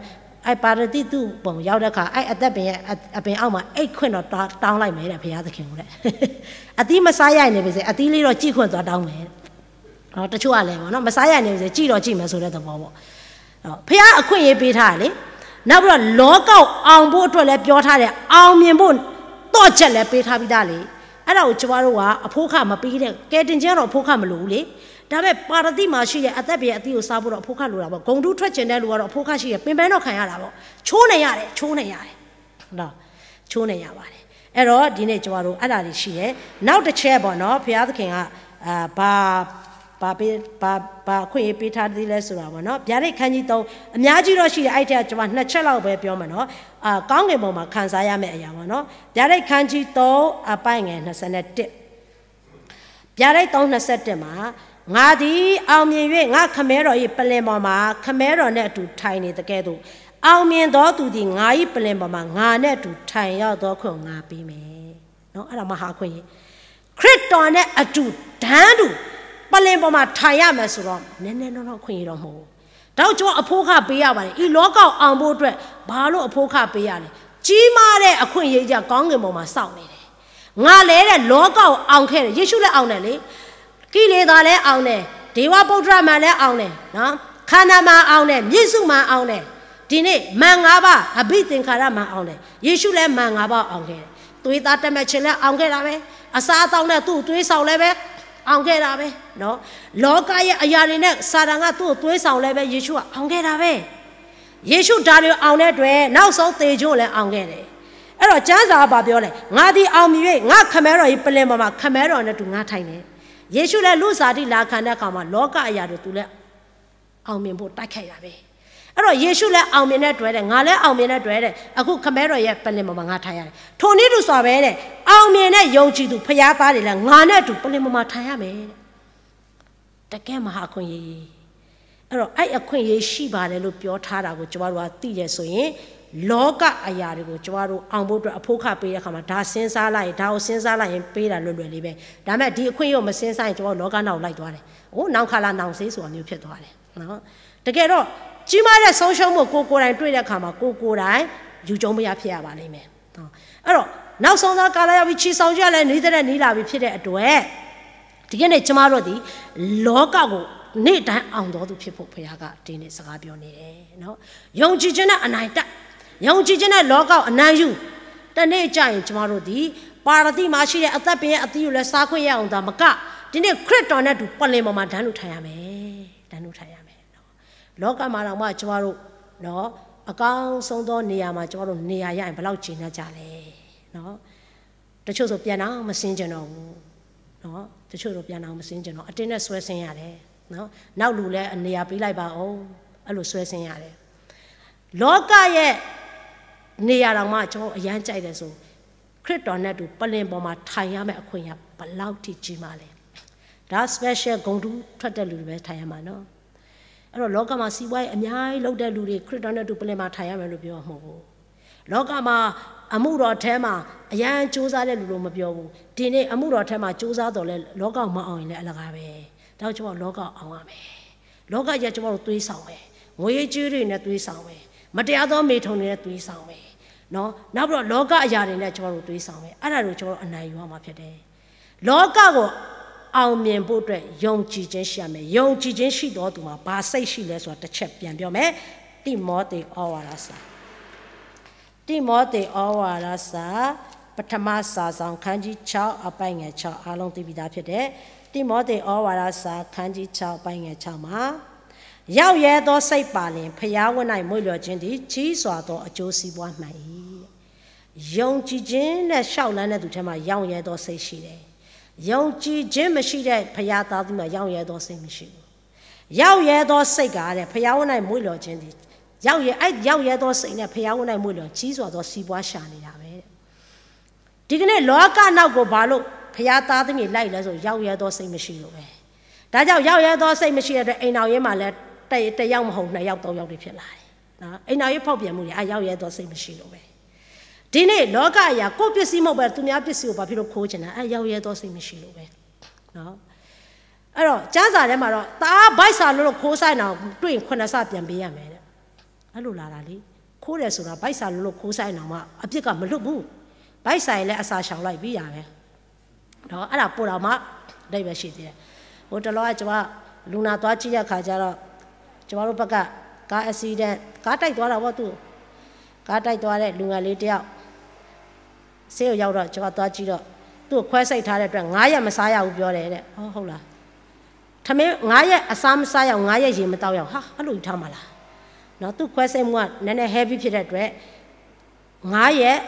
အဲ့ပါရသီသူ့ပုံရောက်တဲ့အခါ အဲ့အသက်ပင်ရဲ့အ-၊ အပင်အောက်မှာ အိပ်ခွင့်တော့ တောင်း-၊ တောင်းလိုက်မယ်တဲ့ ဘုရားသခင်ကိုတဲ့။ အသီးမစားရရင်နေပါစေ၊ အသီးလေးတော့ ကြည့်ခွင့်သွားတောင်းမယ်တဲ့။ နော်၊ တချို့ကလည်းပေါ့နော်၊ မစားရရင်နေပါစေ၊ ကြည့်တော့ကြည့်မယ်ဆိုတဲ့သဘောပေါ့။ နော်၊ ဘုရားအခွင့်အရေးပေးထားတယ်လေ။ နောက်ပြီးတော့ လောကကို အောင်ဖို့အတွက်လည်း ပြောထားတယ်။ အောင်မြင်ဖို့ သော့ချက်လည်း ပေးထားပြီးသားလေ။ အဲ့ဒါကို ကျမတို့က အဖိခမပေးတဲ့၊ ကယ်တင်ခြင်းကတော့ အဖိခမလိုဘူးလေ။ ဒါပေမဲ့ ပါရသီမှာရှိတဲ့ အသက်ပင်ရဲ့အသီးကို စားဖို့တော့ အဖိခလိုတာပေါ့။ ဂုဏ်ထူးထွက်ချင်တဲ့လူကတော့ အဖိခရှိတယ်။ ပင်ပန်းတော့ ခံရတာပေါ့။ ချိုးနေရတယ်၊ ချိုးနေရတယ်။ နော်၊ ချိုးနေရပါတယ်။ အဲ့တော့ ဒီနေ့ ကျမတို့ အဲ့ဒါတွေရှိတယ်။ နောက်တစ်ချက်ပေါ့နော်၊ ဘုရားသခင်က အာ၊ ဘာ၊ ဘာပေး၊ ဘာ၊ ဘာအခွင့်အရေးပေးထားသေးလဲဆိုတာပေါ့နော်။ ဗျာဒိတ်ခန်းကြီးသုံး၊ အများကြီးတော့ရှိတယ်၊ အဲ့ထဲက ကျမ နှစ်ချက်လောက်ပဲ ပြောမယ်နော်။ အာ၊ ကောင်းကင်ဘုံမှာ ခံစားရမယ့်အရာပေါ့နော်။ ဗျာဒိတ်ခန်းကြီးသုံး၊ အပိုင်းငယ် နှစ်ဆယ့်တစ်၊ ဗျာဒိတ်သုံး နှစ်ဆယ့်တစ်မှာ၊ ငါသည် အောင်မြင်၍ ငါ့ခမည်းတော်၏ ပလ္လင်ပေါ်မှာ ခမည်းတော်နှင့်အတူ ထိုင်နေသကဲ့သို့၊ အောင်မြင်သောသူသည် ငါ၏ပလ္လင်ပေါ်မှာ ငါနှင့်အတူ ထိုင်ရသောအခွင့်ကို ငါပေးမည်။ နော်၊ အဲ့ဒါ မဟာအခွင့်အရေး။ ခရစ်တော်နဲ့အတူ တန်းတူ ပလ္လင်ပေါ်မှာ ထိုင်ရမယ်ဆိုတော့ နည်းနည်းနောနော အခွင့်အရေးတော့ မဟုတ်ဘူး။ ဒါကို ကျွန်တော် အဖိခပေးရပါတယ်။ ဒီလောကကို အောင်ဖို့အတွက် ဘာလို့ အဖိခပေးရလဲ။ ကြီးမားတဲ့ အခွင့်အရေးကြီးက ကောင်းကင်ဘုံမှာ စောင့်နေတယ်။ ငါလည်း ဒီလောကကို အောင်ခဲ့တယ်။ ယေရှုလည်း အောင်တယ်လေ။ ကိလေသာလည်း အောင်တယ်။ ဒေဝဗုဒ္ဓမာန်လည်း အောင်တယ်နော်။ ခန္ဓာမဏ် အောင်တယ်။ မျက်စိမဏ် အောင်တယ်။ ဒီနေ့ မဏ်ငါးပါး အဘိသင်္ခါရမဏ် အောင်တယ်။ ယေရှုလည်း မဏ်ငါးပါး အောင်ခဲ့တယ်။ သွေးသား တတ်မှတ်ခြင်းလည်း အောင်ခဲ့တာပဲ။ အစားအသောက်နဲ့ သူ့သွေးဆောင်လည်းပဲ အောင်ခဲ့တာပဲနော်။ လောကရဲ့အရာတွေနဲ့ စာတန်က သူ့သွေးဆောင်လည်းပဲ ယေရှုက အောင်ခဲ့တာပဲ။ ယေရှု ဒါတွေအောင်တဲ့အတွက် နောက်ဆုံး သေခြင်းကိုလည်း အောင်ခဲ့တယ်။ အဲ့တော့ ကျမ်းစာက ဘာပြောလဲ။ ငါသည် အောင်မြင်၍ ငါ့ခမည်းတော်၏ ပလ္လင်ပေါ်မှာ ခမည်းတော်နှင့်အတူ ငါထိုင်တယ်။ ယေရှုလည်း လူ့ဇာတိ လာခံတဲ့အခါမှာ လောကအရာတွေ သူလည်း အောင်မြင်ဖို့ တိုက်ခိုက်တာပဲ။ အဲ့တော့ ယေရှုလည်း အောင်မြင်တဲ့အတွက်တဲ့၊ ငါလည်း အောင်မြင်တဲ့အတွက်တဲ့၊ အခု ခမည်းတော်ရဲ့ ပလ္လင်ပေါ်မှာ ငါထိုင်ရတယ်။ ထိုနည်းတူစွာပဲတဲ့၊ အောင်မြင်တဲ့ ယုံကြည်သူ ဘုရားသားတွေလည်း ငါနဲ့အတူ ပလ္လင်ပေါ်မှာ ထိုင်ရမယ်တဲ့။ တကယ့် မဟာအခွင့်အရေး။ အဲ့တော့ အဲ့အခွင့်အရေး ရှိပါတယ်လို့ ပြောထားတာကို ကျမတို့က သိတယ်ဆိုရင်၊ လောကအရာတွေကို ကျမတို့ အောင်ဖို့အတွက် အဖိခပေးတဲ့အခါမှာ ဒါစဉ်းစားလိုက်ရင်၊ ဒါကို စဉ်းစားလိုက်ရင် ပေးတာ လွယ်လွယ်လေးပဲ။ ဒါပေမဲ့ ဒီအခွင့်အရေးကို မစဉ်းစားရင် ကျမတို့ လောကနောက်ကို လိုက်သွားတယ်။ အိုး နောင်ခါလာ နောင်စေ့ ဆိုတာမျိုး ဖြစ်သွားတယ်။ နော်၊ တကယ်တော့ ကြီးမားတဲ့ ဆုံးရှုံးမှုကို ကိုယ်ကိုယ်တိုင် တွေ့တဲ့အခါမှာ ကိုယ်ကိုယ်တိုင် ယူကြုံမရ ဖြစ်ရပါလိမ့်မယ်။ နော်၊ အဲ့တော့ နောက်ဆုံးသော ကာလရောက်ပြီ၊ ချီဆောင်ခြင်းကလည်း နီးသထက်နီးလာပြီ ဖြစ်တဲ့အတွက် ဒီကနေ့ ကျမတို့သည် လောကကို နေ့တိုင်း အောင်သောသူဖြစ်ဖို့ ဘုရားက ဒီနေ့ စကားပြောနေတယ်နော်။ ယုံကြည်ခြင်းနဲ့ အနိုင်တတ်၊ ယုံကြည်ခြင်းနဲ့ လောကကို အနိုင်ယူ၊ တနေ့ကျရင် ကျမတို့သည် ပါရသီမှာရှိတဲ့ အသက်ပင်ရဲ့အသီးကိုလည်း စားခွင့်ရအောင်သာမက၊ ဒီနေ့ ခရစ်တော်နဲ့အတူ ပလ္လင်ပေါ်မှာ တန်းတူထိုင်ရမယ်။ တန်းတူထိုင်ရမယ်နော်။ လောကမှာတောင်မှ ကျမတို့နော်၊ အကောင်းဆုံးသောနေရာမှာ ကျမတို့ နေရာရရင် ဘယ်လောက် ကျေနပ်ကြလဲနော်။ တချို့ဆို ပြန်တောင် မဆင်းချင်တော့ဘူးနော်။ တချို့ဆို ပြန်တောင် မဆင်းချင်တော့၊ အတင်းနဲ့ ဆွဲဆင်းရတယ်နော်။ နောက်လူလည်း နေရာပေးလိုက်ပါဦး၊ အဲ့လို ဆွဲဆင်းရတယ်။ လောကရဲ့ နေရာတောင်မှ ကျွန်တော်အရမ်းကြိုက်တယ်ဆို၊ ခရစ်တော်နဲ့အတူ ပလ္လင်ပေါ်မှာ ထိုင်ရမယ့်အခွင့်အရေး ဘယ်လောက်ထိကြီးမားလဲ။ ဒါ special ဂုဏ်ထူးထွက်တဲ့လူတွေပဲ ထိုင်ရမှာနော်။ အဲ့တော့ လောကမှာ စီးပွားရေးအများကြီးလုပ်တဲ့လူတွေ ခရစ်တော်နဲ့အတူ ပလ္လင်မှာ ထိုင်ရမယ်လို့ ပြောမှာမဟုတ်ဘူး။ လောကမှာ အမှုတော်ထဲမှာ အရမ်းကြိုးစားတဲ့လူလို့ မပြောဘူး။ ဒီနေ့ အမှုတော်ထဲမှာ ကြိုးစားသော်လည်း လောကမှာ မအောင်ရင်လည်း အလကားပဲ။ ဒါကြောင့် ကျွန်တော် လောကအောင်ရမယ်။ လောကကြီးက ကျွန်တော်တို့ သွေးဆောင်မယ်။ ငွေရေးကြေးရေးတွေနဲ့ သွေးဆောင်မယ်။ မတရားသော မေထုန်တွေနဲ့ သွေးဆောင်မယ်။ နော်။ နောက်ပြီးတော့ လောကအရာတွေနဲ့ ကျွန်တော်တို့ သွေးဆောင်မယ်။ အဲ့ဒါတွေကို ကျွန်တော်တို့ အနိုင်ယူရမှာ ဖြစ်တယ်။ လောကကို အောင်မြင်ဖို့အတွက် ယုံကြည်ခြင်း ရှိရမယ်။ ယုံကြည်ခြင်း ရှိသောသူမှာ ဘာစိတ်ရှိလဲဆိုတာ တစ်ချက် ပြန်ပြောမယ်။ တိမောသေဩဝါဒစာ။ တိမောသေဩဝါဒစာ ပထမစာစောင် ခန်းကြီးခြောက် အပိုင်းငယ်ခြောက် အားလုံးသိပြီးသားဖြစ်တယ်။ တိမောသေဩဝါဒစာ ခန်းကြီးခြောက် အပိုင်းငယ်ခြောက်မှာ ရောင့်ရဲသောစိတ်ပါလျှင် ဘုရားဝတ်၌ မွေ့လျော်ခြင်းသည် ကြီးစွာသော အကျိုးစီးပွားမှန်၏။ ယုံကြည်ခြင်းနဲ့ လျှောက်လှမ်းတဲ့သူထဲမှာ ရောင့်ရဲသောစိတ်ရှိတယ်။ ယုံကြည်ခြင်းမရှိတဲ့ ဘုရားသားသမီးမှာ ရောင့်ရဲသောစိတ်မရှိဘူး။ ရောင့်ရဲသောစိတ်ကတဲ့ ဘုရားဝတ်၌ မွေ့လျော်ခြင်းသည် ရောင့်ရဲ၊ အဲ့ရောင့်ရဲသောစိတ်နဲ့ ဘုရားဝတ်၌ မွေ့လျော် ကြီးစွာသော စီးပွားရှာနေတာပဲ။ ဒီကနေ့ လောကနောက်ကို ဘာလို့ ဘုရားသားသမီး လိုက်လဲဆို ရောင့်ရဲသောစိတ်မရှိလို့ပဲ။ ဒါကြောင့် ရောင့်ရဲသောစိတ်မရှိတဲ့အတွက် အိမ်ထောင်ရေးမှာလည်း တစ်ယောက်မဟုတ် နှစ်ယောက် သုံးယောက်တွေ ဖြစ်လာတယ်။ နော်။ အိမ်ထောင်ရေးဖောက်ပြန်မှုတွေ အရောင့်ရဲသောစိတ်မရှိလို့ပဲ။ ဒီနေ့ လောကအရာ ကိုယ့်ပစ္စည်းမဟုတ်ဘဲ သူများပစ္စည်းကို ဘာဖြစ်လို့ ခိုးချင်တာ၊ အရောင့်ရဲသောစိတ်မရှိလို့ပဲ။ နော်။ အဲ့တော့ ကျမ်းစာထဲမှာတော့ တအားဗိုက်ဆာလို့လို့ ခိုးစားရင်တောင် တွေ့ရင် ခုနစ်ဆ ပြန်ပေးရမယ်တဲ့။ အဲ့လိုလာတာလေ။ ခိုးတယ်ဆိုတာ ဗိုက်ဆာလို့လို့ ခိုးစားရင်တောင်မှ အပြစ်က မလွတ်ဘူး။ ဗိုက်ဆာရင်လည်း အစာရှောင်လိုက်ပြီးရပဲ။ နော်။ အဲ့ဒါပိုတောင်မှ အဓိပ္ပာယ်ရှိသေးတယ်။ ဟိုတလောက ကျွန်မ လူနာသွားကြည့်တဲ့အခါကျတော့ ကျွန်မတို့ဘက်က ကား accident ကားတိုက်သွားတာပေါ့ သူ့ကို။ ကားတိုက်သွားတဲ့ လူငယ်လေးတစ်ယောက် ဆေးရုံရောက်တော့ ကျွန်မသွားကြည့်တော့ သူ့ကိုခွဲစိတ်ထားတဲ့အတွက် ငါးရက်မစားရဘူးပြောတယ်တဲ့။ ဟော ဟုတ်လား။ ထမင်း ငါးရက်အစားမစားရဘူး၊ ငါးရက်ရေမသောက်ရဘူး။ ဟာ အဲ့လိုကြီးထားမှာလား။ နော်။ သူ့ခွဲစိတ်မှုက နည်းနည်း heavy ဖြစ်တဲ့အတွက် ငါးရက်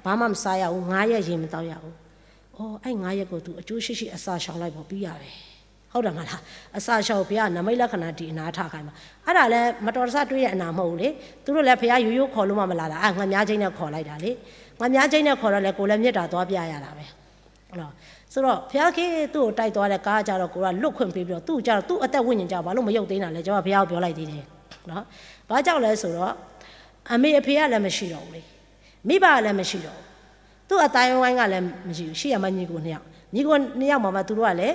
ဘာမှမစားရဘူး၊ ငါးရက်ရေမသောက်ရဘူး။ အော် အဲ့ငါးရက်ကို သူအကျိုးရှိရှိ အစာရှောင်လိုက်ပေါ့ ပြီးရပဲ။ ဟုတ်တယ်မလား။ အစာရှောင် ဘုရား နမိတ်လက္ခဏာ ဒီအနားထားခိုင်းမှာ။ အဲ့ဒါလဲ မတော်တဆတွေ့တဲ့ အနာမဟုတ်ဘူးလေ။ သူတို့လည်း ဘုရားရိုးရိုးခေါ်လို့မှ မလာတာ။ အာ ငါများချင်းနဲ့ ခေါ်လိုက်တာလေ။ ငါများချင်းနဲ့ ခေါ်တော့လဲ ကိုယ်လည်း မေတ္တာသွားပြရတာပဲ။ နော်။ ဆိုတော့ ဘုရားခင် သူ့ကိုတိုက်သွားတဲ့ကားကြတော့ ကိုယ်က လွတ်ခွင့်ပေးပြီးတော့ သူ့ကြတော့ သူ့အသက်ဝိညာဉ်ကြတော့ ဘာလို့ မရုပ်သိမ်းတာလဲ ကျွန်မ ဘုရားကို ပြောလိုက်သေးတယ်။ နော်။ ဘာကြောင့်လဲဆိုတော့ အမေအဖေကလည်း မရှိတော့ဘူးလေ။ မိဘကလည်း မရှိတော့ဘူး။ သူ့အသိုင်းအဝိုင်းကလည်း မရှိဘူး။ ရှိရမှာ ညီကိုနှစ်ယောက်။ ညီကိုနှစ်ယောက်မှာမှ သူတို့ကလည်း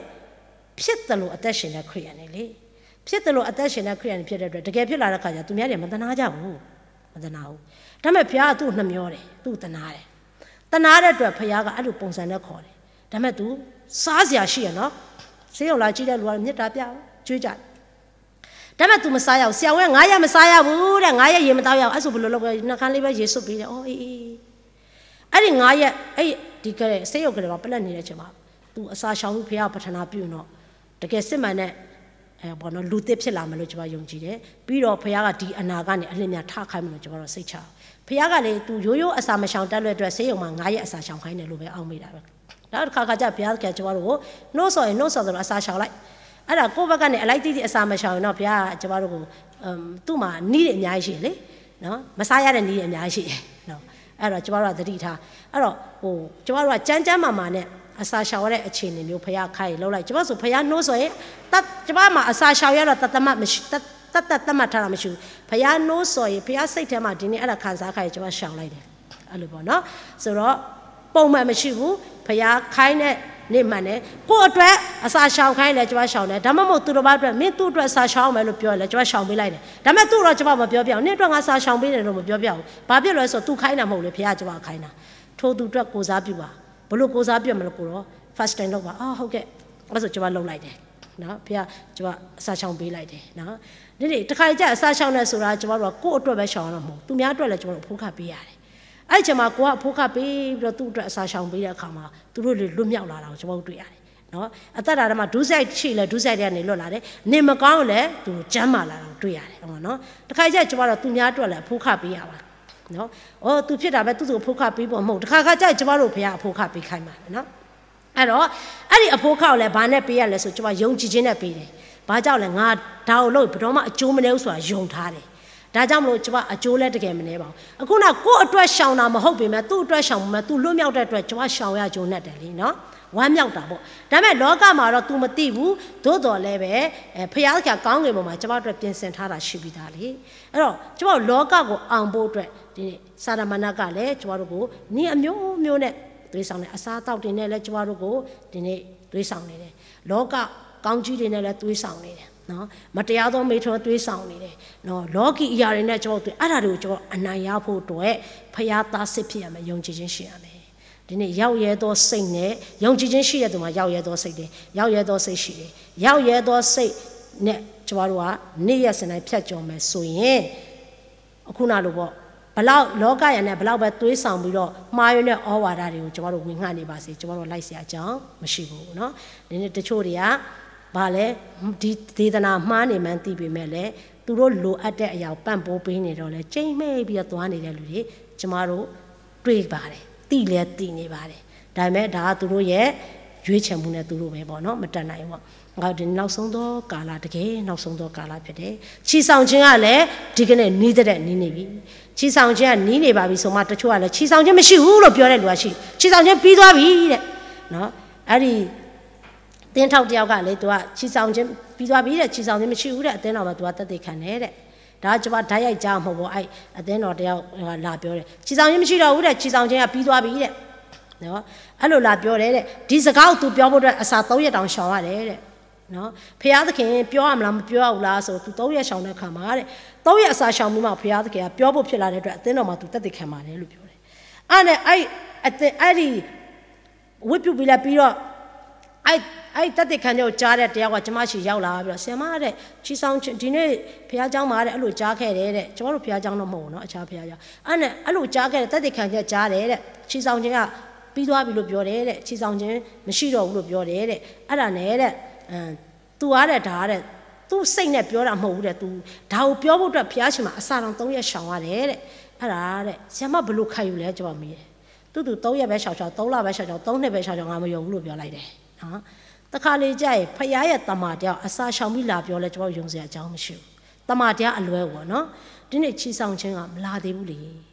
ဖြစ်သလို အသက်ရှင်တဲ့ ခရစ်ယာန်တွေလေ။ ဖြစ်သလို အသက်ရှင်တဲ့ ခရစ်ယာန်တွေ ဖြစ်တဲ့အတွက် တကယ်ဖြစ်လာတဲ့အခါကျ သူများတွေက မသနားကြဘူး။ မသနားဘူး။ ဒါပေမဲ့ ဘုရားက သူ့ကို နှမျောတယ်။ သူ့ကို သနားတယ်။ သနားတဲ့အတွက် ဘုရားက အဲ့လိုပုံစံနဲ့ ခေါ်တယ်။ ဒါပေမဲ့ သူစားစရာရှိရနော်။ ဆေးရုံလာကြည့်တဲ့လူက မေတ္တာပြ ကြွေးကြတယ်။ ဒါပေမဲ့ သူမစားရဘူး။ ဆရာဝန်က ငါးရက်မစားရဘူးတဲ့။ ငါးရက်ရေမသောက်ရဘူး။ အဲ့ဆို ဘယ်လိုလုပ်လဲ။ နှုတ်ခမ်းလေးပဲ ရေဆွတ်ပေးတယ်။ အော် အေး အေး အဲ့ဒီငါးရက် အဲ့ဒီက ဆေးရုံကလေးမှာ ပလက်နေတဲ့အချိန်မှာ သူအစာရှောင်ပြီး ဘုရားကို ပထနာပြုနော်။ တကယ်စစ်မှန်တဲ့ အဲ ပေါ့နော် လူသစ်ဖြစ်လာမယ်လို့ ကျွန်မယုံကြည်တယ်။ ပြီးတော့ ဘုရားက ဒီအနာကနေ အလျင်အမြန်ထခိုင်းမယ်လို့ ကျွန်မတို့ စိတ်ချအောင်။ ဘုရားကလေ သူရိုးရိုးအစာမရှောင်တတ်လို့အတွက် ဆေးရုံမှာ ငါးရက်အစာရှောင်ခိုင်းတယ်လို့ပဲ အောက်မေ့တာပဲ။ နောက်တစ်ခါခါကျ ဘုရားသခင် ကျွန်မတို့ကို နှိုးဆော်ရင် နှိုးဆော်သလို အစာရှောင်လိုက်။ အဲ့ဒါ ကိုယ့်ဘက်ကနေ အလိုက်သီးသီး အစာမရှောင်ရင်တော့ ဘုရားက ကျွန်မတို့ကို အမ် သူ့မှာ နည်းတွေ အများကြီးရှိတယ်လေ။ နော်။ မစားရတဲ့ နည်းတွေ အများကြီးရှိတယ်။ နော်။ အဲ့တော့ ကျွန်မတို့က သတိထား။ အဲ့တော့ ဟို ကျွန်မတို့က ကျန်းကျန်းမာမာနဲ့ အစာရှောင်ရတဲ့ အခြေအနေမျိုး ဘုရားခိုင်းရင် လုပ်လိုက်။ ကျွန်မဆို ဘုရားနှိုးဆော်ရင် တတ် ကျွန်မမှာ အစာရှောင်ရတော့ တတ်သတ်မှတ်မရှိ တတ် တတ် တတ်သတ်မှတ်ထားတာ မရှိဘူး။ ဘုရားနှိုးဆော်ရင် ဘုရားစိတ်ထဲမှာ ဒီနေ့ အဲ့ဒါခံစားခိုင်းရင် ကျွန်မရှောင်လိုက်တယ်။ အဲ့လိုပေါ့နော်။ ဆိုတော့ ပုံမှန်မရှိဘူး။ ဘုရားခိုင်းတဲ့နေ့မှန်တယ်။ ကိုယ့်အတွက် အစာရှောင်ခိုင်းလဲ ကျွန်မရှောင်တယ်။ ဒါမှမဟုတ် သူတစ်ပါးအတွက် မင်းသူ့အတွက် အစာရှောင်အောင်မယ်လို့ ပြောလဲ ကျွန်မရှောင်ပေးလိုက်တယ်။ ဒါပေမဲ့ သူ့တော့ ကျွန်မမပြောပြဘူး။ နင့်အတွက် ငါစာရှောင်ပေးတယ်လို့ မပြောပြဘူး။ ဘာဖြစ်လို့လဲဆိုတော့ သူခိုင်းတာမဟုတ်ဘူးလေ။ ဘုရား ကျွန်မခိုင်းတာ။ ထိုသူအတွက် ကိုယ်စားပြုပါ။ ဘယ်လိုကိုယ်စားပြုရမလဲ ကိုယ်တော့ fasting လုပ်ပါ။ အော် ဟုတ်ကဲ့။ အဲ့ဆို ကျွန်မလုပ်လိုက်တယ်။ နော်။ ဘုရား ကျွန်မ အစာရှောင်ပေးလိုက်တယ်။ နော်။ ဒီနေ့ တစ်ခါကြ အစာရှောင်တယ်ဆိုတာ ကျွန်မတို့က ကိုယ့်အတွက်ပဲ ရှောင်ရတာမဟုတ်ဘူး။ သူများအတွက်လည်း ကျွန်မတို့ အဖိခပေးရတယ်။ အဲ့ဒီအချိန်မှာ ကိုယ်က အဖိခပေးပြီးတော့ သူ့အတွက် အစာရှောင်ပေးတဲ့အခါမှာ သူတို့တွေ လွတ်မြောက်လာတာကို ကျွန်မတို့ တွေ့ရတယ်။ နော်။ အသက်တာထဲမှာ ဒုစရိုက်ရှိလဲ ဒုစရိုက်တွေကနေ လွတ်လာတယ်။ နေမကောင်းလဲ သူတို့ ကျန်းမာလာတာကို တွေ့ရတယ်။ နော်။ တစ်ခါကြ ကျွန်မတို့ သူများအတွက်လည်း အဖိခပေးရပါတယ်။ နော်။ အော် သူဖြစ်တာပဲ သူ့သူအဖိခပေးဖို့မဟုတ်ဘူး။ တစ်ခါခါကျရင် ကျွန်မတို့ ဘုရား အဖိခပေးခိုင်းပါတယ်နော်။ အဲ့တော့ အဲ့ဒီအဖိခကိုလည်း ဘာနဲ့ပေးရလဲဆို ကျွန်မ ယုံကြည်ခြင်းနဲ့ပေးတယ်။ ဘာကြောင့်လဲ။ ငါဒါကိုလုပ်ရင် ဘယ်တော့မှ အကျိုးမနည်းဘူးဆိုတာ ယုံထားတယ်။ ဒါကြောင့်မလို့ ကျွန်မအကျိုးလည်းတကယ်မနည်းပါဘူး။ အခုနက ကိုယ့်အတွက်ရှောင်တာမဟုတ်ပေမဲ့ သူ့အတွက်ရှောင်ပေမဲ့ သူလွတ်မြောက်တဲ့အတွက် ကျွန်မရှောင်ရကျိုးနဲ့တယ်လीနော်။ ဝမ်းမြောက်တာပေါ့။ ဒါပေမဲ့လောကမှာတော့ तू မသိဘူး။ သို့သော်လည်းပဲ အဲ ဘုရားသခင်ကောင်းကင်ဘုံမှာ ကျွန်မတို့အတွက်ပြင်ဆင်ထားတာရှိပြီးသားလी။ အဲ့တော့ ကျွန်မတို့လောကကိုအောင်ဖို့အတွက် ဒီနေ့စာတမဏေကလည်း ကျွန်မတို့ကိုနည်းအမျိုးမျိုးနဲ့သွေးဆောင်နေ၊ အစားအသောက်တွေနဲ့လည်း ကျွန်မတို့ကို ဒီနေ့သွေးဆောင်နေတယ်။ လောကကောင်းကြီးတွေနဲ့လည်းသွေးဆောင်နေတယ်နော်။ မတရားသောမိထွန်းသွေးဆောင်နေတယ်နော်။ လောကီအရာတွေနဲ့ကျွန်တော်တို့အဲ့ဒါတွေကိုကျွန်တော်အနိုင်ရဖို့အတွက်ဘုရားသားစစ်ဖြစ်ရမယ်။ ယုံကြည်ခြင်းရှိရမယ်။ ဒီနေ့ရောက်ရဲသောစိတ်နဲ့ယုံကြည်ခြင်းရှိတဲ့သူမှာရောက်ရဲသောစိတ်တွေရောက်ရဲသောစိတ်ရှိတယ်။ ရောက်ရဲသောစိတ်နဲ့ကျွန်တော်တို့ကနေ့ရက်စဉ်တိုင်းဖြတ်ကျော်မယ်ဆိုရင် အခုနလိုပေါ့ ဘယ်လောက်လောကရန်နဲ့ဘယ်လောက်ပဲသွေးဆောင်ပြီးတော့မှားယွင်းတဲ့ဩဝါဒတွေကိုကျွန်တော်တို့ဝင်ငှနေပါစေကျွန်တော်တို့လိုက်စရာအကြောင်းမရှိဘူးနော်။ ဒီနေ့တချို့တွေကဘာလဲဒီဒေသနာမှားနေမှန်းသိပေမဲ့လည်းသူတို့လိုအပ်တဲ့အရာကိုပံ့ပိုးပေးနေတော့လဲကြိတ်မှိတ်ပြီးတော့သွားနေတဲ့လူတွေကျွန်တော်တို့တွေ့ပါတယ်သိလဲသိနေပါတယ်ဒါပေမဲ့ဒါကသူတို့ရဲ့ရွေးချယ်မှုနဲ့သူတို့ပဲပေါ့နော်မတတ်နိုင်ဘူးပေါ့ ငါတို့ဒီနောက်ဆုံးသောကာလတကယ်နောက်ဆုံးသောကာလဖြစ်တယ်။ချီဆောင်ခြင်းကလည်းဒီကနေ့နီးတဲ့နီးနေပြီ။ချီဆောင်ခြင်းကနီးနေပါပြီဆိုမှတချို့ကလည်းချီဆောင်ခြင်းမရှိဘူးလို့ပြောတဲ့လူကရှိချီဆောင်ခြင်းပြီးသွားပြီတဲ့နော်။အဲ့ဒီသင်းထောက်တယောက်ကလေသူကချီဆောင်ခြင်းပြီးသွားပြီတဲ့ချီဆောင်ခြင်းမရှိဘူးတဲ့အသင်းတော်မှာသူကသက်သေခံတယ်တဲ့။ဒါကကျွန်မဓာတ်ရိုက်ကြားမဟုတ်ဘူးအဲ့အသင်းတော်တယောက်လာပြောတယ်ချီဆောင်ခြင်းမရှိတော့ဘူးတဲ့ချီဆောင်ခြင်းကပြီးသွားပြီတဲ့နော်အဲ့လိုလာပြောတယ်တဲ့ဒီစကားကိုသူပြောဖို့အတွက်အစာသုံးရက်တောင်ရှောင်ရတယ်တဲ့နော်ဖျားသခင်ပြောရမလားမပြောရဘူးလားဆိုသူသုံးရက်ရှောင်တဲ့အခါမှာတဲ့သုံးရက်အစာရှောင်ပြီးမှဖျားသခင်ကပြောဖို့ဖြစ်လာတဲ့အတွက်အသင်းတော်မှာသူတက်သေခံပါတယ်လို့ပြောတယ်အဲ့နဲ့အဲ့အသင်းအဲ့ဒီဝတ်ပြုပြီးလဲပြီးတော့အဲ့အဲ့တက်သေခံတဲ့ကိုကြားတဲ့တရားကကျမရှိရောက်လာပြီးတော့ဆရာမတဲ့ချီဆောင်ဒီနေ့ဖျားเจ้าမှာတဲ့အဲ့လိုကြားခဲ့တယ်တဲ့ကျွန်တော်တို့ဖျားเจ้าတော့မဟုတ်ဘူးနော်အခြားဖျားเจ้าအဲ့နဲ့အဲ့လိုကြားခဲ့တဲ့တက်သေခံတဲ့ကြားတယ်တဲ့ချီဆောင်ခြင်းကပြီးသွားပြီလို့ပြောတယ်တဲ့ချီဆောင်ခြင်းမရှိတော့ဘူးလို့ပြောတယ်တဲ့အဲ့ဒါနဲ့တဲ့သူအားတဲ့ဒါတဲ့သူ့စိတ်နဲ့ပြောတာမဟုတ်ဘူးတဲ့သူဒါကိုပြောဖို့အတွက်ဖျားရှင်မှာအစာတောင်သုံးရက်ရှောင်ရတယ်တဲ့အဲ့ဒါတဲ့ဆရာမဘလို့ခံယူလဲကျွန်တော်မေးတယ်သူသူသုံးရက်ပဲရှောင်ရှောင်သုံးလပဲရှောင်ရှောင်သုံးနှစ်ပဲရှောင်ရှောင်ငါမယုံဘူးလို့ပြောလိုက်တယ်နော်တခါလေကြာရင်ဖခင်ရဲ့တမန်တရားအစာရှောင်ပြီးလာပြောလဲကျွန်တော်ယုံစရာအကြောင်းမရှိဘူးတမန်တရားအလွဲပေါ့နော်ဒီနေ့ချီဆောင်ခြင်းကမလာသေးဘူးလေ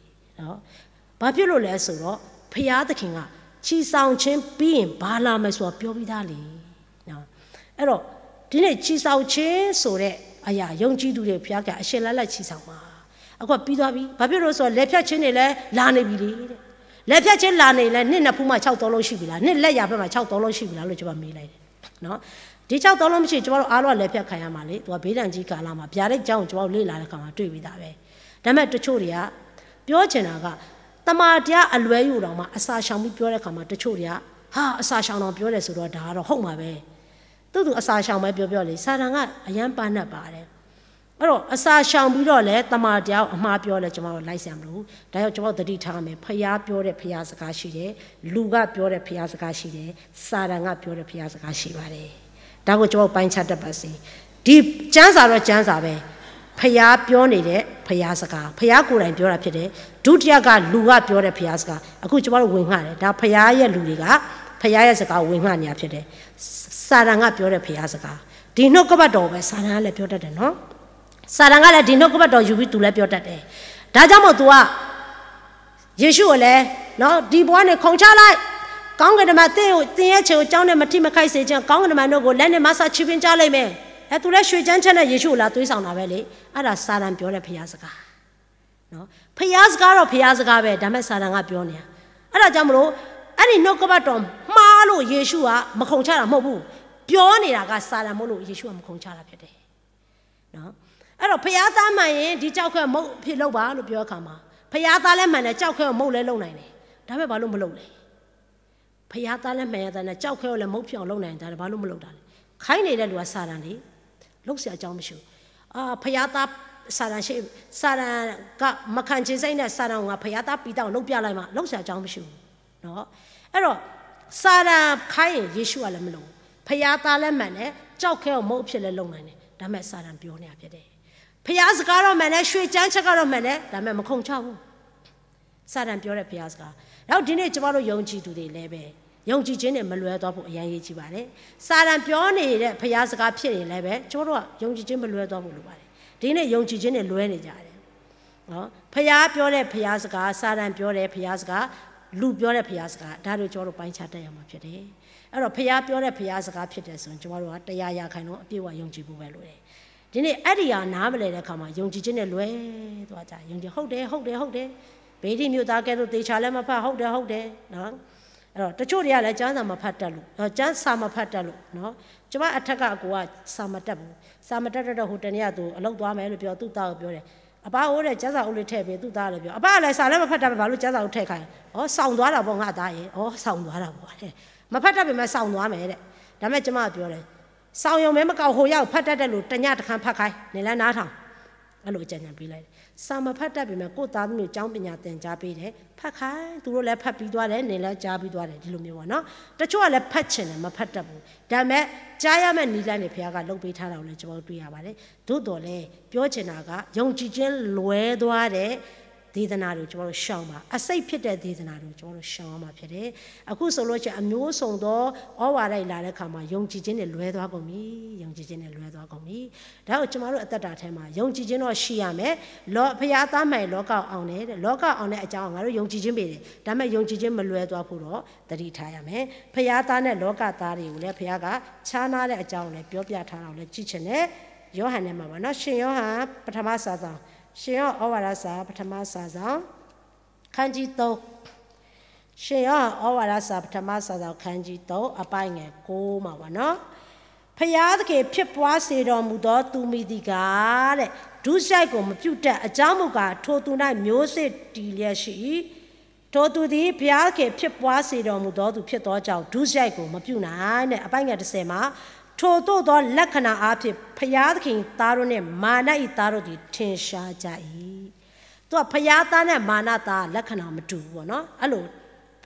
နော်ဘာဖြစ်လို့လဲဆိုတော့ဖျားသခင်ကချီဆောင်ခြင်းပြီးရင်ဘာလာမယ်ဆိုတာပြောပြီးသားလေနော်အဲ့တော့ဒီနေ့ချီဆောင်ခြင်းဆိုတဲ့အရာယုံကြည်သူတွေဖျားကအရှက်လက်လက်ချီဆောင်ပါအခုကပြီးသွားပြီဘာဖြစ်လို့ဆိုတော့လဲဖြတ်ခြင်းတွေလည်းလာနေပြီလေတဲ့လဲဖြတ်ခြင်းလာနေလဲနှစ်နှစ်ဖူးမှာခြောက်သုံးလုံးရှိပြီလားနှစ်လက်ရာဘက်မှာခြောက်သုံးလုံးရှိပြီလားလို့ကျွန်မမေးလိုက်တယ်နော်ဒီခြောက်သုံးလုံးမရှိကျွန်တော်တို့အားလုံးကလဲဖြတ်ခံရမှာလေသူကဘေးဒဏ်ကြီးကာလမှာဗျာဒိတ်ကြောင်းကိုကျွန်တော်တို့လေ့လာတဲ့အခါမှာတွေ့ပြီးသားပဲဒါပေမဲ့တချို့တွေကပြောချင်တာကတမန်တရားအလွဲယူတော်မှာအစာရှောင်ပြီးပြောတဲ့အခါမှာတချို့တွေကဟာအစာရှောင်တော်ပြောတယ်ဆိုတော့ဒါကတော့ဟုတ်မှာပဲသူ့သူအစာရှောင်ပဲပြောပြောလေစာတန်ကအရမ်းပားနပ်ပါတယ်အဲ့တော့အစာရှောင်ပြီးတော့လည်းတမန်တရားကိုအမှားပြောလဲကျွန်တော်တို့လိုက်စရာမလိုဘူးဒါကြောင့်ကျွန်တော်တို့သတိထားမယ်ဖျားပြောတဲ့ဖျားစကားရှိတယ်လူကပြောတဲ့ဖျားစကားရှိတယ်စာတန်ကပြောတဲ့ဖျားစကားရှိပါတယ်ဒါကိုကျွန်တော်ပိုင်းခြားတတ်ပါစေဒီကျမ်းစာတော့ကျမ်းစာပဲဖျားပြောနေတဲ့ဖျားစကားဖျားကိုယ်တိုင်ပြောတာဖြစ်တယ်ဒုတိယကလူကပြောတဲ့ဖျားစကားအခုကျွန်တော်တို့ဝင်ငှတယ်ဒါဖျားရဲ့လူတွေကဖျားရဲ့စကားဝင်ငှနေတာဖြစ်တယ်စာတန်ကပြောတဲ့ဖျားစကားဒီနှုတ်ကပတ်တော်ပဲစာတန်ကလည်းပြောတတ်တယ်နော်စာတန်ကလည်းဒီနှုတ်ကပတ်တော်ယူပြီးသူလည်းပြောတတ်တယ်ဒါကြောင့်မို့သူကယေရှုကိုလည်းနော်ဒီဘဝနဲ့ခုန်ချလိုက်ကောင်းကင်တမန်သင်ရဲ့ခြေကိုကြောင်းနဲ့မထိမခိုက်စေခြင်းကောင်းကင်တမန်တို့ကိုလက်နဲ့မဆချီပင်းကြလိမ့်မယ်အဲသူလည်းရွှေကျမ်းချက်နဲ့ယေရှုကိုလာသွေးဆောင်တာပဲလေအဲ့ဒါစာတန်ပြောတဲ့ဘုရားစကားနော်ဘုရားစကားတော့ဘုရားစကားပဲဒါမဲ့စာတန်ကပြောနေတာအဲ့ဒါကြောင့်မလို့အဲ့ဒီနှုတ်ကပတ်တော်မှားလို့ယေရှုကမခုန်ချတာမဟုတ်ဘူးပြောနေတာကစာတန်မို့လို့ယေရှုကမခုန်ချတာဖြစ်တယ်နော်အဲ့တော့ဘုရားသားမှန်ရင်ဒီကြောက်ခဲမုတ်အဖြစ်လုပ်ပါလို့ပြောအခါမှာဘုရားသားလည်းမှန်တယ်ကြောက်ခဲမုတ်လည်းလုပ်နိုင်တယ်ဒါပေမဲ့ဘာလို့မလုပ်လဲဘုရားသားလည်းမှန်ရသားနဲ့ကြောက်ခဲကိုလည်းမုတ်ဖြစ်အောင်လုပ်နိုင်တယ်ဒါဘာလို့မလုပ်တာလဲခိုင်းနေတဲ့လူကစာတန်လေလုပ်စရာအကြောင်းမရှိဘူးအာဘုရားသားစာတန်ရှိစာတန်ကမခံချင်စိတ်နဲ့စာတန်ကဘုရားသားပီတောက်လုပ်ပြလိုက်မှလုပ်စရာအကြောင်းမရှိဘူးနော်အဲ့တော့စာတန်ခိုင်းရင်ယေရှုကလည်းမလုပ်ဘူးဘုရားသားလည်းမှန်တယ်ကြောက်ခဲကိုမုတ်အဖြစ်လည်းလုပ်နိုင်တယ်ဒါမဲ့စာတန်ပြောနေတာဖြစ်တယ်ဘုရားစကားတော့မှန်တယ်ရွှေကျမ်းချက်ကတော့မှန်တယ်ဒါမဲ့မခုန်ချဘူးစာတန်ပြောတဲ့ဘုရားစကားနောက်ဒီနေ့ကျွန်တော်တို့ယုံကြည်သူတွေလည်းပဲယုံကြည်ခြင်းနဲ့မလွဲသွားဖို့အရမ်းရေးကြည့်ပါတယ်စာတန်ပြောနေတဲ့ဘုရားစကားဖြစ်နေလည်းပဲကျွန်တော်တို့ကယုံကြည်ခြင်းမလွဲသွားဖို့လိုပါတယ်ဒီနေ့ယုံကြည်ခြင်းနဲ့လွဲနေကြတယ် ဘုရားပြောတဲ့ဘုရားစကား, စာတန်ပြောတဲ့ဘုရားစကား, လူပြောတဲ့ဘုရားစကား, ဒါတို့ကျွန်တော်တို့ပိုင်းခြားတတ်ရမှာဖြစ်တယ်. အဲ့တော့ဘုရားပြောတဲ့ဘုရားစကားဖြစ်တယ်ဆိုရင် ကျွန်တော်တို့ကတစ်ရာရာခိုင်နှုန်းအပြည့်အဝယုံကြည်ဖို့ပဲလိုတယ်. ဒီနေ့အဲ့ဒီဟာနားမလည်တဲ့အခါမှာယုံကြည်ခြင်းနဲ့လွဲသွားကြတယ်. ယုံကြည်ဟုတ်တယ်ဟုတ်တယ်ဟုတ်တယ်, ပေတရုမြို့သားကဲသို့သေချာလည်းမဖတ်ဟုတ်တယ်ဟုတ်တယ်နော်. အဲ့တော့တချို့တွေကလည်းကျမ်းစာမဖတ်တတ်လို့, ကျမ်းစာမဖတ်တတ်လို့နော်. ကျွန်မအထက်ကအကိုကစာမတတ်ဘူး. စာမတတ်တတ်တော့ဟိုတနေ့ကသူအလုပ်သွားမယ်လို့ပြောသူ့သားကိုပြောတယ်. အဘၣ်အိၣ်တဲ့ကျမ်းစာအုပ်လေးထည့်ပေးသူ့သားလည်းပြော, အဘၣ်လည်းစာလည်းမဖတ်တတ်ပဲဘာလို့ကျမ်းစာအုပ်ထည့်ခိုင်းလဲ. ဩ, ဆောင်သွားတာပေါ့ငါသားရေ, ဩ, ဆောင်သွားတာပေါ့တဲ့. မဖတ်တတ်ပေမဲ့ဆောင်သွားမယ်တဲ့. ဒါပေမဲ့ကျွန်မကပြောတယ်, ဆောင်ရုံပဲမကဘူး, ဟိုရောက်ဖတ်တတ်တဲ့လူတစ်ညတစ်ခန်းဖတ်ခိုင်း, နင်လည်းနားထောင်. အဲ့လိုအကြံဉာဏ်ပေးလိုက်တယ်. စာမဖတ်တတ်ပေမဲ့ကိုယ့်သားသမီးကိုကျောင်းပညာသင်ကြားပေးတယ်, ဖတ်ခိုင်း, သူတို့လည်းဖတ်ပြီးသွားတယ်, နင်လည်းကြားပြီးသွားတယ်, ဒီလိုမျိုးပေါ့နော်. တချို့ကလည်းဖတ်ချင်တယ်, မဖတ်တတ်ဘူး. ဒါပေမဲ့ကြားရမယ့်နည်းလမ်းတွေဘုရားကလုပ်ပေးထားတာကိုလည်းကျွန်တော်တို့တွေ့ရပါတယ်. သို့သော်လည်းပြောချင်တာကယုံကြည်ခြင်းလွဲသွားတဲ့ဒေသနာတွေကိုကျွန်တော်တို့ရှောင်ပါ, အဆိပ်ဖြစ်တဲ့ဒေသနာတွေကိုကျွန်တော်တို့ရှောင်ရမှာဖြစ်တယ်. အခုဆိုလို့ရှိရင်အမျိုးစုံသောဩဝါဒတွေလာတဲ့အခါမှာယုံကြည်ခြင်းတွေလွဲသွားကုန်ပြီ, ယုံကြည်ခြင်းတွေလွဲသွားကုန်ပြီ. ဒါကိုကျွန်တော်တို့အသက်တာထဲမှာယုံကြည်ခြင်းတော့ရှိရမယ်. လော, ဘုရားသားမှန်ရင်လောကကိုအောင်တယ်တဲ့. လောကကိုအောင်တဲ့အကြောင်းကိုငါတို့ယုံကြည်ခြင်းပဲတယ်. ဒါပေမဲ့ယုံကြည်ခြင်းမလွဲသွားဖို့တော့သတိထားရမယ်. ဘုရားသားနဲ့လောကသားတွေကိုလည်းဘုရားကခြားနားတဲ့အကြောင်းကိုလည်းပြောပြထားတာကိုလည်းကြည့်ချင်တယ်. ယောဟန်ထဲမှာပေါ့နော်. ရှင်ယောဟန်ပထမစာစောင်, ရှင်ယောဟန်ဩဝါဒစာပထမစာစောင်, ခန်းကြီးသုံး, ရှင်ယောဟန်ဩဝါဒစာပထမစာစောင် ခန်းကြီးသုံး အပိုင်းငယ်ကိုးမှာပေါ့နော်. ဘုရားသခင်ဖြစ်ပွားစေတော်မူသောသူမည်သည်ကားတဲ့, ဒုစရိုက်ကိုမပြုတတ်, အကြောင်းမူကားထိုသူ၌မျိုးစေ့တည်လျက်ရှိ၏. ထိုသူသည်ဘုရားသခင်ဖြစ်ပွားစေတော်မူသောသူဖြစ်သောကြောင့်ဒုစရိုက်ကိုမပြုနိုင်တဲ့. အပိုင်းငယ်တစ်ဆယ်မှာထိုသို့သောလက္ခဏာအားဖြင့်ဘုရားသခင်သားတို့နှင့်မာန၏သားတို့သည်ထင်ရှားကြ၏. သူကဘုရားသားနဲ့မာနသားလက္ခဏာမတူဘူးပေါ့နော်. အဲ့လို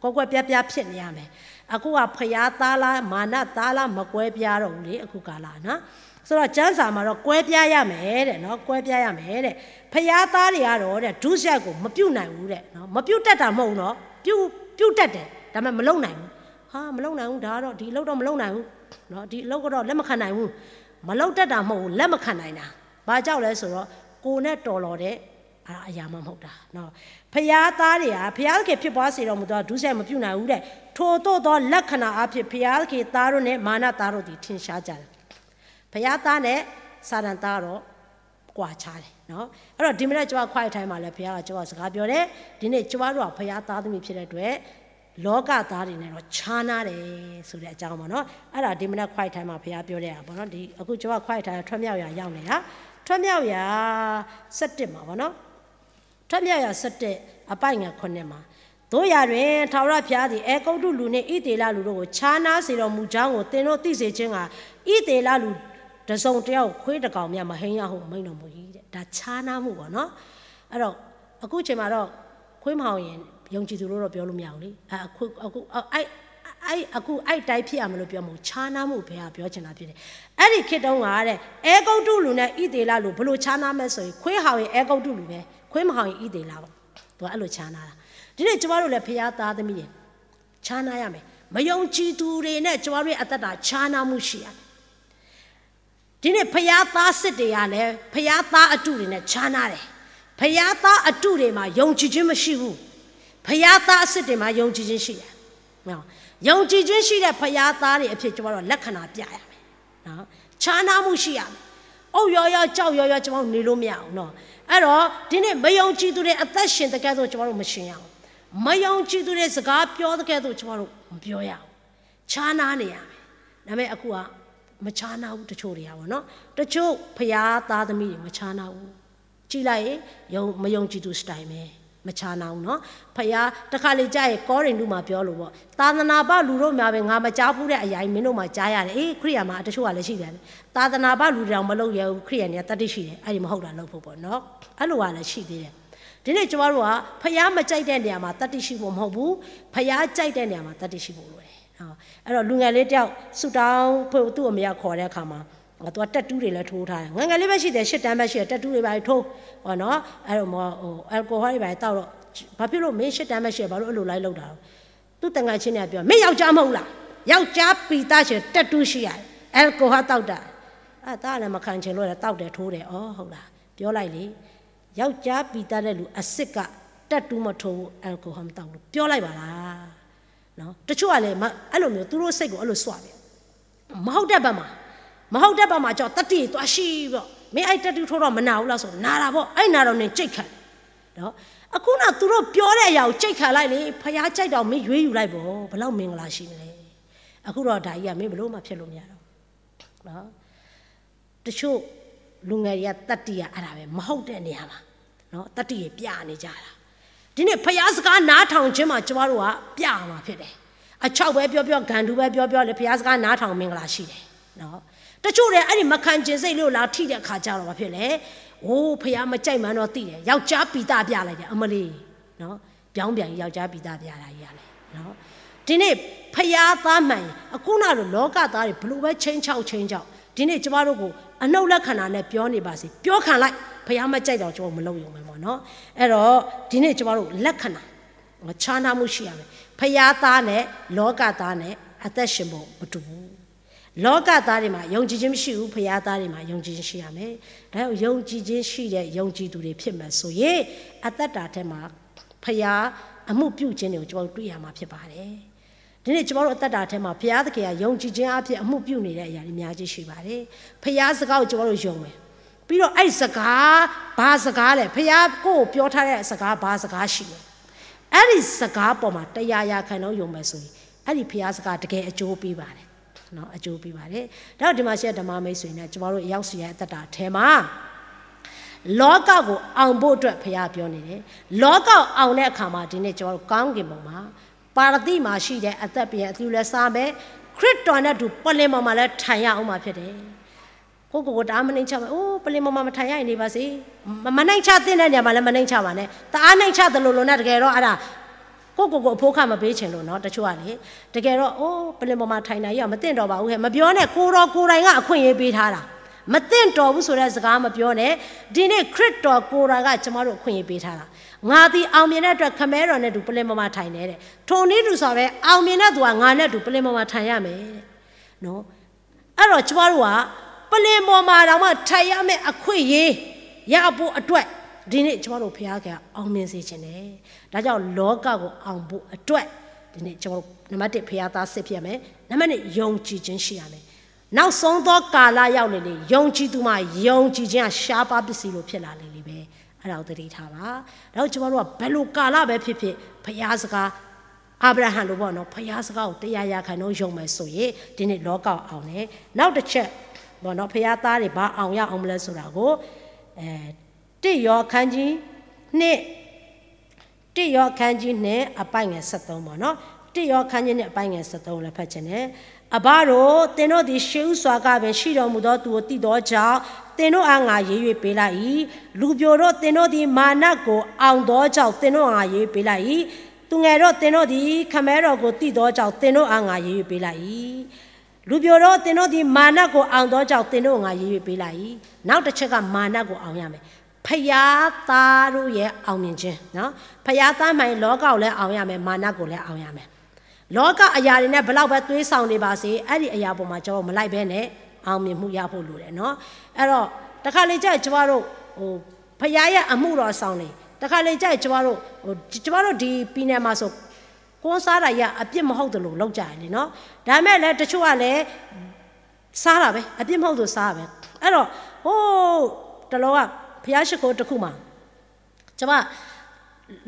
ကွဲကွဲပြားပြားဖြစ်နေရမယ်. အခုကဘုရားသားလားမာနသားလားမကွဲပြားတော့ဘူးလေ, အခုကာလနော်. ဆိုတော့ကျမ်းစာမှာတော့ကွဲပြားရမယ်တဲ့နော်, ကွဲပြားရမယ်တဲ့. ဘုရားသားတွေကတော့တဲ့ဒုစရိုက်ကိုမပြုတ်နိုင်ဘူးတဲ့နော်, မပြုတ်တတ်တာမဟုတ်ဘူးနော်, ပြုတ်ပြုတ်တတ်တယ်, ဒါပေမဲ့မလုပ်နိုင်ဘူး. ဟာမလုပ်နိုင်ဘူး, ဒါကတော့ဒီအလုပ်တော့မလုပ်နိုင်ဘူးနော်, ဒီအလုပ်ကတော့လက်မခံနိုင်ဘူး. မလုပ်တတ်တာမဟုတ်ဘူး, လက်မခံနိုင်တာ. ဘာကြောင့်လဲဆိုတော့ကိုယ်နဲ့တော်လီၤတဲ့ အရာမှမဟုတ်တာနော်. ဘုရားသားတွေကဘုရားသခင်ဖြစ်ပွားစေတော်မူသောဒုစရိုက်မပြုတ်နိုင်ဘူးတဲ့. ထိုသို့သောလက္ခဏာအားဖြင့်ဘုရားသခင်သားတို့နှင့်မာနသားတို့သည်ထင်ရှားကြတယ်. ဘုရားသားနဲ့စာတန်သားတော့ကွာခြားတယ်နော်. အဲ့တော့ဒီမနက်ကျမခွါအထိုင်မှာလည်းဘုရားကကျမစကားပြောတယ်. ဒီနေ့ကျမတို့ကဘုရားသားသမီးဖြစ်တဲ့အတွက် လောကသားတွေနဲ့တော့ခြားနားတယ်ဆိုတဲ့အကြောင်းပေါ့နော်. အဲ့ဒါဒီမနက်ခွါအထိုင်မှာဘုရားပြောတဲ့အရာပေါ့နော်. ဒီအခုကျမခွါအထိုင်ထွက်မြောက်ရာရောက်နေတာ, ထွက်မြောက်ရာဆယ့်တစ်မှာပေါ့နော်. ထွက်မြောက်ရာဆယ့်တစ်အပိုင်းငယ်ခုနှစ်မှာ, သို့ရာတွင်ထာဝရဘုရားသည်အဲဂုတ္တုလူနှင့်ဣသရေလလူတို့ကိုခြားနားစေတော်မူကြောင်းကိုသင်တို့သိစေခြင်းငှာ ဣသရေလလူတစ်စုံတစ်ယောက်ခွေးတစ်ကောင်မျှမဟိမ်းရဟုမိန့်တော်မူ၏တဲ့. ဒါခြားနားမှုပေါ့နော်. အဲ့တော့အခုချိန်မှာတော့ခွေးမဟောင်ရင်ယုံကြည်သူလို့တော့ပြောလို့မရဘူးလေ. အဲ, အခု, အခု, အဲ, အဲ, အခုအဲ့တိုင်းဖြစ်ရမယ်လို့ပြောမဟုတ်, ခြားနားမှုဘုရားပြောချင်တာဖြစ်တယ်. အဲ့ဒီခေတ်တုန်းကတဲ့အဲဂုတ္တုလူနဲ့ဣသရေလလူဘယ်လိုခြားနားမလဲဆိုရင်ခွေးဟောင်ရင်အဲဂုတ္တုလူပဲ, ခွေးမဟောင်ရင်ဣသရေလပေါ့. သူကအဲ့လိုခြားနားတာ. ဒီနေ့ကျမတို့လည်းဘုရားသားသမီးတွေခြားနားရမယ်. မယုံကြည်သူတွေနဲ့ကျမတို့ရဲ့အသက်တာခြားနားမှုရှိရမယ်. ဒီနေ့ဘုရားသားစစ်တွေကလည်းဘုရားသားအတုတွေနဲ့ခြားနားတယ်. ဘုရားသားအတုတွေမှာယုံကြည်ခြင်းမရှိဘူး. ဘုရားသားအစစ်တွေမှာယုံကြည်ခြင်းရှိတယ်. နော်, ယုံကြည်ခြင်းရှိတဲ့ဘုရားသားတွေအဖြစ်ကျမတို့လက္ခဏာပြရမယ်. နော်, ခြားနားမှုရှိရမယ်. အုတ်ရောရောကျောက်ရောရောကျမတို့နေလို့မရဘူးနော်. အဲ့တော့ဒီနေ့မယုံကြည်သူတွေအသက်ရှင်သကဲ့သို့ကျမတို့မရှင်ရဘူး. မယုံကြည်သူတွေစကားပြောသကဲ့သို့ကျမတို့မပြောရဘူး. ခြားနားနေရမယ်. ဒါပေမဲ့အခုကမခြားနားဘူးတချို့တွေကပေါ့နော်. တချို့ဘုရားသားသမီးတွေမခြားနားဘူး. ကြည့်လိုက်ရင်ယုံ, မယုံကြည်သူ style ပဲ, မခြားနားဘူးနော်. ဘုရား, တခါလေကျရင်ကောရိန္သုမှာပြောလို့ပေါ့, သာသနာ့ဘလူတို့မှာပဲငါမကြားဖူးတဲ့အရာကြီးမင်းတို့မှာကြားရတယ်. အေး, ခရစ်ယာန်မှာတချို့ကလည်းရှိတယ်. သာသနာ့ဘလူတွေတောင်မလုပ်ရဲဘူး, ခရစ်ယာန်တွေကသတ္တိရှိတယ်. အဲ့ဒီမဟုတ်တာလုပ်ဖို့ပေါ့နော်. အဲ့လိုကလည်းရှိသေးတယ်. ဒီနေ့ကျမတို့ကဘုရားမကြိုက်တဲ့နေရာမှာသတ္တိရှိဖို့မဟုတ်ဘူး, ဘုရားကြိုက်တဲ့နေရာမှာသတ္တိရှိဖို့လိုတယ်. အဲ့တော့လူငယ်လေးတယောက်ဆူတောင်းဖို့သူ့အမေကခေါ်တဲ့အခါမှာ သူက tattoo တွေလည်းထိုးထားတယ်. ငယ်ငယ်လေးပဲရှိသေးတယ်, ရှစ်တန်းပဲရှိတယ်, tattoo တွေဘာတွေထိုးပေါ့နော်. အဲ့တော့ဟို alcohol တွေဘာတွေသောက်တော့, ဘာဖြစ်လို့မင်းရှစ်တန်းပဲရှိတယ်, ဘာလို့အဲ့လိုလိုက်လုပ်တာလဲ. သူ့သူငယ်ချင်းတွေကပြော, မင်းယောက်ျားမဟုတ်ဘူးလား, ယောက်ျားပီသတ်ချင် tattoo ရှိရတယ်, alcohol သောက်တာ. အဲ့ဒါလည်းမခံချင်လို့လည်းသောက်တယ်ထိုးတယ်. အော်ဟုတ်လား, ပြောလိုက်လေ. ယောက်ျားပီသန်းတဲ့လူ အဆစ်က တတ်တူးမထိုးဘူး alcohol မသောက်ဘူး ပြောလိုက်ပါလား။ နော် တချို့ကလည်း မ- အဲ့လိုမျိုး သူတို့စိတ်ကို အဲ့လိုစွန့်တယ်။ မဟုတ်တဲ့ဘက်မှာ မဟုတ်တဲ့ဘက်မှာ ကျတော့ သတိသွားရှိပြီးတော့ မင်းအဲ့ တတ်တူးထိုးတော့ မနာဘူးလားဆို နာတာပေါ့။ အဲ့နာတော့ နင်ကြိတ်ခံတယ်နော်။ အခုနက သူတို့ပြောတဲ့အရာကို ကြိတ်ခံလိုက်လေ ဘုရားကြိုက်တာကို မင်းရွေးယူလိုက်ပေါ့။ ဘယ်လောက်မင်္ဂလာရှိမလဲ။ အခုတော့ ဒါကြီးက မင်းဘယ်လိုမှ ဖြစ်လို့မရတော့ဘူးနော်။ တချို့လူငယ်တွေက သတ္တိက အဲ့ဒါပဲ မဟုတ်တဲ့နေရာမှာနော် သတ္တိတွေ ပြနေကြတာ။ ဒီနေ့ ဘုရားစကားနားထောင်ခြင်းမှာ ကျမတို့က ပြရမှာဖြစ်တယ်။ အခြောက်ပဲပြောပြော ဂန္ဓုပဲပြောပြောလေ ဘုရားစကားနားထောင် မင်္ဂလာရှိတယ်နော်။ တချို့တွေ အဲ့ဒီမခံချင်စိတ်လေးကို လာထိတဲ့အခါကျတော့ ဘာဖြစ်လဲ။ အိုး ဘုရားမကြိုက်မှန်းတော့သိတယ်။ ယောက်ျားပီသန်းပြလိုက်တယ် အမလီနော်။ ပြောင်းပြန်ယောက်ျားပီသန်းပြတာကြီးရတယ်နော်။ ဒီနေ့ ဘုရားသားမှန်ရင် အခုနလို လောကသားတွေ ဘယ်လိုပဲ ခြိမ်းခြောက် ခြိမ်းခြောက် ဒီနေ့ ကျမတို့ကို အနုတ်လက္ခဏာနဲ့ ပြောနေပါစေ ပြောခံလိုက်။ ဘုရားမကြိုက်တော့ ကျမတို့ မလုပ်ရုံပဲပေါ့နော်။ အဲ့တော့ ဒီနေ့ ကျမတို့ လက္ခဏာ ခြားနားမှုရှိရမယ်။ ဘုရားသားနဲ့ လောကသားနဲ့ အသက်ရှင်ပုံ မတူဘူး။ လောကသားတွေမှာ ယုံကြည်ခြင်းမရှိဘူး။ ဘုရားသားတွေမှာ ယုံကြည်ခြင်းရှိရမယ်။ ဒါကြောင့် ယုံကြည်ခြင်းရှိတဲ့ ယုံကြည်သူတွေ ဖြစ်မယ်ဆိုရင် အသက်တာထဲမှာ ဘုရားအမှုပြုခြင်းတွေကို ကျမတို့ တွေ့ရမှာဖြစ်ပါတယ်။ ဒီနေ့ ကျမတို့ အသက်တာထဲမှာ ဘုရားသခင်က ယုံကြည်ခြင်းအားဖြင့် အမှုပြုနေတဲ့အရာတွေ အများကြီးရှိပါတယ်။ ဘုရားစကားကို ကျမတို့ ယုံမယ်။ ပြီးတော့ အဲ့ဒီစကား ဘာစကားလဲ။ ဘုရားကိုယ့်ကိုပြောထားတဲ့စကား ဘာစကားရှိလဲ။ အဲ့ဒီစကားပေါ်မှာ တစ်ရာရာခိုင်နှုန်း ယုံမယ်ဆိုရင် အဲ့ဒီဘုရားစကား တကယ်အကျိုးပေးပါတယ်နော်။ အကျိုးပေးပါတယ်။ ဒါကြောင့် ဒီမှာရှိတဲ့ ဓမ္မမိတ်ဆွေနဲ့ ကျမတို့ အယောက်ဆယ်ရဲ့ အသက်တာထဲမှာ လောကကို အောင်ဖို့အတွက် ဘုရားပြောနေတယ်။ လောကကို အောင်တဲ့အခါမှာ ဒီနေ့ ကျမတို့ ကောင်းကင်ဘုံမှာ ပါရဒိမှာရှိတဲ့ အသက်ပင်အသီးလည်း စားမယ်။ ခရစ်တော်နဲ့အတူ ပလ္လင်ပေါ်မှာလည်း ထိုင်ရဦးမှာဖြစ်တယ်။ ကိုယ့်ကိုယ်ကို တအားမနှိမ့်ချပဲ။ အိုး ပလ္လင်ပေါ်မှာ မထိုင်ရရင် နေပါစေ။ မ- မနှိမ့်ချသင့်တဲ့နေရာမှာလည်း မနှိမ့်ချပါနဲ့။ တအားနှိမ့်ချသလိုလိုနဲ့ တကယ်တော့ အဲ့ဒါ ကိုယ့်ကိုယ်ကို အဖိခါမပေးချင်လို့နော်။ တချို့ကလေ တကယ်တော့ အိုး ပလ္လင်ပေါ်မှာ ထိုင်တာကြီးက မသင့်တော်ပါဘူးဟဲ့ မပြောနဲ့။ ကိုယ်တော်ကိုယ်တိုင်က အခွင့်အရေးပေးထားတာ။ မသင့်တော်ဘူးဆိုတဲ့စကား မပြောနဲ့။ ဒီနေ့ ခရစ်တော်ကိုယ်တိုင်က ကျမတို့ အခွင့်အရေးပေးထားတာ။ ငါသည် အောင်မြင်တဲ့အတွက် ခင်ဗျားတို့နဲ့အတူ ပလ္လင်ပေါ်မှာ ထိုင်တယ်တဲ့။ ထိုနည်းတူစွာပဲ အောင်မြင်တဲ့သူက ငါနဲ့အတူ ပလ္လင်ပေါ်မှာ ထိုင်ရမယ်တဲ့နော်။ အဲ့တော့ ကျမတို့က ပလ္လင်ပေါ်မှာတောင်မှ ထိုင်ရမယ့်အခွင့်အရေး ရဖို့အတွက် ဒီနေ့ ကျမတို့ ဘုရားသခင်က အောင်မြင်စေချင်တယ်။ ဒါကြောင့် လောကကို အောင်ဖို့အတွက် ဒီနေ့ ကျမတို့ နံပါတ်တစ် ဘုရားသားစစ်ဖြစ်ရမယ်။ နံပါတ်နှစ် ယုံကြည်ခြင်းရှိရမယ်။ နောက်ဆုံးသောကာလရောက်လေလေ ယုံကြည်သူမှာ ယုံကြည်ခြင်းက ရှားပါးပစ္စည်းလို ဖြစ်လာလေလေပဲ။ အဲ့ဒါကို သတိထားပါ။ ဒါကြောင့် ကျမတို့က ဘယ်လိုကာလပဲဖြစ်ဖြစ် ဘုရားစကား အာဗြဟံလိုပေါ့နော် ဘုရားစကားကို တစ်ရာရာခိုင်နှုန်း ယုံမယ်ဆိုရင် ဒီနေ့ လောကကို အောင်တယ်။ နောက်တစ်ချက်ပေါ့နော် ဘုရားသားတွေ ဘာအောင်ရအောင်မလဲဆိုတာကို အဲ- တစ်ယောခန်းကြီးနှစ် တစ်ယောခန်းကြီးနှစ် အပိုင်းငယ်ဆယ့်သုံးပေါ့နော်။ တစ်ယောခန်းကြီးနှစ် အပိုင်းငယ်ဆယ့်သုံးကိုလည်း ဖတ်ချင်တယ်။ အဘတို့၊ သင်တို့သည် ရှေ့ဦးစွာကပင် ရှိတော်မူသောသူကို သိသောကြောင့် သင်တို့အား ငါရေး၍ပေးလိုက်၏။ လူပျိုတို့၊ သင်တို့သည် မဏ္ဍိုင်ကို အောင်သောကြောင့် သင်တို့အား ငါရေး၍ပေးလိုက်၏။ သူငယ်တို့၊ သင်တို့သည် ခင်မတော်ကို သိသောကြောင့် သင်တို့အား ငါရေး၍ပေးလိုက်၏။ လူပျိုတို့၊ သင်တို့သည် မဏ္ဍိုင်ကို အောင်သောကြောင့် သင်တို့အား ငါရေး၍ပေးလိုက်၏။ နောက်တစ်ချက်က မဏ္ဍိုင်ကို အောင်ရမယ်။ ဘုရားသားတို့ရဲ့ အောင်မြင်ခြင်းနော်။ ဘုရားသားမှန်ရင် လောကကိုလည်း အောင်ရမယ်။ မဏ္ဍိုင်ကိုလည်း အောင်ရမယ်။ လောကအရာတွေနဲ့ ဘယ်လောက်ပဲ သွေးဆောင်နေပါစေ၊ အဲ့ဒီအရာပေါ်မှာ ကျမတို့ မလိုက်ဘဲနဲ့ အောင်မြင်မှုရဖို့ လိုတယ်နော်။ အဲ့တော့ တခါလေကျရင် ကျမတို့ ဟို ဘုရားရဲ့ အမှုတော်ဆောင်တွေ တခါလေကျရင် ကျမတို့ ဟို ကျမတို့ ဒီပြည်နယ်မှာဆို ကွမ်းစားတာကြီးက အပြစ်မဟုတ်သလို လုပ်ကြတယ်လေနော်။ ဒါပေမဲ့လည်း တချို့ကလည်း စားတာပဲ၊ အပြစ်မဟုတ်သလို စားတာပဲ။ အဲ့တော့ ဟိုး တလောက ဘုရားရှိခိုးတစ်ခုမှာ ကျမ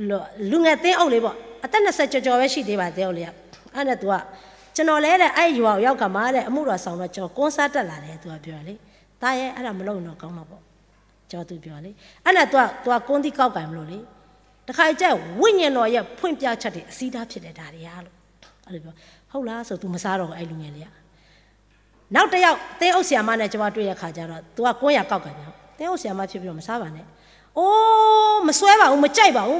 လူ- လူငယ်သင်းအုပ်လေးပေါ့၊ အသက်နှစ်ဆယ်ကျော်ကျော်ပဲ ရှိသေးပါ သင်းအုပ်လေးက။ အဲ့နဲ့ သူက ကျွန်တော်လည်းတဲ့ အဲ့ရွာကို ရောက်ခါမှာတဲ့ အမှုတော်ဆောင်တော့ ကျွန်တော် ကွမ်းစားတတ်လာတယ် သူက ပြောတာလေ။ သားရဲ့ အဲ့ဒါမလုပ်ရင်တော့ ကောင်းမှာပေါ့။ ကျွန်တော် သူပြောလေ။ အဲ့နဲ့ သူက သူက ကွမ်းသီးကောက်ကိုင်မလို့လေ။ တခါကျရင် ဝိညာဉ်တော်ရဲ့ ဖွင့်ပြချက်တွေ အစည်းအဝေးဖြစ်တယ် ဒါတွေကလို့။ အဲ့လိုပြော။ ဟုတ်လားဆို သူမစားတော့ဘူး အဲ့လူငယ်လေးက။ နောက်တစ်ယောက် သင်းအုပ်ဆရာမနဲ့ ကျွန်မတွေ့တဲ့ခါကျတော့ သူက ကွမ်းယာကောက်ကိုင်တယ်။ သင်းအုပ်ဆရာမဖြစ်ပြီးတော့ မစားပါနဲ့။ အိုး မစွဲပါဘူး၊ မကြိုက်ပါဘူး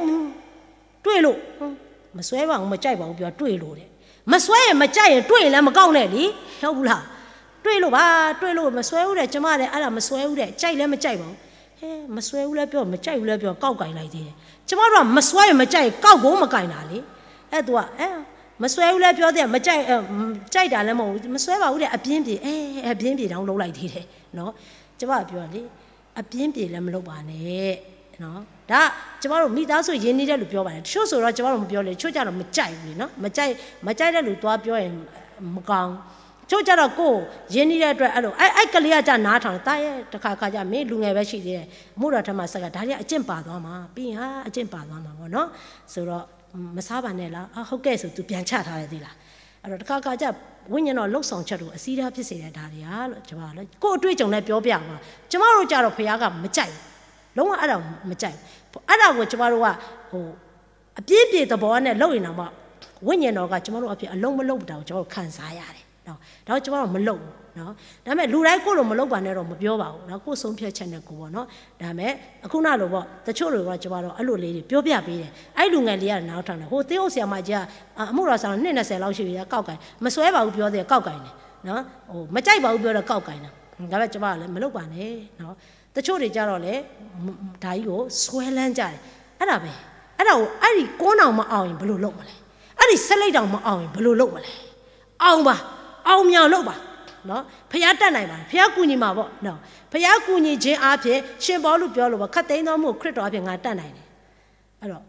။ တွေ့လို့။ မစွဲပါဘူး၊ မကြိုက်ပါဘူး ပြော တွေ့လို့တဲ့။ မစွဲရင် မကြိုက်ရင် တွေ့ရင်လည်း မကောက်နဲ့လေ။ ဟုတ်ဘူးလား။ တွေ့လို့ပါ၊ တွေ့လို့ မစွဲဘူးတဲ့။ ကျမလည်း အဲ့ဒါ မစွဲဘူးတဲ့။ ကြိုက်လည်း မကြိုက်ပါဘူး။ ဟဲ မစွဲဘူးလည်းပြော မကြိုက်ဘူးလည်းပြော ကောက်ကိုင်လိုက်သေးတယ်။ ကျမတို့က မစွဲရင် မကြိုက်ရင် ကောက်ကို မကိုင်တာလေ။ အဲ သူက အဲ မစွဲဘူးလည်းပြောသေးတယ်၊ မကြိုက်- အဲ ကြိုက်တာလည်း မဟုတ်ဘူး။ မစွဲပါဘူးတဲ့၊ အပြင်းပြေ၊ အဲ အပြင်းပြေတောင် လုပ်လိုက်သေးတယ်နော်။ ကျမက ပြောလေ အပြင်းပြေလည်း မလုပ်ပါနဲ့။ ဒါကျမတို့မိသားစုရင်းနှီးတဲ့လူပြောပါတယ်, တချို့ဆိုတော့ကျမတို့မပြောလေ, တချို့ကျတော့မကြိုက်ဘူးလေနော်, မကြိုက်မကြိုက်တဲ့လူသွားပြောရင်မကောင်း, တချို့ကျတော့ကိုယ့်ရင်းနှီးတဲ့အတွက်အဲ့လိုအဲ့အဲ့ကလေးကကျနားထောင်တယ်, တားရဲ့တခါခါကျမင်းလူငယ်ပဲရှိသေးတယ်, မူတော်ထဲမှာစကားဒါတွေကအကျင့်ပါသွားမှာ, ပြီးရင်ဟာအကျင့်ပါသွားမှာပေါ့နော်, ဆိုတော့မစားပါနဲ့လား, အာဟုတ်ကဲ့ဆိုသူပြန်ချထားတယ်သေးလား, အဲ့တော့တခါခါကျဝိညာဉ်တော်လှုပ်ဆောင်ချက်တို့အစည်းအဝေးဖြစ်စေတဲ့ဒါတွေကလို့ကျမကလည်းကိုယ့်အတွေ့အကြုံနဲ့ပြောပြပါ, ကျမတို့ကျတော့ဘုရားကမကြိုက်ဘူး, လုံးဝအဲ့ဒါမကြိုက်ဘူး, အဲ့ဒါကိုကျမတို့ကဟို အပြင်းပြေသဘောနဲ့လုပ်ရင်တောင်မှဝိညာဉ်တော်ကကျွန်တော်တို့အဖြစ်အလုံးမလုံးတာကိုကျွန်တော်တို့ခံစားရတယ်နော်, ဒါကိုကျွန်တော်တို့မလုပ်ဘူးနော်, ဒါပေမဲ့လူတိုင်းကိုယ့်လိုမလုပ်ပါနဲ့တော့မပြောပါဘူးနော်, ကိုယ့်ဆုံးဖြတ်ချက်နဲ့ကိုယ်ပေါ့နော်, ဒါပေမဲ့အခုနလိုပေါ့တချို့တွေကကျွန်တော်တို့အဲ့လိုလေးတွေပြောပြပေးတယ်, အဲ့လူငယ်လေးကနားထောင်တယ်, ဟိုသင်းအုပ်ဆရာမကြီးကအမှုတော်ဆောင်နှစ်နှစ်ဆယ်လောက်ရှိပြီကောက်ကိုင်မစွဲပါဘူးပြောတယ်ကောက်ကိုင်တယ်နော်, ဟိုမကြိုက်ပါဘူးပြောတော့ကောက်ကိုင်တယ်, ဒါပေမဲ့ကျွန်တော်ကလည်းမလုပ်ပါနဲ့နော်, တချို့တွေကြတော့လေဒါကြီးကိုစွဲလန်းကြတယ်, အဲ့ဒါပဲ, အဲ့ဒါကိုအဲ့ဒီကိုးတောင်မအောင်ရင်ဘယ်လိုလုပ်မလဲ, အဲ့ဒီဆယ့်လေးတောင်မအောင်ရင်ဘယ်လိုလုပ်မလဲ, အောင်ပါ, အောင်မြင်အောင်လုပ်ပါနော်, ဘုရားတတ်နိုင်ပါတယ်, ဘုရားကူညီမှာပေါ့နော်, ဘုရားကူညီခြင်းအားဖြင့်ရှင်ပေါလုပြောလို့ပေါ့, ခပ်သိမ်းသောမှုကိုခရစ်တော်အားဖြင့်ငါတတ်နိုင်တယ်, အဲ့တော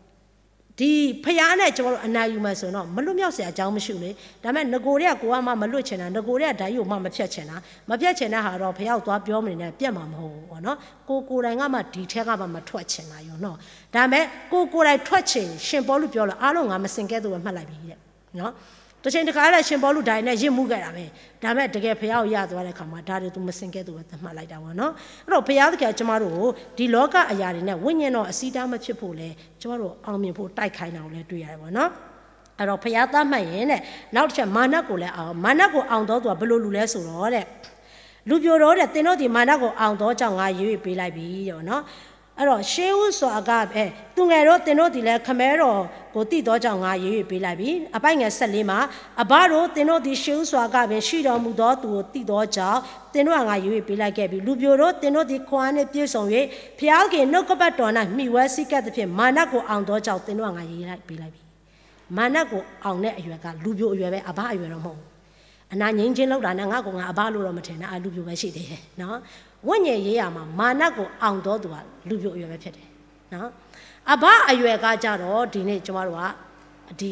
့ဒီဘုရားနဲ့ကျွန်တော်တို့အနိုင်ယူမယ်ဆိုတော့မလွတ်မြောက်စရာအကြောင်းမရှိဘူးလေ, ဒါပေမဲ့ငကိုယ်တည်းကကိုယ်ကမှမလွတ်ချင်တာ, ငကိုယ်တည်းကဒါကြီးကိုမှမဖြတ်ချင်တာ, မဖြတ်ချင်တဲ့ဟာတော့ဘုရားကိုသွားပြောမနေနဲ့ပြတ်မှာမဟုတ်ဘူးပေါ့နော်, ကိုယ်ကိုယ်တိုင်ကမှဒီထဲကမှမထွက်ချင်တာရောနော်, ဒါပေမဲ့ကိုယ်ကိုယ်တိုင်ထွက်ချင်ရင်ရှင်ပေါလုပြောလို့အားလုံးငါမစင်ကဲသို့ပဲမှတ်လိုက်ပြီတဲ့နော်, တစ်ချိန်တစ်ခါလည်းရှင်ပေါလုဒါရီနဲ့ရစ်မှုခဲ့တာပဲ, ဒါပေမဲ့တကယ်ဘုရားကိုရသွားတဲ့အခါမှာဒါတွေသူမစင်ကဲသို့ပဲသတ်မှတ်လိုက်တာပေါ့နော်, အဲ့တော့ဘုရားသခင်ကကျမတို့ကိုဒီလောကအရာတွေနဲ့ဝိညာဉ်တော်အစည်းအဝေးမဖြစ်ဖို့လဲကျမတို့အောင်မြင်ဖို့တိုက်ခိုင်းတာကိုလည်းတွေ့ရတယ်ပေါ့နော်, အဲ့တော့ဘုရားသတ်မှတ်ရင်တဲ့နောက်တစ်ချက်မာနကိုလည်းအောင်, မာနကိုအောင်သောသူကဘယ်လိုလူလဲဆိုတော့တဲ့ လူပျိုတို့တဲ့သင်တို့သည်မာနကိုအောင်သောကြောင့်ငါရွေးပေးလိုက်ပြီတဲ့နော်, အဲ့တော့ရှေးဦးစွာအကပင်သူငယ်တို့သင်တို့သည်လည်းခမဲတော်ကိုသိသောကြောင့်ငါရွေးပေးလိုက်ပြီ, အပိုင်းငယ်ဆယ့်လေးမှာအဘတို့သင်တို့သည်ရှေးဦးစွာအကပင်ရှိတော်မူသောသူကိုသိသောကြောင့်သင်တို့ကငါရွေးပေးလိုက်ခဲ့ပြီ, လူပျိုတို့သင်တို့သည်ခွန်အားနှင့်ပြည့်စုံ၍ဘုရားသခင်နှုတ်ကပတ်တော်၌မှီဝဲစည်းကပ်သဖြင့်မာနကိုအောင်သောကြောင့်သင်တို့ကငါရွေးလိုက်ပေးလိုက်ပြီ, မာနကိုအောင်တဲ့အရွယ်ကလူပျိုအရွယ်ပဲအဘအရွယ်တော့မဟုတ်ဘူး, အနာငြိမ်းခြင်းလောက်တာနဲ့ငါ့ကိုငါအဘလို့တော့မထင်နဲ့, အလူပျိုပဲရှိသေးတယ်နော်, ဝိညာဉ်ရေးရာမှာမာနကိုအောင်သောသူကလူပျိုအရွယ်ပဲဖြစ်တယ်နော်, အဘအရွယ်ကကြတော့ဒီနေ့ကျမတို့ကဒ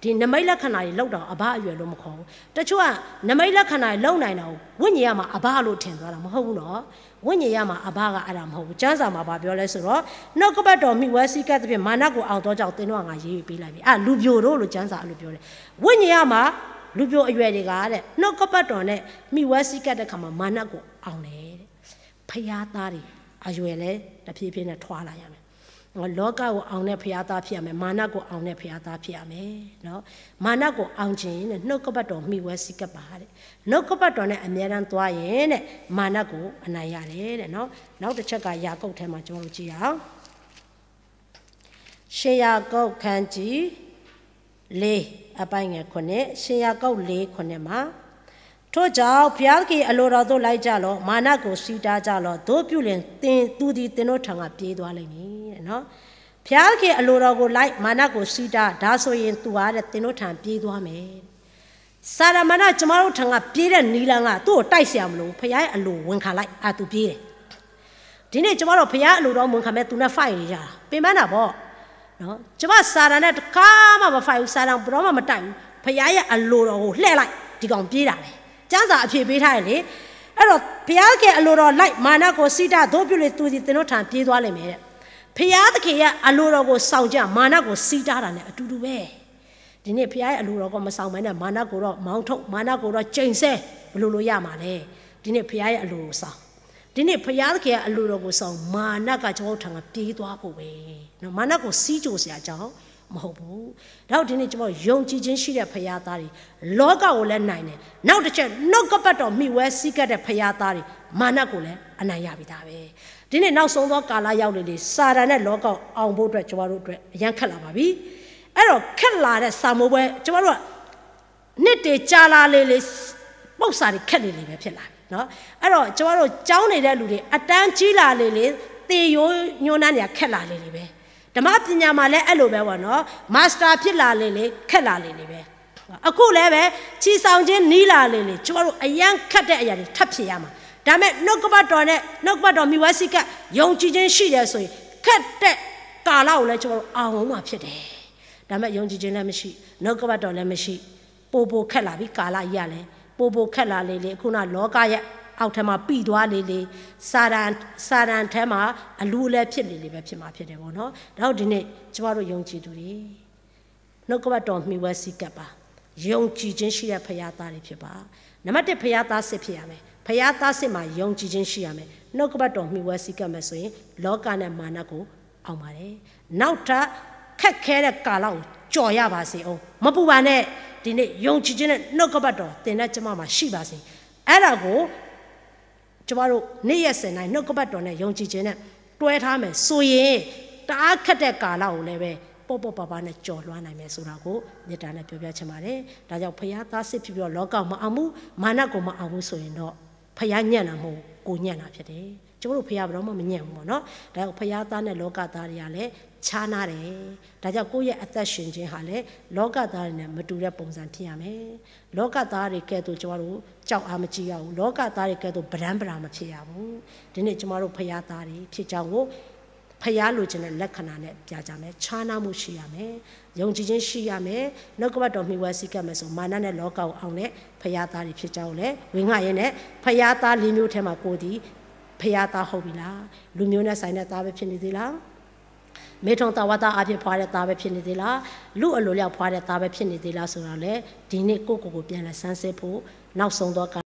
ီဒီနမိတ်လက္ခဏာတွေလောက်တော့အဘအရွယ်လို့မခေါ်ဘူး, တချို့ကနမိတ်လက္ခဏာတွေလောက်နိုင်တော့ဝိညာဉ်ရမှာအဘလို့ထင်သွားတာမဟုတ်ဘူးနော်, ဝိညာဉ်ရမှာအဘကအဲ့ဒါမဟုတ်ဘူး, ကျမ်းစာမှာဘာပြောလဲဆိုတော့နှုတ်ကပတ်တော်မိဝဲစည်းကပ်သဖြင့်မာနကိုအောင်သောကြောင့်သင်တို့ကငါရေးပေးလိုက်ပြီ, အာလူပျိုတို့လို့ကျမ်းစာအဲ့လိုပြောတယ်, ဝိညာဉ်ရမှာလူပျိုအရွယ်တွေကတဲ့နှုတ်ကပတ်တော်နဲ့မိဝဲစည်းကပ်တဲ့ခါမှာမာနကိုအောင်တယ်တဲ့, ဖျားသားတွေအရွယ်လဲတဖြည်းဖြည်းနဲ့ထွာလာရမယ်, လောကကိုအောင်တဲ့ဖျားသားဖြစ်ရမယ်, မာနကိုအောင်တဲ့ဖျားသားဖြစ်ရမယ်နော်, မာနကိုအောင်ခြင်းနဲ့နှုတ်ကပတ်တော်မိဝဲစည်းကပ်ပါတဲ့, နှုတ်ကပတ်တော်နဲ့အမြဲတမ်းသွားရင်တဲ့မာနကိုအနိုင်ရတယ်တဲ့နော်, နောက်တစ်ချက်ကယာကုပ်ထဲမှာကျွန်တော်တို့ကြည့်ရအောင်, ရှင်ယာကုပ်ခန်းကြီးလေးအပိုင်းငယ်ခုနှစ်, ရှင်ယာကုပ်လေးခုနှစ်မှာထို့ကြောင့်ဘုရားသခင်အလိုတော်သို့လိုက်ကြလော့, မာနကိုဆီးတားကြလော့, သို့ပြုလျှင်သင်သူသည်သင်တို့ထံကပြေးသွားလိမ့်မည်တဲ့နော်, ဘုရားသခင်အလိုတော်ကိုလိုက်မာနကိုဆီးတားဒါဆိုရင်သူဟာတဲ့သင်တို့ထံပြေးသွားမယ်, စာတမန်ကကျွန်တော်တို့ထံကပြေးတဲ့နည်းလမ်းကသူ့ကိုတိုက်စရာမလိုဘူး, ဘုရားရဲ့အလိုဝန်ခံလိုက်, အာသူပြေးတယ်, ဒီနေ့ကျမတို့ဘုရားအလိုတော်မုန်ခံမဲ့သူနဲ့ fight နေကြတာပင်ပန်းတာပေါ့နော်, ကျမစာတန်နဲ့တခါမှမ fight ဘူး, စာတန်ဘယ်တော့မှမတိုက်ဘူး, ဘုရားရဲ့အလိုတော်ကိုလှည့်လိုက်ဒီကောင်ပြေးတာပဲ, ကျမ်းစာအဖြေပေးထားတယ်လေ, အဲ့တော့ဘုရားသခင်အလိုတော်လိုက်မာနကိုဆီးတားသို့ပြုလေသူသည်သင်တို့ထံပြေးသွားလိမ့်မယ်တဲ့, ဘုရားသခင်ရဲ့အလိုတော်ကိုဆောင်ကြမာနကိုဆီးတားတာနဲ့အတူတူပဲ ဒီနေ့ဘုရားရဲ့အလိုတော်ကိုမဆောင်ဘဲနဲ့မာနကိုတော့မောင်းထုတ်, မာနကိုတော့ကျိန်ဆဲ, ဘယ်လိုလုပ်ရမှာလဲ, ဒီနေ့ဘုရားရဲ့အလိုကိုဆောင်, ဒီနေ့ဘုရားသခင်ရဲ့အလိုတော်ကိုဆောင်, မာနကကျွန်တော်တို့ထံကပြေးသွားဖို့ပဲနော်, မာနကိုဆီးကြိုစရာအကြောင်းမဟုတ်ဘူး, ဒါကြောင့်ဒီနေ့ကျွန်တော်ယုံကြည်ခြင်းရှိတဲ့ဘုရားသားတွေလောကကိုလည်းနိုင်တယ်, နောက်တစ်ချက်နှုတ်ကပတ်တော်မိဝဲစည်းကပ်တဲ့ဘုရားသားတွေမာနကိုလည်းအနိုင်ရပြီသားပဲ, ဒီနေ့နောက်ဆုံးသောကာလရောက်လေလေစာတန်နဲ့လောကအောင်ဖို့အတွက်ကျွန်တော်တို့အတွက်အရမ်းခက်လာပါပြီ, အဲ့တော့ခက်လာတဲ့စာမိုးပွဲကျွန်တော်တို့က နှစ်တွေကြာလာလေလေ ပုပ်စာတွေခက်လေလေပဲဖြစ်လာတယ်နော်, အဲ့တော့ကျွန်တော်တို့ကျောင်းနေတဲ့လူတွေအတန်းကြီးလာလေလေ သင်ရိုးညွှန်းတန်းတွေကခက်လာလေလေပဲ, ဓမ္မပညာမှာလည်းအဲ့လိုပဲပေါ့နော်, master ဖြစ်လာလေလေခက်လာလေလေပဲ, အခုလည်းပဲချီဆောင်ခြင်းနီးလာလေလေကျွန်တော်တို့အရမ်းခက်တဲ့အရာတွေထပ်ဖြေရမှာ, ဒါပေမဲ့နှုတ်ကပတ်တော်နဲ့နှုတ်ကပတ်တော်မိဝဲစည်းကပ်ယုံကြည်ခြင်းရှိတယ်ဆိုရင် ခက်တဲ့ကာလကိုလည်း ကျွန်တော်တို့ အောင်မှာဖြစ်တယ်။ ဒါပေမဲ့ ယုံကြည်ခြင်းလည်းမရှိ၊ နှုတ်ကပတ်တော်လည်းမရှိ၊ ပိုပိုခက်လာပြီ၊ ကာလကြီးကလည်း ပိုပိုခက်လာလေလေ၊ အခုန လောကရဲ့အောက်ထဲမှာ ပိသွားလေလေ၊ စာတန်၊ စာတန်ထဲမှာ အလူအလဲဖြစ်လေလေပဲ ဖြစ်မှာဖြစ်တယ်ပေါ့နော်။ ဒါကြောင့် ဒီနေ့ ကျွန်တော်တို့ ယုံကြည်သူတွေ နှုတ်ကပတ်တော်မှီဝဲစည်းကပ်ပါ။ ယုံကြည်ခြင်းရှိတဲ့ ဘုရားသားတွေဖြစ်ပါ။ နံပါတ်တစ် ဘုရားသားစစ်ဖြစ်ရမယ်။ ဘုရားသားစစ်မှာ ယုံကြည်ခြင်းရှိရမယ်။ နှုတ်ကပတ်တော်မှီဝဲစည်းကပ်မယ်ဆိုရင် လောကနဲ့မန္နကို အောင်ပါတယ်။ နောက်ထပ် ခက်ခဲတဲ့ကာလကို ကျော်ရပါစေဦး။ မပူပါနဲ့။ ဒီနေ့ ယုံကြည်ခြင်းနဲ့ နှုတ်ကပတ်တော် သင်နဲ့ကျွန်မမှာ ရှိပါစေ။ အဲ့ဒါကို ကျမတို့ နေ့ရက်ဆယ်နာရီ နှုတ်ကပတ်တော်နဲ့ ယုံကြည်ခြင်းနဲ့ တွဲထားမယ်ဆိုရင် တအားခက်တဲ့ကာလကိုလည်းပဲ ပေါ့ပေါ့ပါပါနဲ့ ကျော်လွှားနိုင်မယ်ဆိုတာကို မေတ္တာနဲ့ ပြောပြချင်ပါတယ်။ ဒါကြောင့် ဘုရားသားစစ်ဖြစ်ပြီးတော့ လောကကိုမအောင်ဘူး၊ မာနကိုမအောင်ဘူးဆိုရင်တော့ ဘုရားညံ့တာမဟုတ်ဘူး၊ ကိုညံ့တာဖြစ်တယ်။ ကျမတို့ ဘုရားဘယ်တော့မှ မညံ့ဘူးပေါ့နော်။ ဒါကြောင့် ဘုရားသားနဲ့ လောကသားတွေကလည်း ခြားနားတယ်။ ဒါကြောင့် ကိုယ့်ရဲ့အသက်ရှင်ခြင်းဟာလည်း လောကသားတွေနဲ့ မတူတဲ့ပုံစံဖြစ်ရမယ်။ လောကသားတွေကဲ့သို့ ကျမတို့ ကြောက်အားမကြီးရဘူး။ လောကသားတွေကဲ့သို့ ပရမ်းပတာမဖြစ်ရဘူး။ ဒီနေ့ ကျမတို့ ဘုရားသားတွေဖြစ်ကြောင်းကို ဘုရားလိုချင်တဲ့လက္ခဏာနဲ့ ပြကြမယ်။ ခြားနားမှုရှိရမယ်။ ယုံကြည်ခြင်းရှိရမယ်။ နှုတ်ကပတ်တော်မှီဝဲစည်းကပ်မယ်ဆို မာနနဲ့လောကကိုအောင်တဲ့ ဘုရားသားတွေဖြစ်ကြောင်းကိုလည်း ဝေငှရင်းနဲ့ ဘုရားသားလေးမျိုးထဲမှာ ကိုယ်သည် ဘုရားသားဟုတ်ပြီလား။ လူမျိုးနဲ့ဆိုင်တဲ့သားပဲဖြစ်နေသေးလား။ မေထုန်သဝါသအားဖြင့်ဖွားတဲ့သားပဲဖြစ်နေသေးလား။ လူအလိုအလျောက်ဖွားတဲ့သားပဲဖြစ်နေသေးလားဆိုတာကိုလည်း ဒီနေ့ကိုယ့်ကိုယ်ကိုပြန်လည်ဆန်းစစ်ဖို့ နောက်ဆုံးသောကာလ